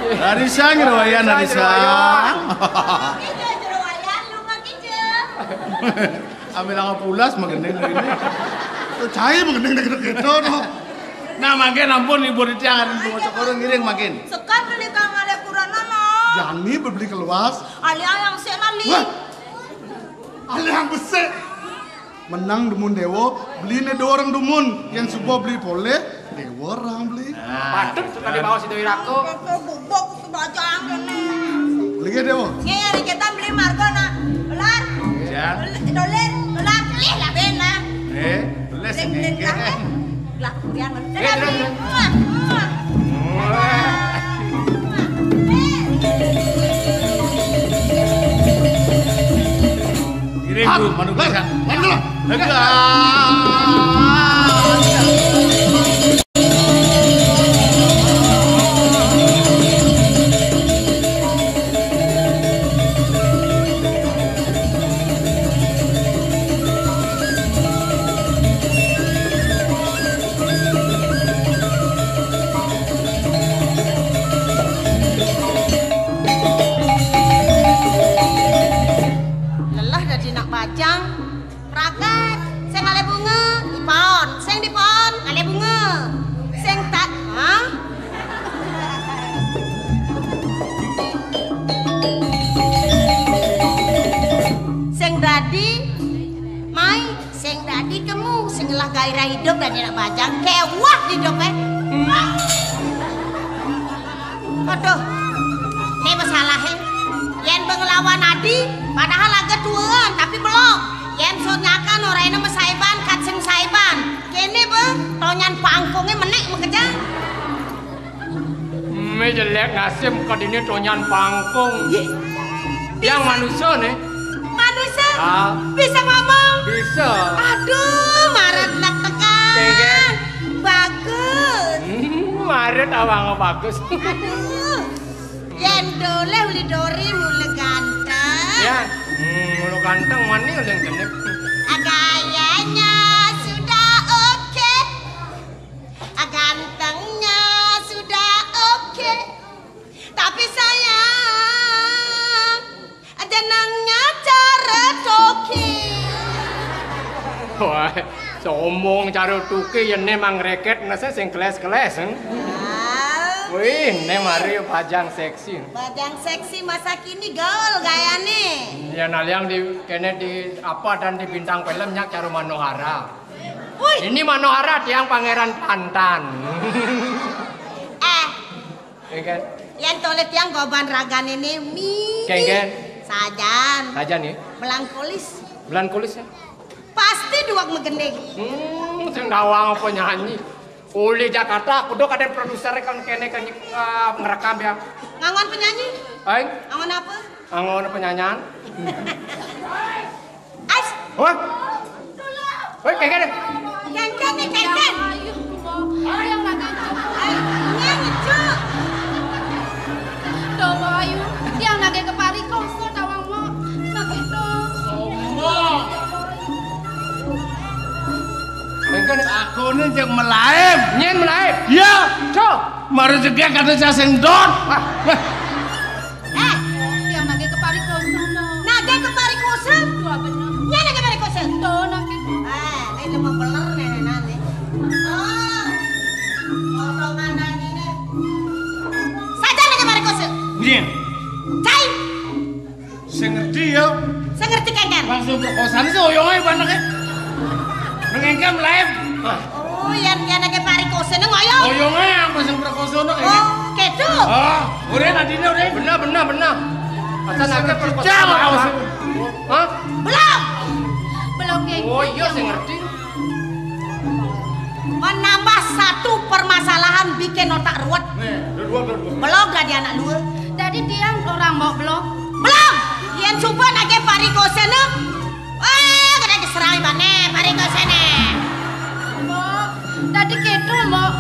Dari sang royan, dari sang. Ambil angka pulas magending ini. Tuh cai magending dek gitu no. Nah, makin ampun ibu di tiang ada dua cokor ngiring makin. Sekar beli kang ada kurana no. Jani beli keluas. Ali ayang sik lali. Wah. Ali yang besik. Menang dumun dewo, beli ne dua orang dumun. Yang subuh beli pole, dewa orang beli. Nah, patut suka dibawa si Doi Rako. Kata bubuk sebajang kene. Beli ke dewa. Nggih, ya, kita beli margo nak. Ular. Ya. Dolir, ular, pilih lah bena. Eh, beli sing lah. Lah kemudian. Iya, iya, iya. Muah, muah. Muah. Muah. Eh. Iring, Bu, manuk bisa. Manuk. Lega. Lelah dadi nak bajang. Ragat, sing ngalih bunga, dipaon, sing dipaon, ngalih bunga. Sing tat, hah? Sing dadi, mai, sing dadi kemu, sing ngelah gairah hidup dadi nak bajang, kewah hidup, eh. Aduh, ini masalahnya. Yen be ngelawan adi, padahal agak tuaan, tapi belum. Yen sonyakan ora enem mesaiban, kat sing saiban. Kene be, tonyan pangkunge menek mekeja. Me jelek nasib kat ini tonyan pangkung. Ye. Yang manusia nih. Manusia? Ah. Bisa ngomong? Bisa. Aduh, maret nak tekan. Tenggen. Bagus. Hmm, maret awang bagus. Aduh. Yen doleh uli dori mula ganteng. Ya, hmm, mula ganteng mani uli genep. Gayanya sudah oke. Gantengnya sudah oke. Tapi sayang, jenengnya cara toke. Wah, sombong cara toke ya memang reket nase sing keles-keles, hmm? Ah. Wih, ne mari bajang seksi. Bajang seksi masa kini gaul gayane. Ya naliang di kene di apa dan di bintang film nyak cara Manohara. Wih. Ini Manohara tiang Pangeran Pantan. Eh, Iya kan? Yen tole tiang goban ragane ne mi. Kengken. Sajan. Sajan ya. Melankolis. Melankolis ya. Pasti duwag megending. Hmm, sing gawang apa nyanyi? Uli Jakarta, kudu kadang produser kan kene kan, eh, ngerekam ya. Ngangon penyanyi? Aing? Ngangon apa? Ngangon penyanyian. Ais, Wah. Woi, kénkén. Kénkén né, kénkén. Ayo, Mbok. Tiang nagih. Eh, nyén ngejuk. Duh, Mbok, ayo. Tiang nagih ka parikosa tawang, Mbok. Nagih to. Kénkén. Aku né jeg malaib. Nyén malaib? Ya. Coba. Mara jegég kada sasing dot. Ah. Wah. Eh, tiang nagih ka parikosa, Mbok. Nagih ka parikosa? Wah, bener. Nyén nagih parikosa? To, nagih. Eh, né lemah beler né, né, né. Oh. Potongan lagi né. Saja nagih parikosa. Nyén. Cai. Sing ngerti ya. Sing ngerti kénkén. Langsung perkosaan sih oyongé banaké. Nang éngkén lain. Ah. Oh, yén, yén aké parikosa nang oyong. Oyongé yang sing perkosa nang ini. Oh, kéto. Ah, udah tadi né udah. Bener, bener, bener. Asal aké perkosaan. Hah? Belum. Belum, kénkén. Oh iya, sing ngerti. Menambah satu permasalahan bikin otak ruwet. Nih, dua, dua, dua, dua. Belum dadi anak lua. Dadi tiang orang, Mbok, belum. Belum. Yén suba nagih parikosané. Wah, kada diserang ibané parikosané. Mbok, dadi kéto, Mbok.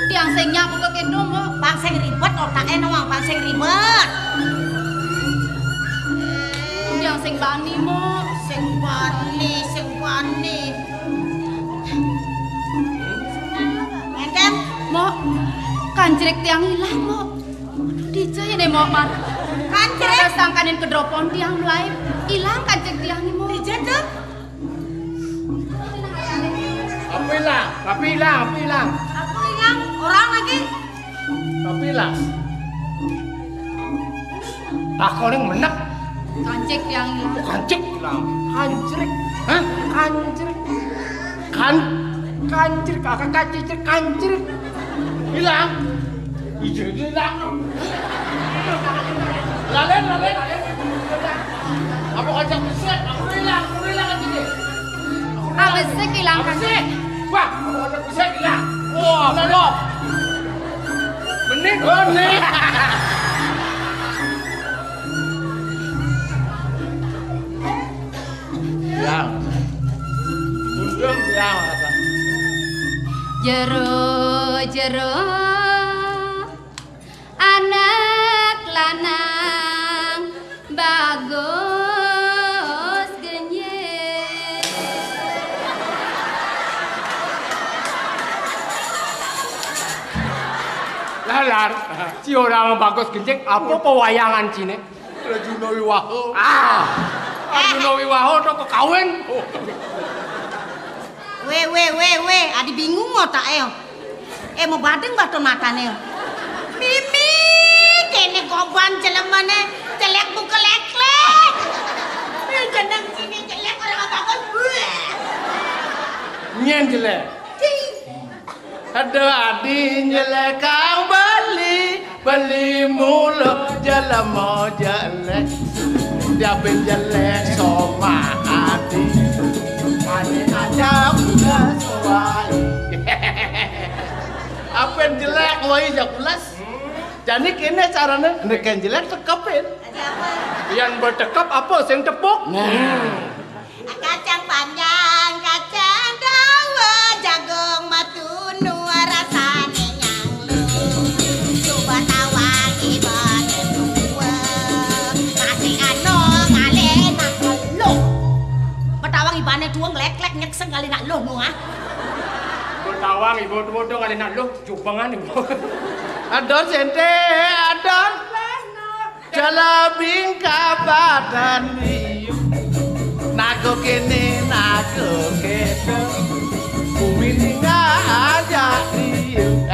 Tiang sing nyak buka kéto, Mbok. Pang sing ribet otaké nawang, pang sing ribet. Tiang sing bani, Mbok. Sing bani, sing bani. Ngéntén? Mbok, kancrik tiang ilang, Mbok. Aduh, dija ya né, Mbok, mar. Kancrik? Kada sangkanin kedropon tiang mulai. Ilang kancrik tiang né, Mbok. Dija to? Apa ilang? Apa ilang? Apa ilang? Apa ilang? Orang lagi. Apa ilang? Takoné menek. Kancrik tiang ilang. Oh, kancrik ilang. Kancrik. Hah? Kancrik. Kan, kancrik, kakak kancrik, kancrik. Ilang. Ija ilang. Lalen, lalen. Apa kacang besek? Aku ilang, aku ilang aja deh. Ah, besek ilang, Kang. Besek. Wah, apa kacang besek ilang? Wah, belum. Benih. Benih. Yang. Undang yang apa? Jero, jero, anak lanang bagus genjing. Lalar, si orang bagus genjing, apa pewayangan cine? Arjuna Wiwaha. Ah, Arjuna Wiwaha to kekawin. Wé, wé, wé, wé, adi bingung otaké. Eh, mau badeng baton matané. Mimi, kéné goban jelemané, jelék buka lék-lék. Eh, jeneng sini jelék orang apa kok? Nyén jelék. Aduh, adi jelék kang beli, beli mulu jelema jelék. Diapin jelék soma adi. Adi aja udah suai. Apin jelék wai jakulas. Jani kéné carané nék kén jelék tekepin. Yén betekep apa sing tepuk? Nah. Kacang panjang, kacang dawa, jagung matunu, rasané nyang luh. Coba tawang ibané dua, kasih ano ngalih nak luh. Betawang ibané dua nglék-lék nyekseng ngalih nak luh, nu, ah. Betawang ibu dua ngalih nak luh, jubengan ibu. Adon sénté, adon. Jala bingka badan liu. Nago kéné, nago kéto. Bumi ninggal aja liu.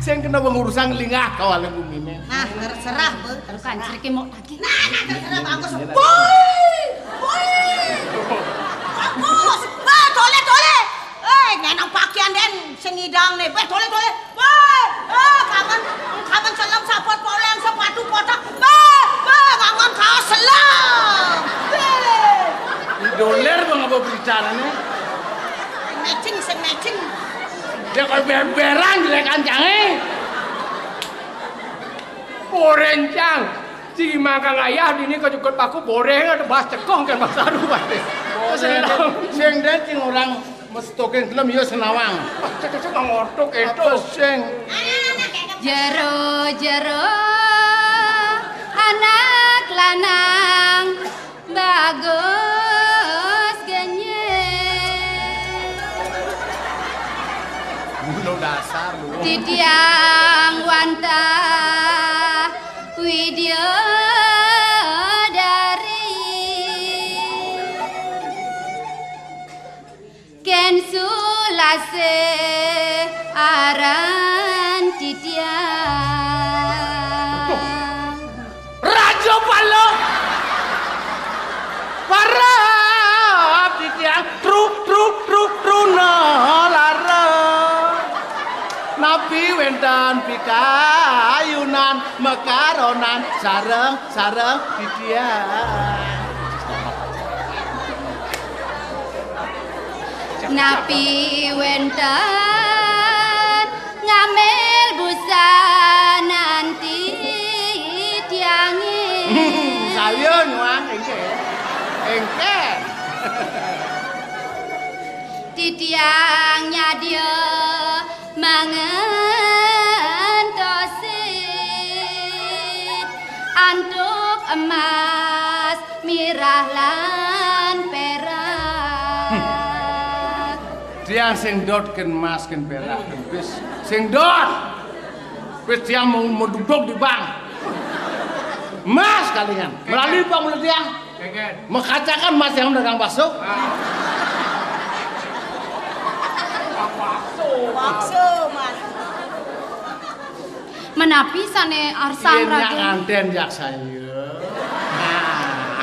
Sing kena pengurusan lingah kawala buminé. Nah, terserah, Bu. Terserah. Kancrik mau lagi. Nah, nah, terserah, bagus. Woi! Woi! Bagus. Bah, toleh, toleh. Eh, ngenang pakaian den sing ngidang né. Bah, toleh, toleh. Woi, eh, kamen, kamen selem, sapot poleng, sepatu kotak. Bah, bah, ngangon kaos selem. Bah. Doler bang apa berbicaranya? Matching, sing matching. Dia kalau ber-beran jelek ancangnya. Orencang. Sing mangkang ayah dini kejukut paku boréh ada bahas cekong kan bahas aru baté. Sing dén sing orang mestokin gelem ya senawang. Cek-cek ngortuk itu. Apa sing Jero-jero anak lanang bagus genyé. Mulo dasar lu. Titiang wantah widya dari. Kén sulasih aran titiang. Raja Pala. Parab titiang tru tru tru truna lara. Napi wénten pikayunan mekaronan sareng-sareng titiang. Napi wénten ngambil busanan titiangé. Hmm, saya nyuang éngkén. Éngkén. Titiang nyadia mangentosin antuk emas, mirah lan pérak. Tiang sing dot kén emas kén pérak kén pis. Sing dot. Pis tiang mau, mau duduk di bank. Emas kalingan. Melalui bank mulai tiang. Mekacakan emas yang dagang bakso. Bakso, Mas. Menapi sané arsan Yén nyak raga? Ngantén jak saya. Nah.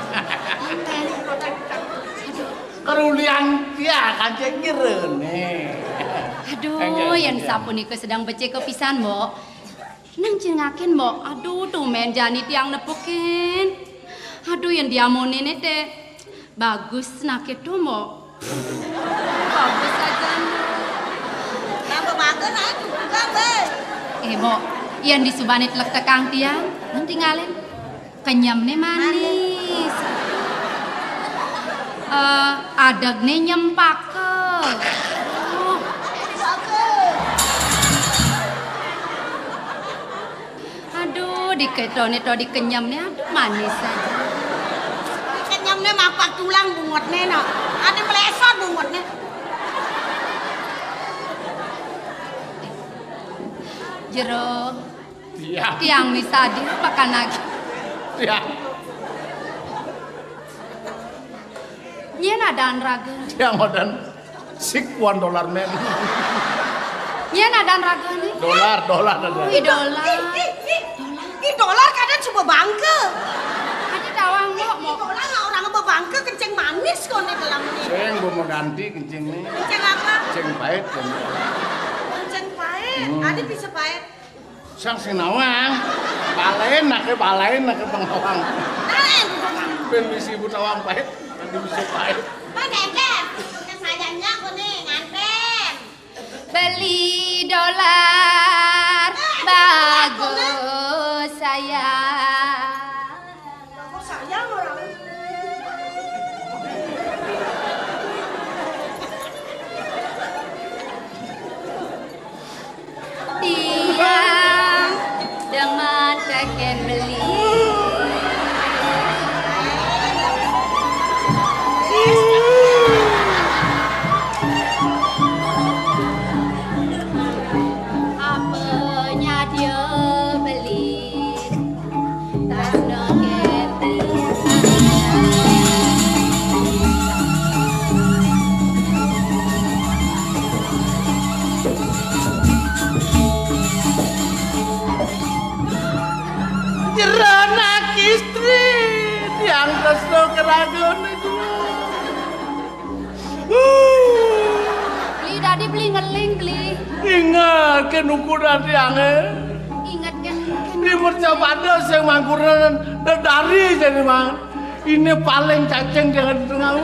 Kerulian ya kan cek ngirené. Aduh, yén sapunika sedeng becik pisan, Mbok. Nang cingakin, Mbok. Aduh, tumén jani tiang nepukin. Aduh, yén diamonin té. Bagus naké to, Mbok. Bagus aja, Mbok. Nambah bagus aja juga, Mbok. Eh, Mbok, yén disubané tlektekang tiang, nang tingalin. Kenyemné manis. Eh, adegné nyempaka. Oh. Aduh, diketoné to dikenyemné, aduh manis aja. Dikenyemné mapak tulang bungutné, no. Ada melesot bungutné. Jero. Iya. Tiang misadia pakan lagi. Iya. Nyén adan raga? Tiang adan sik one dollar man. Nyén adan ragané? Dolar, dolar ada. Ih, dolar. Ih, ih, ih. Ih, dolar kadén suba bangka. Ada tawang, Mbok, Mbok. Dolar lah orang ba bangka kencing manis koné dalam né. Sing gua mau ganti kencingné. Kencing apa? Kencing pahit, kencing. Kencing pahit. Hmm. Ada bisa pahit. Sang sing nawang. Balain naké, balain naké bang nawang. Bén bisi ibu nawang pahit, nanti bisa pahit. Bang Dempet, kesayannya aku nih, nganten. Beli dolar bagus sayang. Sayang orang. Tiang demen tekén beli. Apa nyadia beli? Jeranak istri, tiang tresna ka ragane jero. Beli, dadi beli ngeling, beli. Inget ke nuku dadi ange. Inget ke nuku. Di mercapada sing mangkuran dedari jadi mang. Ini paling cacing jangan di tengah.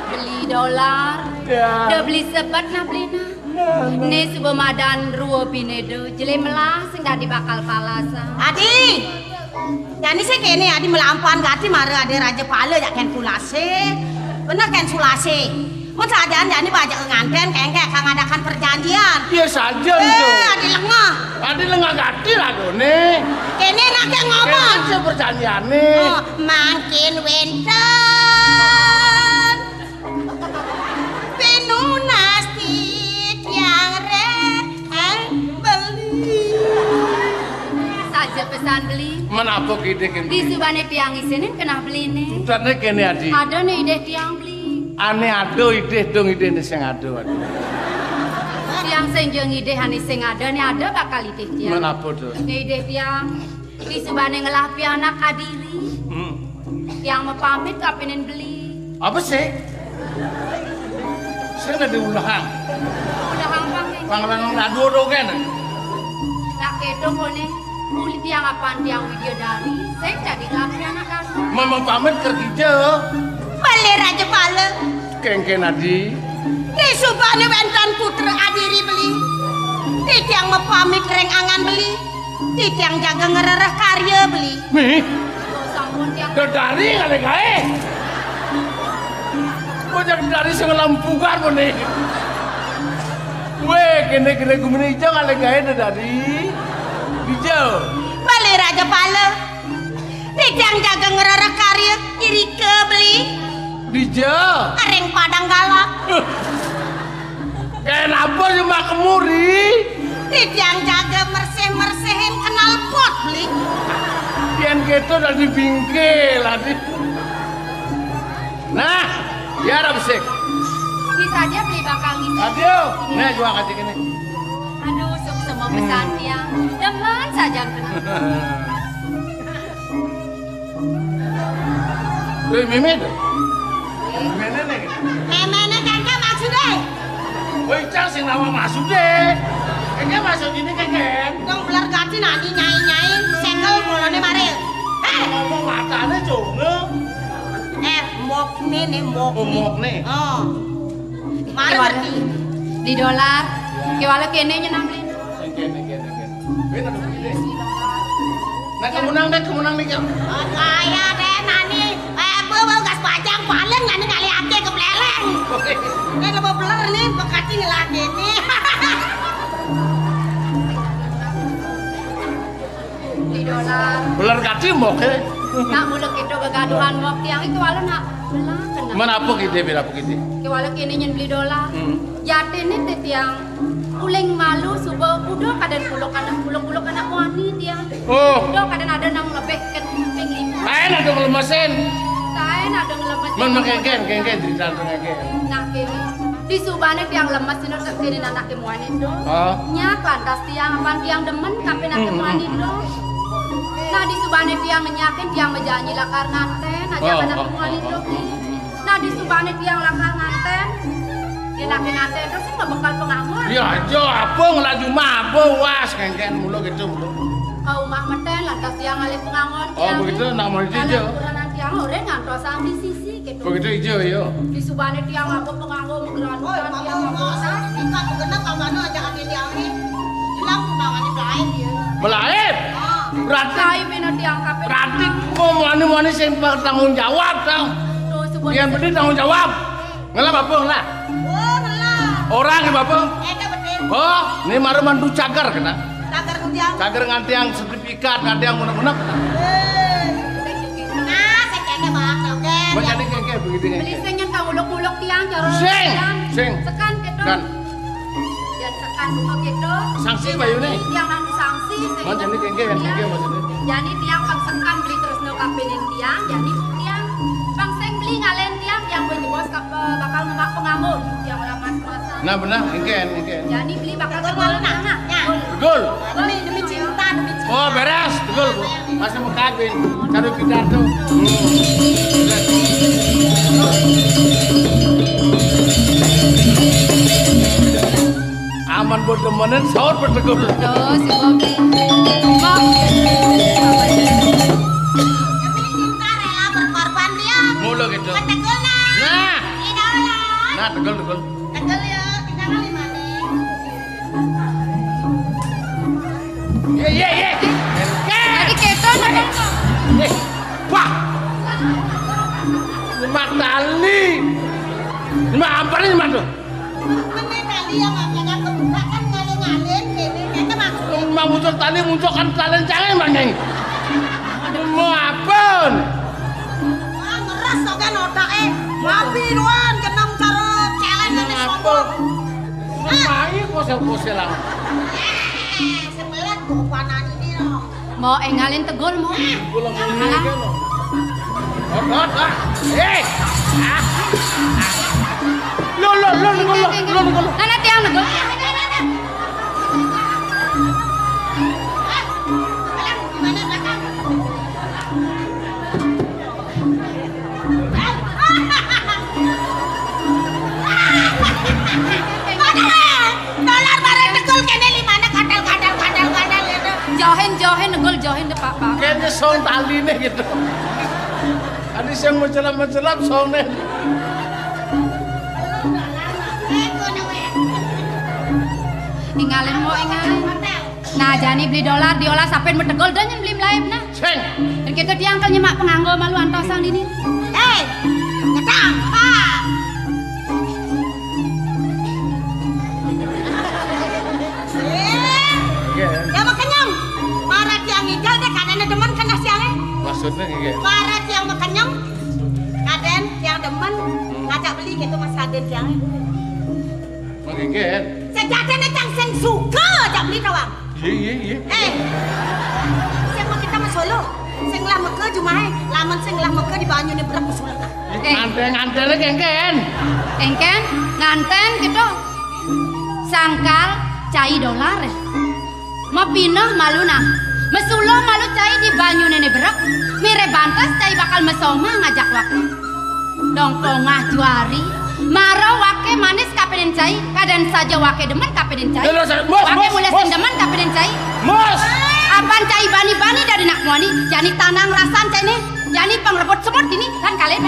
Beli dolar. Ya. Udah beli sebat nah beli nah. Nah, nah. Ini suba madan rua bine do. Jele melah sing dadi bakal palas. Adi. Jani sing kéné adi melampah gati mara ada raja pala jak kén kulasé. Bener kén sulasé. Mun sajan jani bajak nganten kéngkén kang ngadakan perjanjian. Iya saja. Eh, adi lengah. Adi lengah gati lah done. Kéné nak ngomong. Kéné sing perjanjiané. Oh, mangkin wénten pinunas titiang rek beli. Saja pesan beli. Menapa kidih kén beli? Disubané tiang isinin kenah beliné. Tane kéné adi. Ada né idih tiang beli. Ané ada idih dong idih né sing ada. Tiang sing jeung idih ané sing ada né ada bakal idih tiang. Menapa to? Né idih tiang. Disubané ngelah pianak adiri. Hmm. Tiang mapamit kapining beli. Apa sih? Sing ada ulahang. Ulahang pang. Pang lanang radu do kén. Nak kéto koné. Uli tiang apan tiang widya dari. Sing dadi ngelah pianak dasar. Mama pamit kerja. Beli raja pala. Kéngkén adi. Disubané wénten putra adiri beli. Titiang mapamit ring angan beli. Titiang jaga ngrereh karya beli. Mih. Dedari ngalih gaé. Bocah dedari sing lempukan muni. Wéh, kéné-kéné gumine ija ngalih gaé dedari. Ija. Beli raja pala. Titiang jaga ngrereh karya irika beli. Dija. Ring Padang Galak. Kenapa cuma kemuri? Titiang jaga mersih-mersihin knalpot beli. Yén kéto dadi bingkil adi. Nah, ya ora besik. Bisa aja beli bakal gitu. Aduh, nih jual kaji ini. Aduh, suksma pesan tiang. Demen saja kenal. Wéh, mémé to? Méméné né. Méméné kéngkén maksudé? Wéh, cang sing nama maksudé. Kéngkén maksud ini kéngkén. Dong beler gati nani nyai-nyai, segel mulané mare. Héh! Ngomong matané jonge. Eh, mokné né, mokné. Oh, mokné. Oh. Mare ngerti. Di dolar. Kéwala kéné nyenam lé. Kéné, kéné, kéné. Wéh, aduh, gedé. Nah, kemunang deh, kemunang nih, Kang. Kaya deh, nani. Eh, bu, bu, gas bajang, paling nani kali ati kepleleng. Oke. Ini lebo beler nih, bekati ngelah kéné. Di dolar. Beler gati mok, eh. Nak mula kéto gegaduhan mok tiang itu, walau nak belah kena. Menapa kidé, menapa kidé? Kéwala kéné nyén beli dolar. Hmm. Jatiné té tiang uling malu suba udah kadén puluk anak, puluk-puluk anak muani tiang. Oh. Udah kadén ada nang lebih ke ping lima. Taén ada ngelemesin. Taén ada ngelemesin. Men mengkengken, kengken cerita tentang kengken. Nah, kéné. Disubané tiang lemes dina tektirin anaké muani to. Ah. Nyak lantas tiang apan tiang demen kapin anaké muani to. Nah, disubané tiang ngenyakin tiang bejanji lakar nganten aja anaké muani to. Nah, disubané tiang lakar nganten. Yén anaké nganten terus sing bekal pengangon. Ya aja apa ngelaju maba was kengken mulu gitu mulu. Ka umah meten lantas tiang ngalih pengangon. Oh, tiang begitu, nak mau aja. Kalau ukuran tiang oré ngantos sampai sisi. Begitu ijo, iya. Disubané tiang apa penganggo megeran. Woi, mama, mama, asal dipikat, begenep, abana ajak ati tiang nih. Hilang tunangannya belain dia. Belain? Ah. Berarti. Sai bina tiang kapé. Berarti kok muani-muani sing tanggung jawab, tang. Tuh, sebut. Yang penting tanggung jawab. Ngelap apa, ngelap? Oh, ngelap. Orang apa? Eh, betul. Oh, ini mara mantu cagar kena. Cagar ku tiang. Cagar ngantiang sedep Ikat kadang unek-unek. Nah, sing kéné bakal kéné. Macam ini kéngké begitu kéngké. Beli sing nyén kang uluk-uluk tiang, cara sing, tiang. Sing. Sekan kéto. Kan. Yén sekan bunga kéto. Sanksi bayuné. Tiang nang sanksi sing. Macam ini kéngké, kéngké macam ini. Jani tiang pang sekan beli terus no kapinin tiang, jani tiang pang sing beli ngalen tiang, tiang beli bos kapa bakal ngemak pengangon. Tiang ora mas-masan. Nah, benar, kéngké, kéngké. Jani beli bakal tegul, nah. Nah. Tegul. Demi, demi cinta, demi cinta. Oh, beres, tegul, Bu. Masih mau kawin. Cari pidato. Hmm. Aman buat temenin, sahur bertegul. Tuh, si Bobi. Bob. Demi cinta rela berkorban dia. Mulu gitu. Betegul, nah. Nah. Ini dulu. Nah, tegul, tegul. Tegel ya, kita kali maning. Iya, iya, iya. Tadi kéto, nah, kéto. Mak tali. Mak apa nih, Mak, tuh? Mene tali ya, Mak, ya kan kebuka kan ngalih-ngalih, kene, kene maksudnya. Mak muncul tali, muncul kan tali cangin, Mak, nih. Mau apa? Wah, ngeres kok kan otaknya. Mapi doang, jeneng cara celen ini sombong. Apa iya kosel-kosel lah. Eh, sebelah tuh panan ini loh. Mau engalin tegul, mau. Pulang ini kan, loh. Hot, hot, hot. Eh. Ah. Ah. Lo, lo, lo, lo, lo, lo, lo. Nana tiang negul. Dolar bareng tegul kene limane kadal, kadal, kadal, kadal itu. Johin, johin, negul, johin deh, Pak, Pak. Kene song taline gitu. Adi sing mencelap-mencelap songne. Ingalin mau ingalin. Nah, jani beli dolar diolah sampean metegol dan beli melaib nah. Sing. Dan kita tiang kan nyemak penganggo malu antosang dini. Eh, ngetang, Pak. Eh, ya makenyong. Para tiang ngigel deh, kadene demen kena siange. Maksudnya nggih. Para tiang makenyong, kaden tiang demen ngajak beli gitu Mas Raden tiange. Mangke nggih. Sejatine cang sing suka ajak beli tawang. Iya, iya, iya. Eh, sing mau kita mas Solo, sing lah meke jumahe, lamun sing lah meke di banyune brek usulna. Eh. Nganteng-nganteng kengken. Kengken, nganten gitu. Sangkal cai dolar. Mapineh malu nah. Mesulo malu cai di banyune ne brek. Mire bantes cai bakal mesoma ngajak waktu. Dong pongah juari, maro wake manis kapeden cai, kaden saja wake demen kapeden cai. Lho, lho, bos, wake bos, mulai bos. Sing demen kapeden cai. Bos. Apan cai bani-bani dari nak muani, jani tanang rasan cai ne, jani pengrebut semut dini, kan kalian.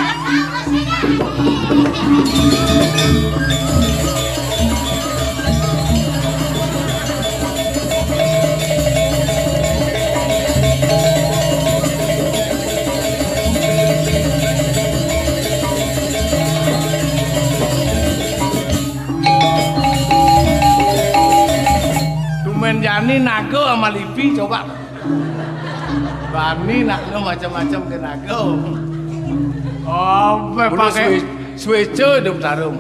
Tumen jani naga sama lipi coba. Bani nak lu macam-macam ke naga. Oh, pakai switch itu taruh.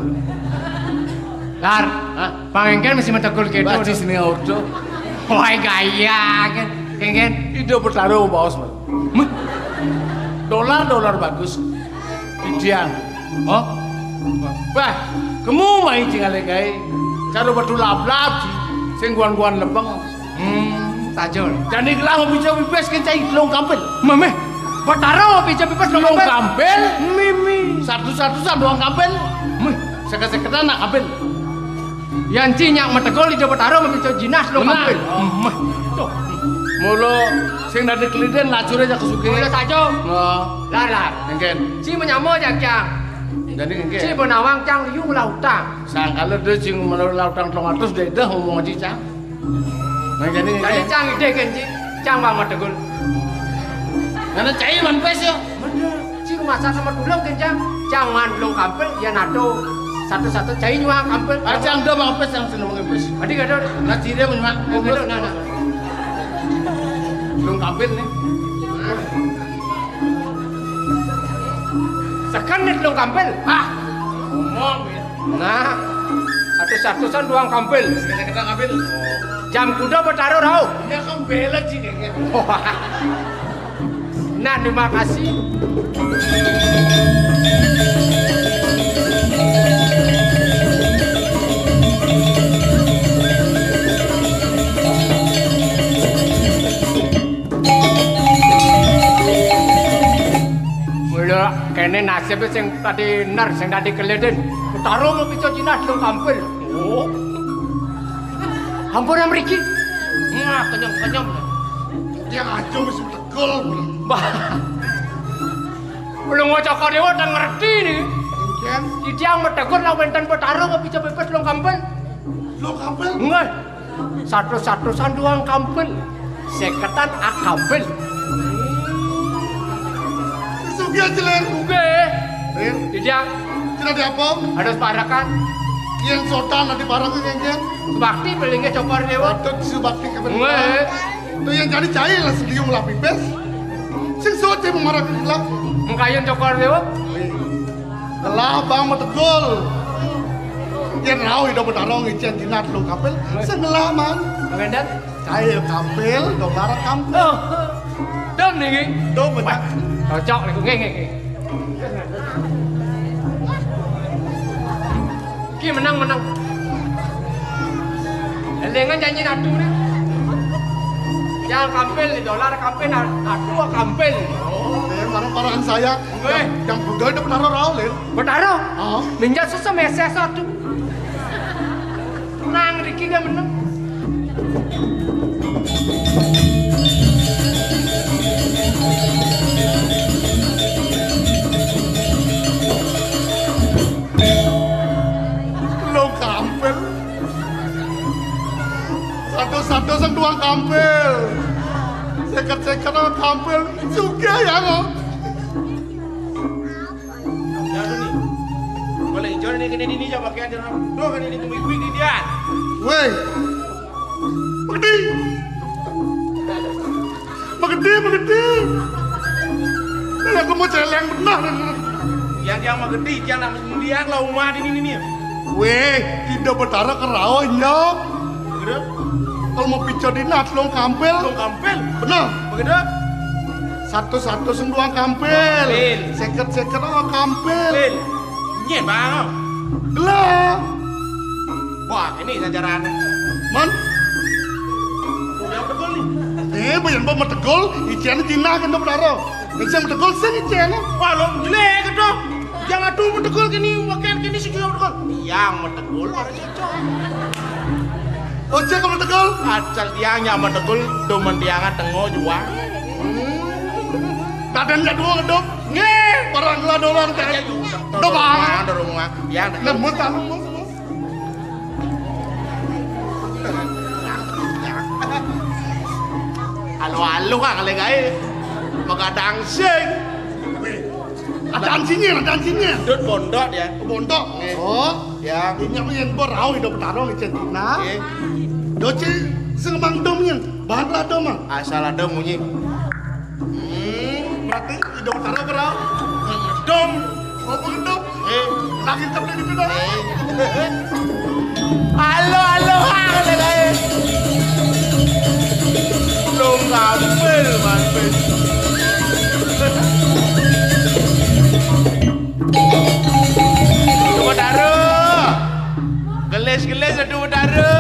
Lar, hah? Pangengken masih mentegul gitu. Bacis nih auto. Wah, gaya kan. Kengken. Itu bertaruh bos. Meh. Dolar, dolar bagus. Idian. Oh? Bah, kamu main cingale gae. Cara betul lablab sih. Sing guan-guan lempeng. Hmm, tajul. Jani gelah mau bisa pipis kencai telung kampil. Memeh. Betara mau bisa pipis telung kampil. Mimi. Satu-satu doang kampil. Meh. Seket-seketan nak kampil. Yan ci nyak metegol ida betara mau bisa jinas telung kampil. Meh. Tuh. Mula sing dadi keliden lacure aja kesuke. Mula saja. Nah. Lar, lar. Engken. Ci menyama aja kyang. Jadi engken. Ci benawang kyang liu ngelah utang. Sangkala dia ci ngelah utang telung atus dia dah ngomong aja cang. Nah, jadi engken. Jadi cang ide kan ci. Cang bang metegol. Ngana cai man pes yo. Bener. Ci rumah sama tulung kan cang. Cang man tulung kampil ya nato. Satu-satu cai nyuang kampil. Ah, cang dah bang pes yang seneng bang pes. Adi kado. Nah, ciri menyuang. Kado, nah, nah. Tulung kampil nih. Sekenit dong kampil. Hah? Ngomong ya. Nah, atus-atusan doang kampil. Sekedar kampil. Jam kuda betara rauh. Ya kampil aja kayak gitu. Nah, terima kasih. Mula kene nasib sing tadi ner sing tadi keleden. Utara mau pica jinas dong kampil. Oh. Ampun mriki. Nah, kenyem-kenyem. Dia aja mesti tegol. Bah. Belum ngocok dewa tak ngerti nih. Kan? Dia metegur lah wenten petara mau pica pipis dong kampil. Lo kampil? Enggak. Satu-satusan doang kampil. Seketan akampil. Sugih aja ler. Oke. Lir. Tidak. Tidak ada apa? Ada separakan. Yang sotan ada barang yang yang. Bakti paling cokor dewa. Patut si bakti kebenaran. Weh. Tu yang jadi cai lah segiung lah pipes. Sing sote memarah lah. Mengkayon cokor dewa. Lah bang metegul. Yang rau hidup betarong ician jinat lu kapel. Sengelah man. Mengendat. Kail kampil, dolar kampil. Oh. Dom nih, Ngi. Dom, Pak. Cocok nih, Ngi, Ngi, Ngi. Ki menang, menang. Elingan janji ratu nih. Yang kampil di dolar kampil, ratu kampil. Oh, eh, mana parahan saya. Weh. Yang, yang budal itu benar rau, Lin. Benar? Oh. Minjat susah meses satu. Nang Riki dia menang. Lo kampil. Satu-satu sang duang kampil. Seket-seket orang kampil. Suka ya lo. Ya tu ni. Boleh hijau ni kena di ni je pakaian dia. Tu kena di kuih-kuih di dia. Weh. Magedi. Magedi, magedi. Lah aku mau celeng benar. Yang yang magedi, yang nak mendiang lah umat ini ni. Weh, Ida Betara kerawa nyok. Begitu? Kalau mau pica di nat long kampil. Long kampil. Benar. Begitu? Satu-satu senduang kampil. Kampil. Seket-seket oh kampil. Kampil. Nyen bang. Gelah. Wah, ini jajaran. Man? Yang betul ni. Eh, bayan ba metegul, ician jinah kan benar. Yang betegul sing ician. Wah, lo jelek gitu. Yang atuh metegul kini, wakil kini si juga metegul. Yang metegul, orang cocok. Ojek metegul. Asal dia yang metegul, do mendiangan tengok juga. Badan jadwal dong. Nge. Orang lah dolar kan. Aja juga. Do bang. Ada rumah. Yang nembus tak nembus. Alo-alo kang le gae. Magadang sing. Ada ansinya, ada ansinya. Dut bondok ya. Bondok. Nggih. Oh. Ya. Ini apa yang berau hidup tarong di centina? Nggih. Doci sing mang dom yang. Bahan lah dom, Mang. Asal ada munyi. Hmm, berarti hidung tara berau? Dong. Oh, begitu. Eh. Lagi tak boleh gitu dong. Eh. Halo, halo, halo, halo. Belum tampil, Mas Pin. Aduh, Betara. Gelis-gelis, aduh, Betara.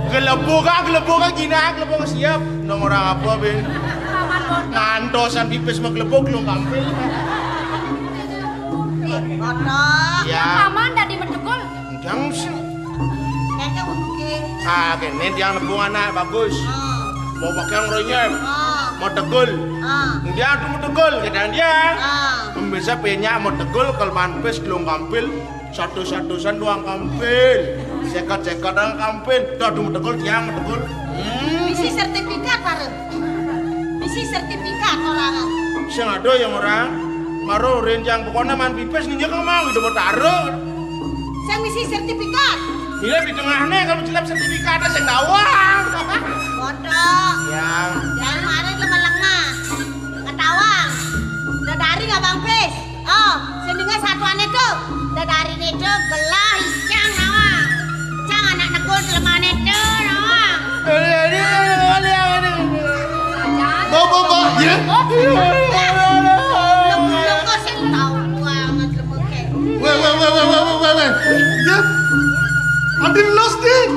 Gelebok ah, gelebok ah, gina, gelebok siap. Nang orang apa, Be? Paman Bondo. Ngantosan pipis mah gelebok, lu kampil. Bondo. Ya. Paman dadi metegul. Jangan sih. Kayaknya untuk ke. Ah, kene dia nebung anak, bagus. Ah. Mau pakai yang ronyem. Ah. Mau tegul. Ah. Dia tuh mau tegul, kadang dia. Ah. Bisa penyak mau tegul, kalau manpes gelung kampil, satu-satusan doang kampil. Sekat-sekat doang kampil. Dah tuh mau tegul, dia mau tegul. Hmm. Bisi sertifikat, Pak. Bisi sertifikat orang. Sing ada yang orang. Maro renjang pokoknya man pipis ninja kau mau hidup taruh. Sing misi sertifikat. Iya, di tengahnya kalau cilap sertifikat sing tawang. Bodoh. Ya. Yang kemarin lu melengah. Ketawang. Udah dari nggak Bang Pis? Oh, sing dengar satuan itu. Udah dari itu gelah icang nawang. Icang anak negul telemane itu nawang. Bo, bo, bo, ya. Lo, lo kok sing tahu banget lo, Bang? Weh, weh, weh, weh, weh, weh, weh, weh. Ya. Adi los deh.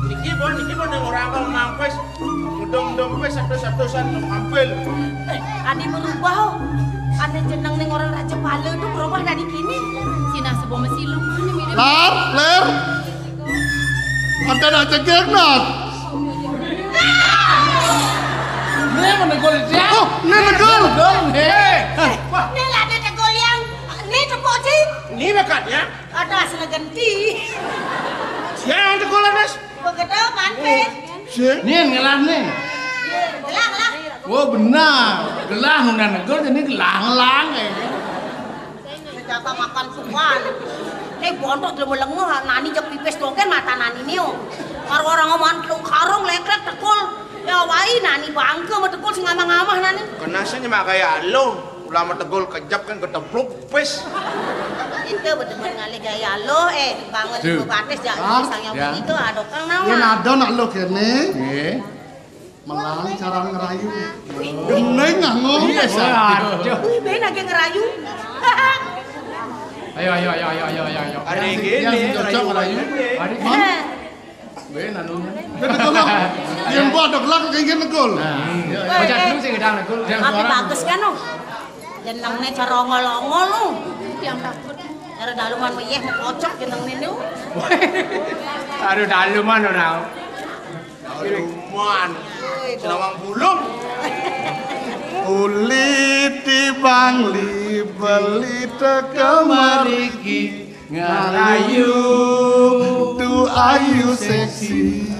Niki, Bon, niki, Bon, yang orang kalau mampes, mudong-mudong wes satu-satusan mampil. Eh, adi merubah. Ane jeneng ning orang Raja Pala itu berubah dari kini. Sinah sebo mesilu mana mirip. Lar, ler. Ada nak cekek nak. Ini menegul dia. Oh, ini negul. Negul, eh. Ini lah ada tegul yang, ini tepuk sih. Ini dekat ya. Ada asal ganti. Siang tegul, Anas. Begitu, mantis. Sing. Nin ngelah nih. Gelang lah. Oh, benar. Gelah nuna negul, jadi gelang-lang, ya kan? Senjata makan tuan. Nih, bontot lemu-lemu, nani jek pipis dogén mata nani nio. Karo orang omongan telung karung, lekrek, tegul. Ya, wai, nani bangke sama tegul, sing ngamah-ngamah nani. Kena sih nyemak kayak lo. Ulama tegul kejep kan ketepluk, pis. Itu betul-betul ngalih gaya lo, eh, banget. Tuh. Batis, ya, ah, sang yang ya. Begitu, adokang nawa. Yen ada nak lo kene. Nggih. Melang cara ngerayu. Gendeng nganggo. Iya, sa. Waduh. Wih, ben lagi ngerayu. Ayo, ayo, ayo, ayo, ayo, ayo, ayo. Hari ini, yang sing cocok ngerayu. Hari ini. Hah? Ben anu. Betul, betul. Yang buat dok lak kayak gini, Kul. Nah, iya, iya. Baca dulu sih gedang, Kul. Yang apa suara. Bagus kan, lo? Jenengnya cara ongol-ongol, lo. Yang takut. Cara daluman, yeh, kocok jenengnya, lo. Aduh, daluman orang. Aduman, senawang bulung. Uli tibang li beli teka mariki ngarayu tu ayu seksi.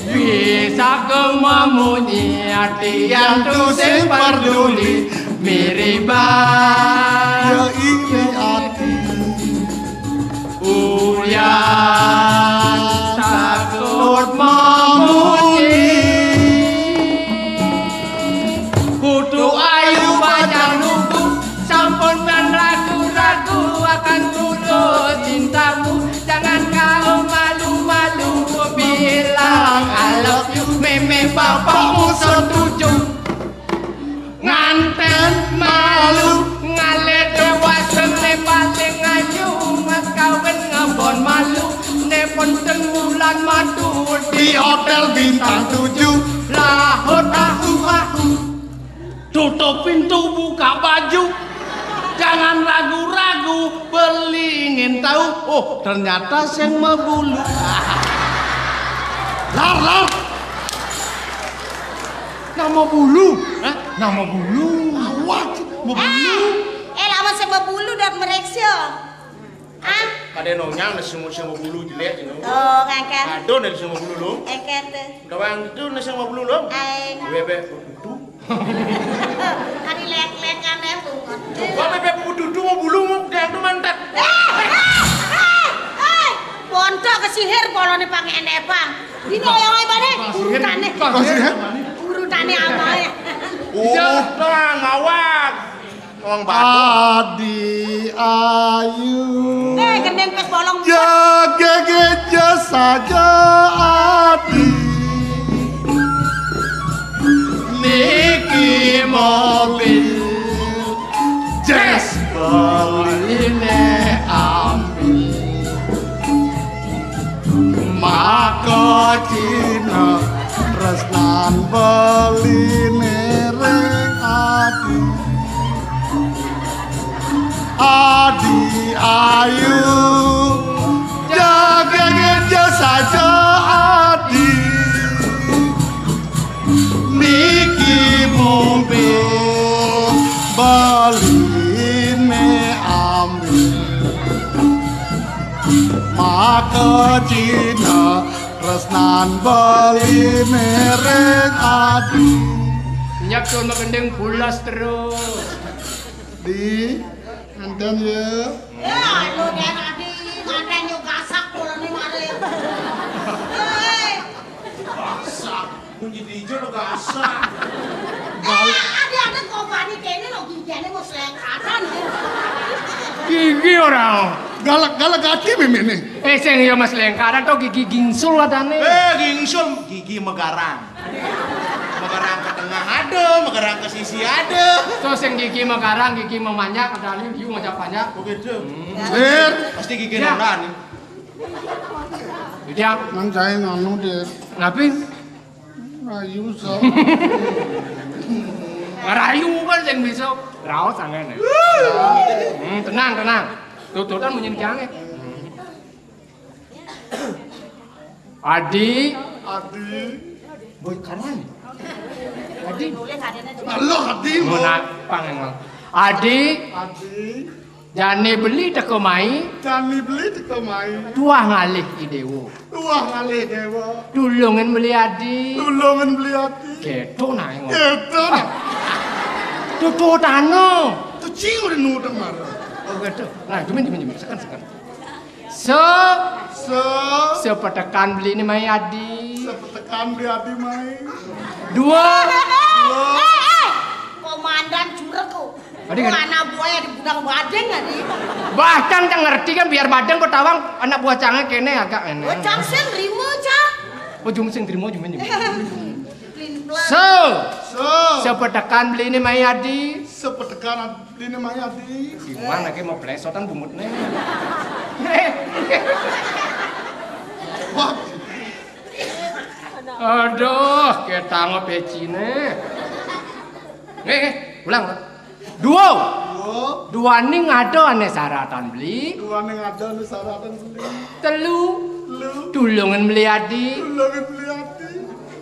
Bisa kemamunyi hati yang tu sing perduli miriba. Ya ini hati. Uyan takut mamunyi. Kudu ayu bajang lugu, sampun dan ragu-ragu akan tulus cintaku. Jangan kau malu-malu bilang I love you, meme bapakmu setuju. Nganten malu ngalih dewasa ne paling ayu, mas kawin ngebon malu ne pun ten wulan madu di hotel bintang tujuh. Lahut ahu ahu. Tutup pintu, buka baju. Jangan ragu-ragu, beli ingin tahu. Oh, ternyata sing mebulu. Lar, lar. Nama bulu? Hah? Nama bulu? Awak, mebulu. Eh, eh, lawan sing mebulu dan mereksa. Ah? Kadén onyang né sing, sing mebulu jelék, you know. Oh, ngangkat. Aduh, né sing mebulu, lo. Ngangkat tuh. Gawang itu né sing mebulu, lo. Aing. Bébék bebudu. Kali lek-lekan ya, bungot. Wah, bébék bebudu, mau bulu, mau ganteng mantat. Eh, eh, eh, eh. Bonto ke sihir, polone pang enepang. Ini oyong ae bane. Urutane. Urutane amae. Utang awak. Wong Batak. Adi ayu. Eh, gendeng pes bolong. Jaga geja saja adi. Niki mobil. Jes beline ambil. Maka Cina tresnan beline ring adi. Adi ayu, jaga geja saja adi. Niki mumpil beline ambil. Maka Cina tresnan beline ring adi. Nyak cuma gendeng bulas terus. Di, nganten ya. Ya, lo dan adi nganten yo gasak polone mare. Hei. Gasak. Kunci di ijo lo gasak. Eh, adi ada kok bani kene lo gigene mau selengkatan. Gigi ora. Galak-galak ati memene. Eh, sing ya mas lengkaran to gigi gingsul katane. Eh, gingsul, gigi megarang. Megarang ke tengah ada, megarang ke sisi ada. To sing gigi megarang, gigi memanjak katane, gigi ngajak panjak. Oh gitu. Hmm. Pasti gigi ya. Nonton. Iya. Nang jae nganu, Dit. Ngapain? Rayu, so. Rayu kan sing bisa. Raos angin ya. Hmm, tenang, tenang. Tututan munyin kiange. Adi. Adi. Boy kanan. Adi. Halo, Adi. Mana pang emang. Adi. Adi. Jani beli teka mai. Jani beli teka mai. Tuah ngalih I Déwa. Tuah ngalih Déwa. Tulungin beli adi. Tulungin beli adi. Kéto nah, ngomong. Kéto nah. Tutu tano. Tuci udah nudeng marah. Oh, kéto. Nah, jumin, jumin, jumin. Seken, seken. Se-, Se-, sepetekan beli ni mai adi. Sepetekan beli adi mai. Dua. Dua. Eh, eh. Komandan jurek kok. Adi kan? Anak buaya di gudang badeng adi. Bahkan cang ngerti kan, biar badeng kok tawang anak buah cangé kéné agak kéné. Oh, cang sing nrimo, cang. Oh, jum sing nrimo, jumin, jumin. Plin-plan. Se-, Se-, sepetekan beli ni mai adi. Sepetekan beli ni mai adi. Gimana ké mau plesotan bungutné? Wah. Aduh, ketang peciné. Nggih, nggih, ulang. Dua. Dua. Duaning ada ané saratan beli. Duaning ada ané saratan beli. Telu. Telu. Tulungin beli adi. Tulungin beli adi.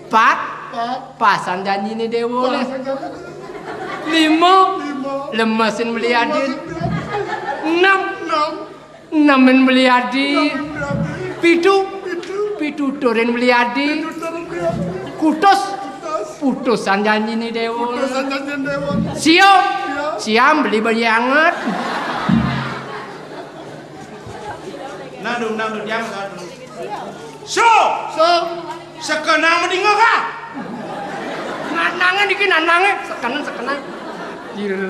Pat. Pat. Pasan janjiné Déwa. Pasan janjiné. Lima. Lima. Lemesin beli adi. Lemesin beli adi. Enam. Enam. Nemen beli adi. Nemen beli adi. Pitu. Pitu. Pituturin beli adi. Pituturin beli adi. Kutus. Kutus. Putusan janjiné Déwa. Putusan janjiné Déwa. Siam. Siam. Siam beli beli anget. Nah, dung, nah, dung, diam, nah, dung. So. So. Sekenang mendinga kah? Nanangé niki, nanangé. Sekenang, sekenang.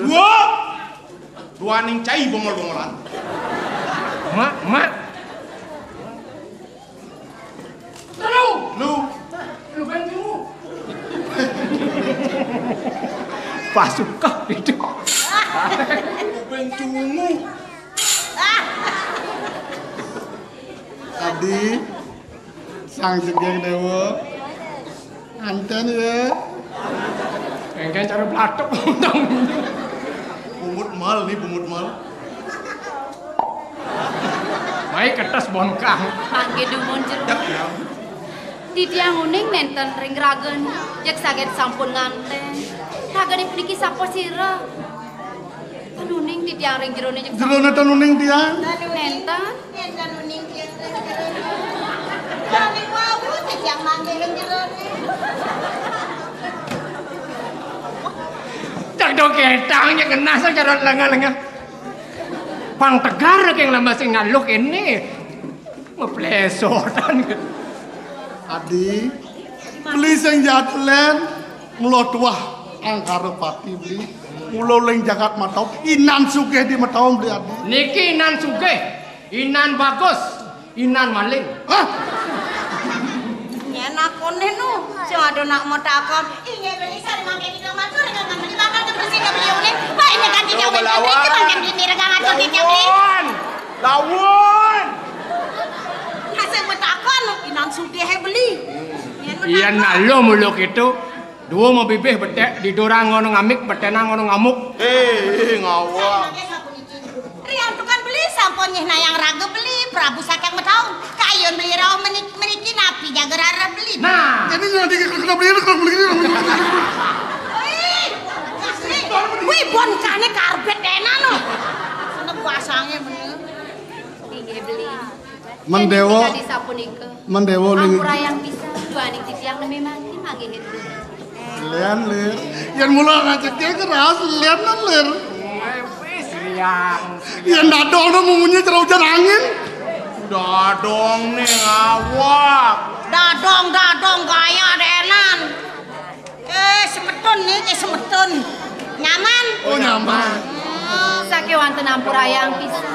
Dua. Duaning cai bongol-bongolan. Mak, mak. Telu. Lu. Lu ben cungu. Pasuka itu. Lu ben cungu. Adi, Sang Jegég Déwa. Anten ya. Engké cara platuk. Bungut mal nih, bungut mal. Mai kertas bongkah. Mangké dumun jero. Dak ya. Titiang uning nénten ring ragané, jeg saget sampun nganten. Ragané puniki sapa sira? Ten uning titiang ring jeroné jeg. Jeroné ten uning tiang. Nénten. Nénten uning tiang ring jeroné. Uning wau titiang manggihin jeroné. Cak dong ketang, ya kena saja lengah-lengah. Pang tegar keng lama sing ngaluh ini. Ngeplesotan. Adi, beli sing jahat lén, mula tuah angkara pati beli. Mula ling jagat matau, inan sugih di matau beli adi. Niki inan sugih, inan bagus, inan maling. Hah? Nyén akoné nu, sing ada nak matakon. Inggih beli sari mangke kita matur dengan beli bakal kebersih ke beliau nih. Baik, ini kan tidak melawan. Mangke beli miregang atur kita beli. Lawan. Lawan. Hasil matakon, inan sugih beli. Iya, nah, lo muluk itu. Dua mau bibih betek, di dorang ngono ngamik, betenan ngono ngamuk. Eh, eh, ngawa. Riantukan beli, sampun nyih nayang raga beli, Prabu saking metaun. Kayun beli rauh menik-, meniki napi jaga rara beli. Nah. Jadi nyadi kena beli, kena beli. Wih, wih, bon kane karbet enak no. Seneng pasangnya bener. Inggih beli. Mendewo. Jadi sapunika. Mendewo ning. Ampurayang pisan, duaning titiang neme mati manggihin. Lian, Lir. Yen mula rezeki keras, lian, Lir. Wis, Liang. Yen dadong no mumunye cara hujan angin. Dadong ning awak. Dadong, dadong, gaya denan. Eh, semeton nih, eh, semeton. Nyaman? Oh, nyaman. Sakewanten ampurayang pisan.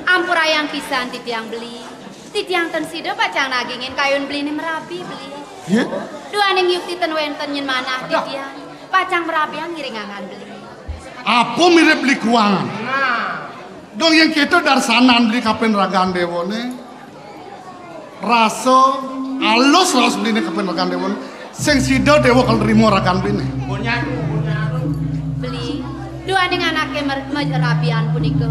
Ampurayang pisan titiang beli. Titiang ten sida pacang nagingin kayun beli ni merabi beli. Ye? Duaning yukti ten wenten nyen manah titiang. Pacang merabiang ngiringangan beli. Apa mirip beli kuangan? Nah. Dong yang kita darsanan beli kapen ragan dewane. Rasa alus raos beli ni kapen ragan dewane. Sing sida dewa kal nerima ragan beli ni. Beli, duaning anake mer-, merabian punika.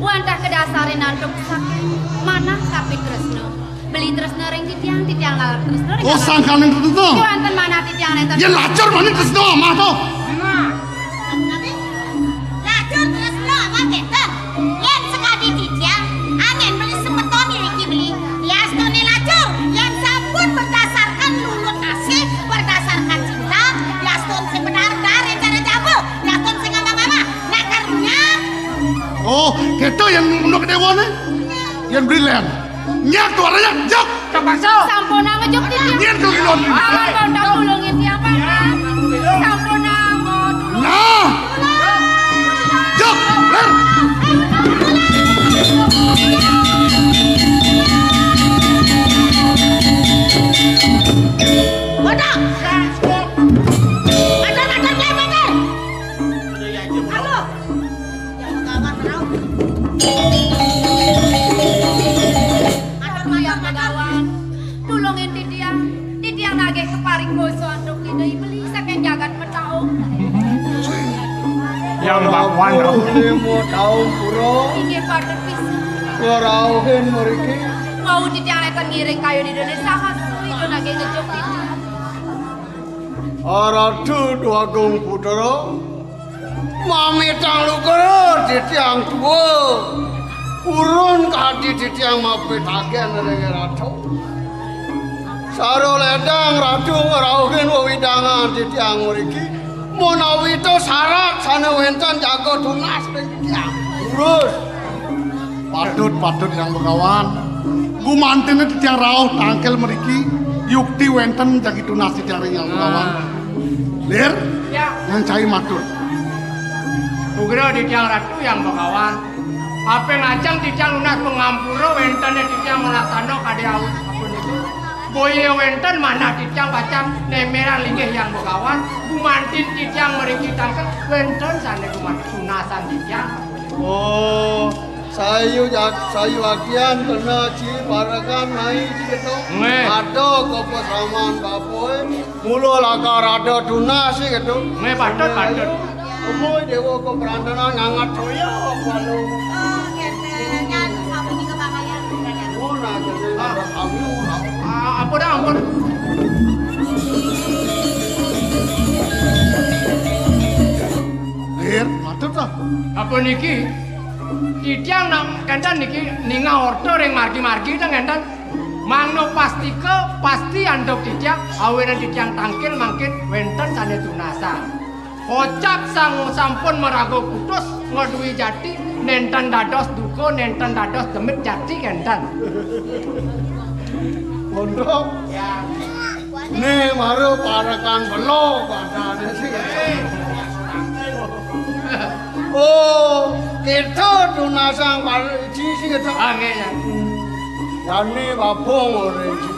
Wantah kedasarin antuk saking manah kapitresna. Beli tresna ring titiang, titiang lalar tresna ring. Oh, sangkaning tresna. Kuanten manah titiang nenten. Yen lacur maning tresna amah to. Lacur tresna amah nenten. Oh, kéto yén unduk déwané. Yén beli lén. Nyak tuara nyak, juk. Terpaksa. Sampun ngejuk titiang. Yén tuh ilon. Aman, Bang, tak tulungin tiang, Bang. Sampun ngejuk. Nah. Juk, ler. Wadah. Ada, ada, ada, ada. Halo. Atur, Yang Begawan, tulungin titiang. Titiang nagih keparing basa antuk Ida Ibeli saking jagat Metaung. Yang Begawan, Ratu. Lima taun pura. Inggih, patut pisan. Ngrauhin mriki. Wau titiang nénten ngiring kayun Ida Désa Hastu, Ida nagih ngejuk titiang. Aratu Dwagung Putra, mamitang lugra titiang tua. Purun kadi titiang mapitagén ring Ratu. Sara ledang Ratu ngrauhin wewidangan titiang mriki. Menawi to sarat sané wénten jaga tunas ring titiang. Terus. Patut, patut, Yang Begawan. Gumantiné titiang rauh tangkil mriki, yukti wénten jagi tunas titiang ring Yang Begawan. Ah. Lir, ya. Yang cai matur. Lugra titiang Ratu Yang Begawan. Apang ajeng titiang nunas pangampura wéntené titiang malaksana kadé awit sapunika. Boya wénten manah titiang pacang némbéang linggih Yang Begawan, gumantin titiang mriki tangkil wénten sané gumanten tunasan titiang. Oh, sayu jak-, sayu agian kena ci parekan mai ci kéto. Nggih. Ada kepesaman bapoé, mula lakar ada tunas ci kéto. Nggih, patut, patut. Umui déwa kebrantenan ngangat toya, walu. Oh, kéto. Nyan, sami juga pakaian. Oh, nah, jadi ada kami, oh, nah. Ah, ampun, ampun. Lir, matur to. Apa niki? Titiang nak kénten niki ningeh orta ring margi-margi to kénten. Mangda pastika, pasti antuk titiang, awinan titiang tangkil mangkin wénten sané tunasan. Kocap sang sampun maraga putus, ngadui jati, nénten dados duka, nénten dados demit jati kénten. Pondok. Ya. Né mara parekan bela badané sing. Oh, kita tunasang pare-, ci sing kita. Ah, nggih, ya. Jani babung ora ci.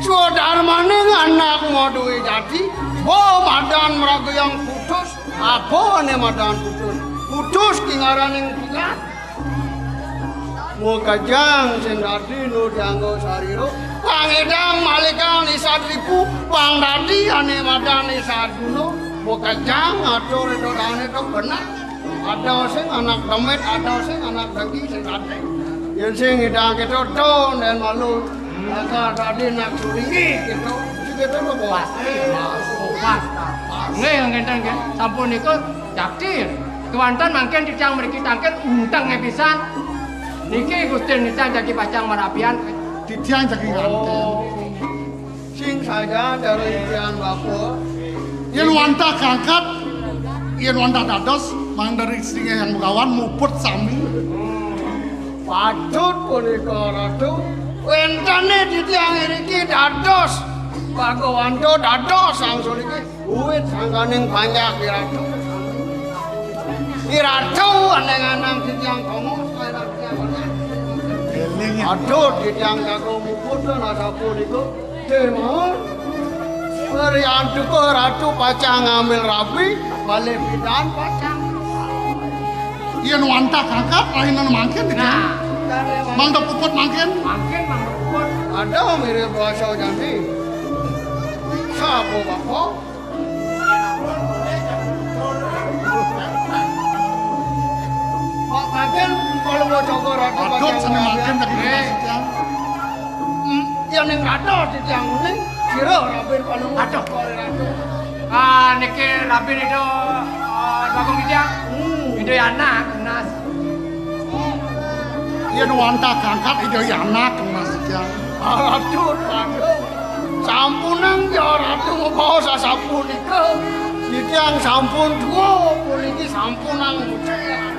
Swadarmaning anak madué jati, oh, madan mraga yang putus, apa né madan putus? Putus kingaraning pegat. Makejang sing dadi nu dianggo sarira, pang édang malikan isad lipu, pang dadi ané madan isad guna, makejang atur ida dané to bener. Ada sing anak demit, ada sing anak daging sing dadi. Yén sing ngidang kéto to, nén malu. Maka dadi nak suringi kéto. Sing kéto to, Bos. Pasti, Mas. Pas, pas. Nggih, ngénten nggih. Sampun niku jakti. Kéwanten mangkin titiang mriki tangkil untengé pisan. Niki Gusti titiang jagi pacang marabian. Titiang jagi nganten. Oh. Sing saja dari titiang bapa. Yén wantah kangkat, yén wantah dados, mangda ring Yang Begawan muput sami. Patut punika, Ratu. Wéntené titiang iriki dados. Bhagawanta dados sangsuniki. Uwit sangkaning panjak iratu. Iratu aneng-aneng titiang tongos, iratu. Éling, ya. Aduh, titiang jago muput, nah, sapunika. Démon. Riantuka ratu pacang ngambil rabi, malih pidan pacang. Yén wantah kangkat, rainan mangkin, titiang. Nah. Mangda puput mangkin. Mangkin, mangda puput. Ada mirip basa jani. Sapa, Bapa? Pak Raden, kalau mau jaga raden. Aduh, seni mangkin tadi. Eh. Titiang. Hmm, ya ning raden titiang ning sira raden kalau mau. Aduh. Jaga raden. Ah, niki rabi ida, ah, Bagong Ida. Hmm. Ida anak, Nas. Yén wantah kangkat ida anak, Nas, titiang. Aduh, aduh. Sampunang ya Ratu mabaos sasapunika. Titiang sampun tua, puniki sampunang mucik.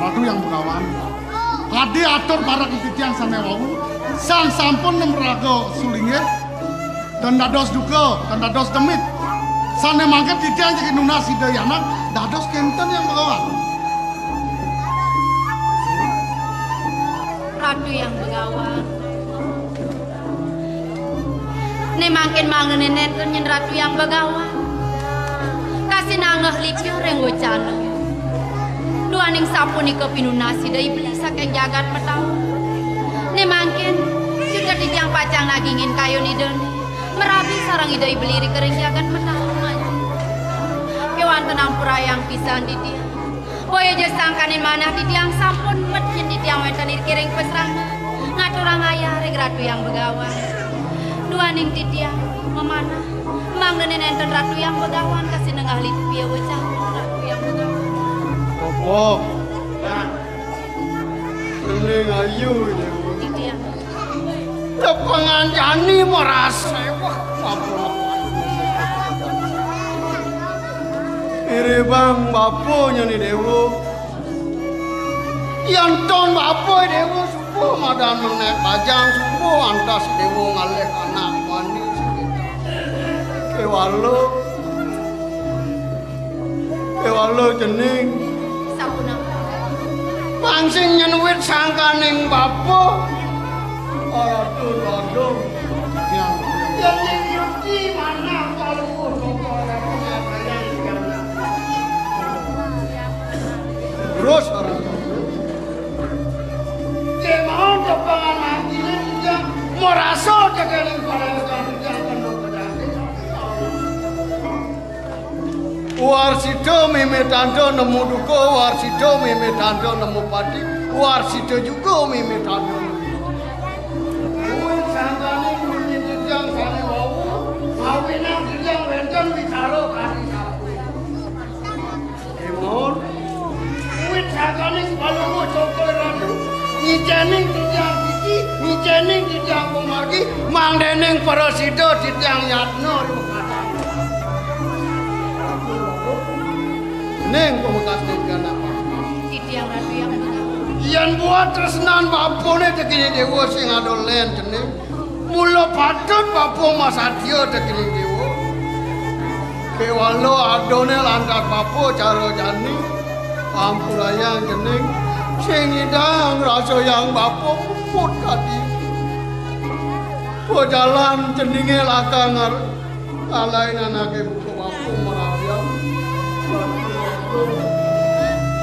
Ratu Hyang Begawan. Adi atur bareng titiang sané wau, sang sampun nemraga sulinggih, tan dados duka, tan dados demit. Sané mangkin titiang jagi nunas Ida Hyang Anak, dados kénten Hyang Begawan. Ratu Hyang Begawan. Né mangkin mangdané nénten nyén Ratu Hyang Begawan. Kasinanggeh lipya ring wecana. Duaning sapunika pinunas Ida I Beli saking jagat Mataun. Né mangkin, suda titiang pacang nagingin kayun Idané, marabi sareng Ida I Beli ring jagat Mataun, manjing. Kéwanten ampurayang pisan titiang. Boya ja sangkaning manah titiang sampun met yén titiang wénten iriki ring pasraman. Ngaturang ayah ring Ratu Hyang Begawan. Duaning titiang mamanah, mangdané nénten Ratu Hyang Begawan kasinanggeh lipya wecana Ratu Hyang Begawan. Apa? Nah, Dening ayu, Déwa. Titiang. Tepengan jani marasa, wah, apa? Iribang bapa nyané Déwa. Yén ton bapa Déwa suba madan menék bajang, suba antas Déwa ngalih anak mani. Kéwala. Kéwala cening. Sapunapa? Pang sing nyenuit sangkaning bapa. Ratu Randung. Yén nyuci manah paluh. Terus, Ratu. Kémaon tepengan mangkilin, titiang marasa tekening parerekan, titiang kena pedaging. Warsita mimitanta nemu duka, warsita mimitanta nemu pati, warsita juga mimitanta nemu duka. Kuwi sangkaning munyi titiang sané wau, ngawinang titiang wénten wicara kadi sapunika. Timur, wit sangkaning Palungguh Cokor Ratu, ngicéning titiang siki, ngicéning titiang pamargi, mangdaning prasida titiang yatna ring pakasan. Ning pamekas ning ganapa? Titiang Ratu Hyang Begawan. Yén buat tresnan bapané tekening Déwa sing ada lén cening. Mula patut bapa masatya tekening Déwa. Kéwala adané lantas bapa cara jani. Ampurayang cening sing nyidang rasa hyang bapa puput kadi. Pajalan ceningé lakar ngar-, ngalahin anaké buka bapa maradian.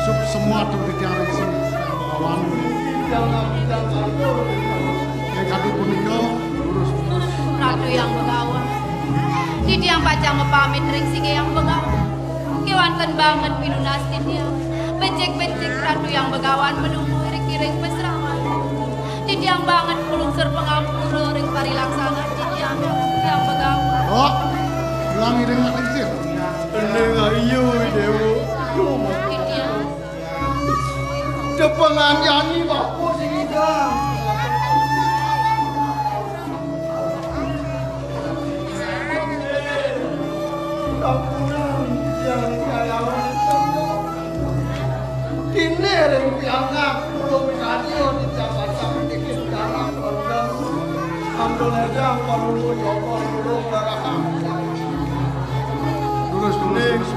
Suksma tur titiang ring sing Begawan. Ing kadi punika, durus-durus. Ratu Hyang Begawan. Titiang pacang mapamit ring sing Hyang Begawan. Kéwanten banget pinunas titiang. Becik-becik Ratu Hyang Begawan manunggu ring kiring pasraman. Titiang banget nglungsur pangampura ring parilaksanan titiang Hyang Begawan. Oh, ulang iring ring sing. Ening ayu, Déwa. Titiang. Tepengan jani bapa sing nyidang. Sampunang titiang kayawan. Dini ring pianak kula mikarya titiang pacang niki sejarah keluarga. Ampun aja, Palungguh Joko, Palungguh Barahang. Durus, durus, durus.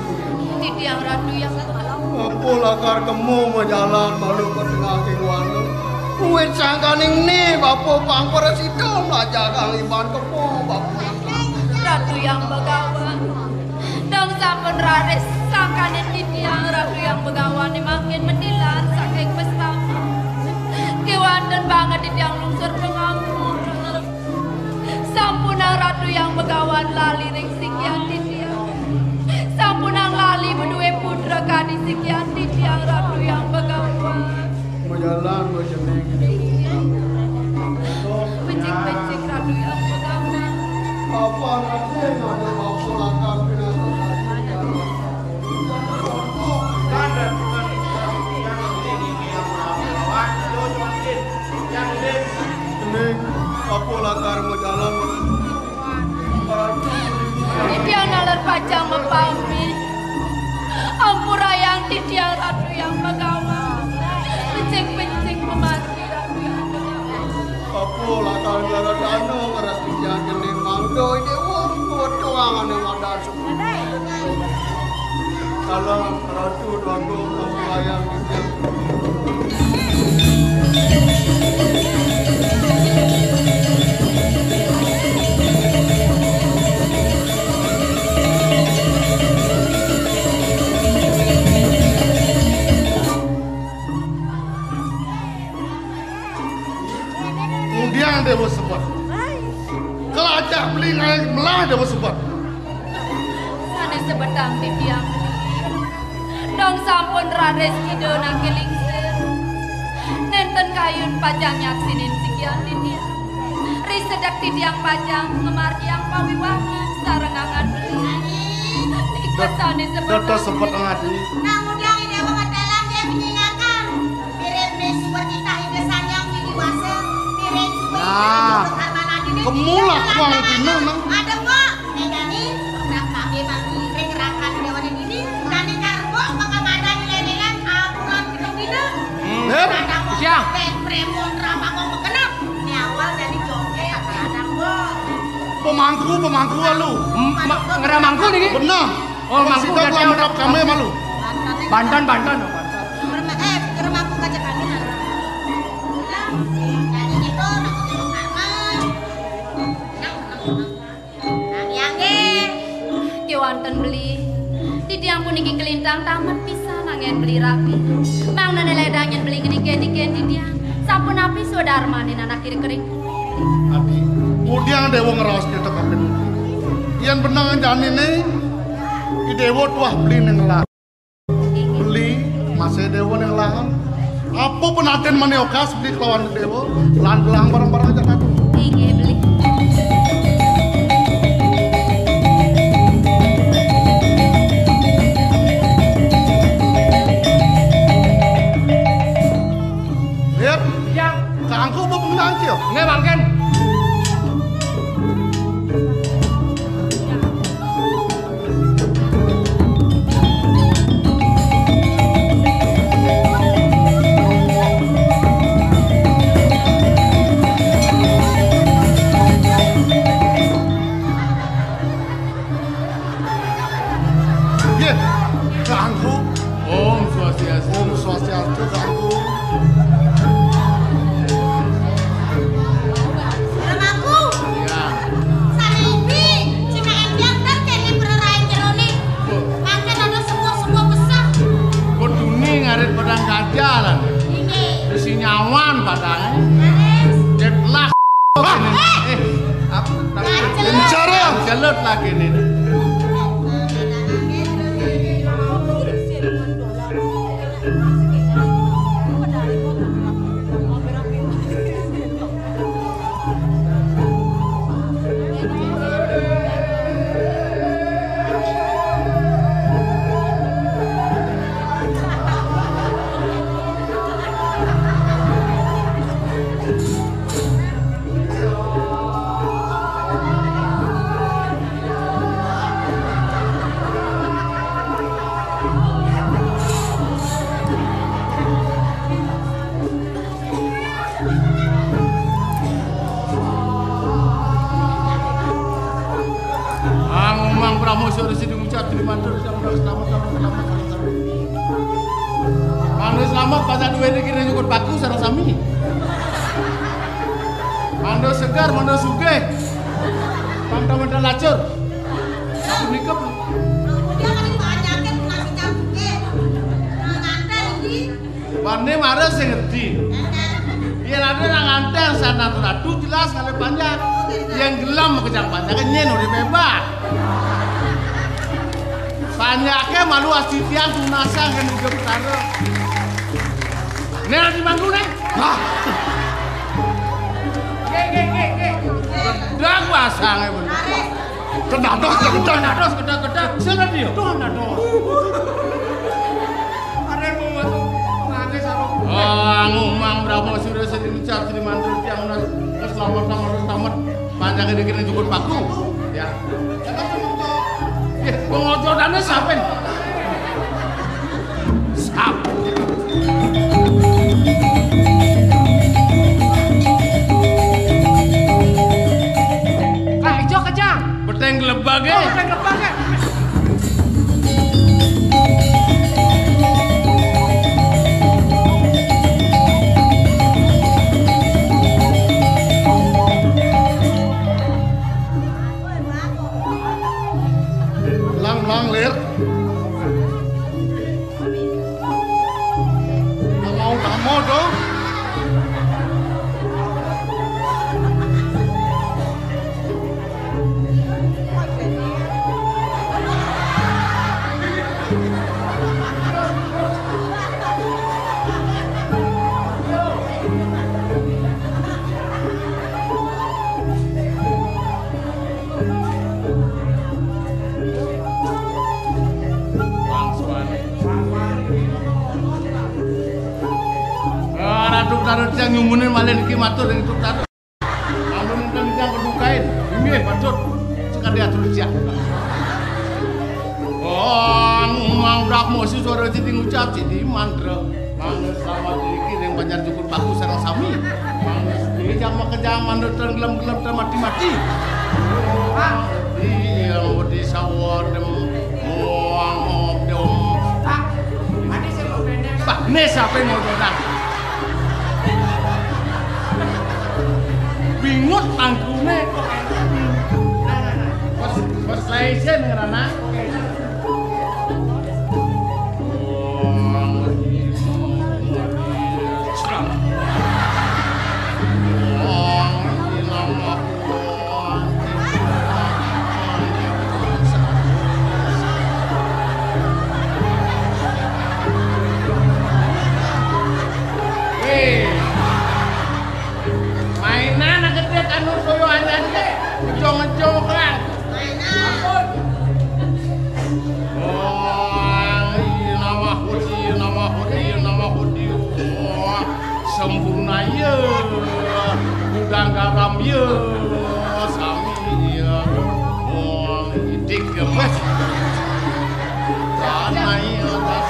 Titiang Ratu Hyang. Apa lakar kema majalan malu ka tengahing wana? Kuwit sangkaning né bapa pang prasida mlajagang iban kema bapa. Ratu Hyang Begawan. Dong sampun raris sangkaning titiang Ratu Hyang Begawan mangkin matilar saking pestama. Kéwanten banget titiang nglungsur pangampura. Sampunang Ratu Hyang Begawan lali ring sikian titiang. Sampunang lali madué putra kadi sikian titiang Ratu Hyang Begawan. Majalan majening. Becik-becik Ratu Hyang Begawan. Apa Ratu Hyang Begawan? Ning, apa lakar majalan? Titiang naler pacang mapamit. Ampurayang titiang Ratu Hyang Begawan. Lakar gara dana ngeras titiang jene mangda ide wong kuat doangane mandar semua. Salam Ratu Dwagung Wayang Titiang. Kemudian Dewa Sebet. Kelajak beli ngae melah Dewa Sebet. Sane sebetang titiang. Dong sampun raris kidul nangkil lingsir. Nenten kayun pacang nyaksinin sikian titiang. Risedek titiang pacang ngemargiang pawiwahan sareng angan beli. Nika sane sebetang. Dados sebet ngadi. Nang mudiang Ida Wengadalan dia menyingakan. Mirip nih super citah Ida Sang Hyang Widi Wasa. Mirip super Nah, Ida Harmanadi. Kemulak wong dina, nang. Ada, Mbok. Negani, nak kami mangiring rakan dewan ini, kami karbok maka madan lelengan apuran gedung dina. Hmm. Hep, siang. Premon ramang mau bekenap. Ini awal dari joget, kadang, Mbok. Pemangku, pemangku lu. Hmm, ma-, ngeramangku niki? Benar. Oh, mangku. Sida udah telah menap kami malu. Banten, Banten, oh, Banten. Ngerema-, eh, ngeremangku kaca kami, nah. Nah, ini tuh, aku tuh karma. Yang, yang, yang. Nah, yang, eh. Kewanten beli. Titiang puniki kelintang tamet pisan anggen beli rabi. Mangda ledang yen beli ngenike-nike titiang. Sampun api swadarmane anak kiri kering. Adi, mudiang dewa ngraos kita kaping. Yen benang janine, i dewa tuah beli ning ngelah. Beli, masih dewa ning ngelah. Apa penaten mane okas beli kelawan dewa, lan gelang barang-barang aja aku. Inggih, beli. Lihat, yang kangku apa pengenaan, Cil? Nggih, mangkin. Nggih, kangku. Om Swastiastu. Om Swastiastu, kangku. Remaku. Iya. Saribi, cina endiang dan kene pererain jerone. Mangke ada sebuah-sebuah besar. Kudune ngarit padang kajalan. Ini. Isi nyawan padang. Laris. Jetlah. Wah, eh. Eh, apa? Bicara. Jelut lagi ini. Angumang Brahma Sura Sidi ngucap terima terus yang udah selamat, selamat, selamat, selamat. Mangda selamat, pas duwe niki nyukut paku sareng sami. Mangda segar, mangda sugih. Mangda-mangda lacur. Punika. Dia kan banyakin nasi campur. Nah, nganten iki. Bane mara sing ngerti. Yen ade nang nganten sanat ratu jelas kali panjang. Yen gelem kejang panjang nyen ora bebas. Panjake malu astitian tunasang kene uga utara. Nek ora dimangku, Nek. Hah? Nggih, nggih, nggih, nggih. Gedang wasange bener. Kedados, kedados. Kedados, kedados, kedados. Sing ngerti ya? Tuh, kedados. Are mau masuk nangis apa? Ah, ngumang Brahma Sura Sri Nucar Sri Mantul tiang unas keselamatan harus tamat. Panjang ini kena jukut paku. Ya. Ya, pengocotannya sampai. Sampai. Taruh yang nyumunin malih niki matur ring Tutar. Amun enten yang kedukain, nggih patut sekali atur siap. Oh, mang Brahma si suara siti ngucap siti mantra. Mangga selamat iki ring banjar cukup bagus sareng sami. Mangga sami jam makejang manut tenggelam-gelam termati-mati. Iya, wedi sawadem. Muang modem. Pak, ini siapa yang mau datang? Bingut angkune. Pas, pas laisen ngerana. Weh. Mainan gedé anu toyo anyar. Ngejo-ngejo kan. Mainan. Oh, iya, nama hudi, nama hudi, nama hudi. Oh, sempurna iya. Gudang garam iya. Sami iya. Oh, idik ya, Mas. Tanah iya, tas.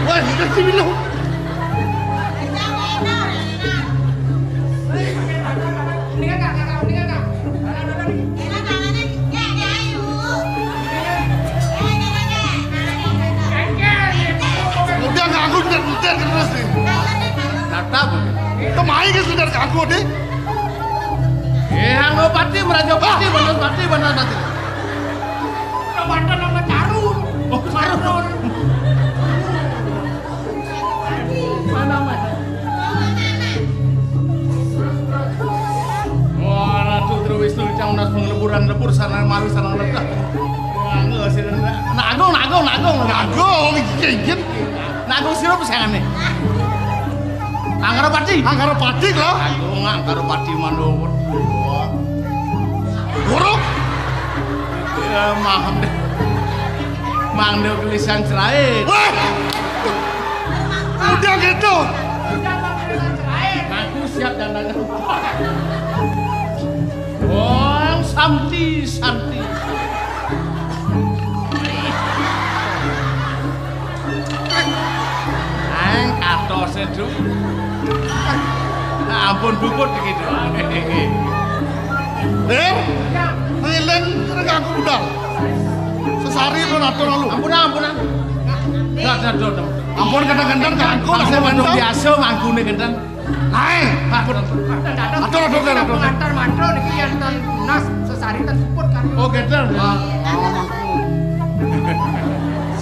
Wah, sudah sih minum. Udah nganggur dan udah terus nih. Tetap. Kemarin kan sudah nganggur deh. Eh, Anggopati, Merajapati, Banaspati, Banaspati. Kabanten nama Carun. Oh, Carun. Mana, mana? Wah, Ratu Tri Wisnu cang nas pengeleburan lebur sana mari sana ledah. Wah, enggak sih, Nanda. Nagung, nagung, nagung, nagung. Nagung, iki, iki. Nagung sirup sangane. Angkarapati. Angkarapati lho. Aduh, Angkarapati manut. Guru. Ya, maham deh. Mang Dewa Gelisang Cerai. Wah. Udah gitu. Aku siap dandannya. Wong santi, santi. Nang katose, Duk. Nah, ampun bubut iki, Duk. Eh, ngiling terganggu udah. Sesari pun atur lu. Ampun, ampun, ampun. Dah, dah, dah, dah. Ampun, kadang-kadang ganggu, Mas, kadang-kadang. Biasa manggune kenten. Ae, atur. Atur, atur, atur, atur. Pengantar mantra niki yen ten nas sesari ten puput kan. Oh, kenten. Ah, oh, mangku.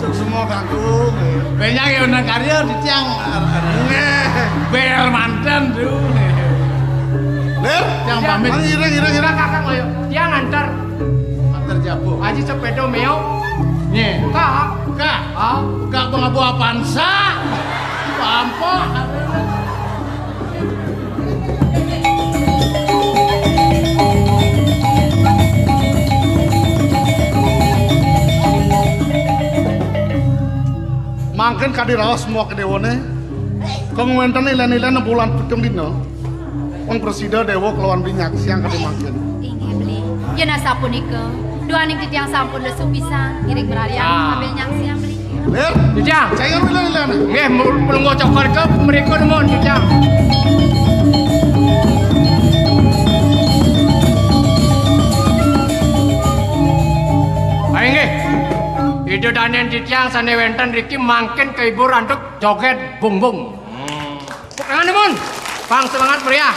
Semua ganggu. Banyak ya undang karya di tiang. Nggih. Bel manten tuh. Lir, tiang pamit. Mang ireng, ireng, ireng. Kakak, ayo. Tiang antar. Antar jabu. Aji sepeda meo. Nye. Kak. Kak. Ah. Kak, bang abu apaan sa? Apa? Mangkin kadi raos semua kedewane. Kang wenten ilen-ilen bulan pitung dina. Wong prasida dewa kelawan beli nyaksiang kadi mangkin. Inggih, Beli. Yen asapunika, duaning titiang sampun lesu pisan ngiring marariang. Ah. Sambil nyaksiang, Beli. Lir, Jujang. Saya ngiring ilen-ilen. Nggih, mu-, pelungguh cokor ke mriku nuwun, Jujang. Ayo nggih. Ida danen titiang sane wenten riki mangkin kehibur antuk joget bungbung. Tepuk tangan, Mun. Pang semangat meriah.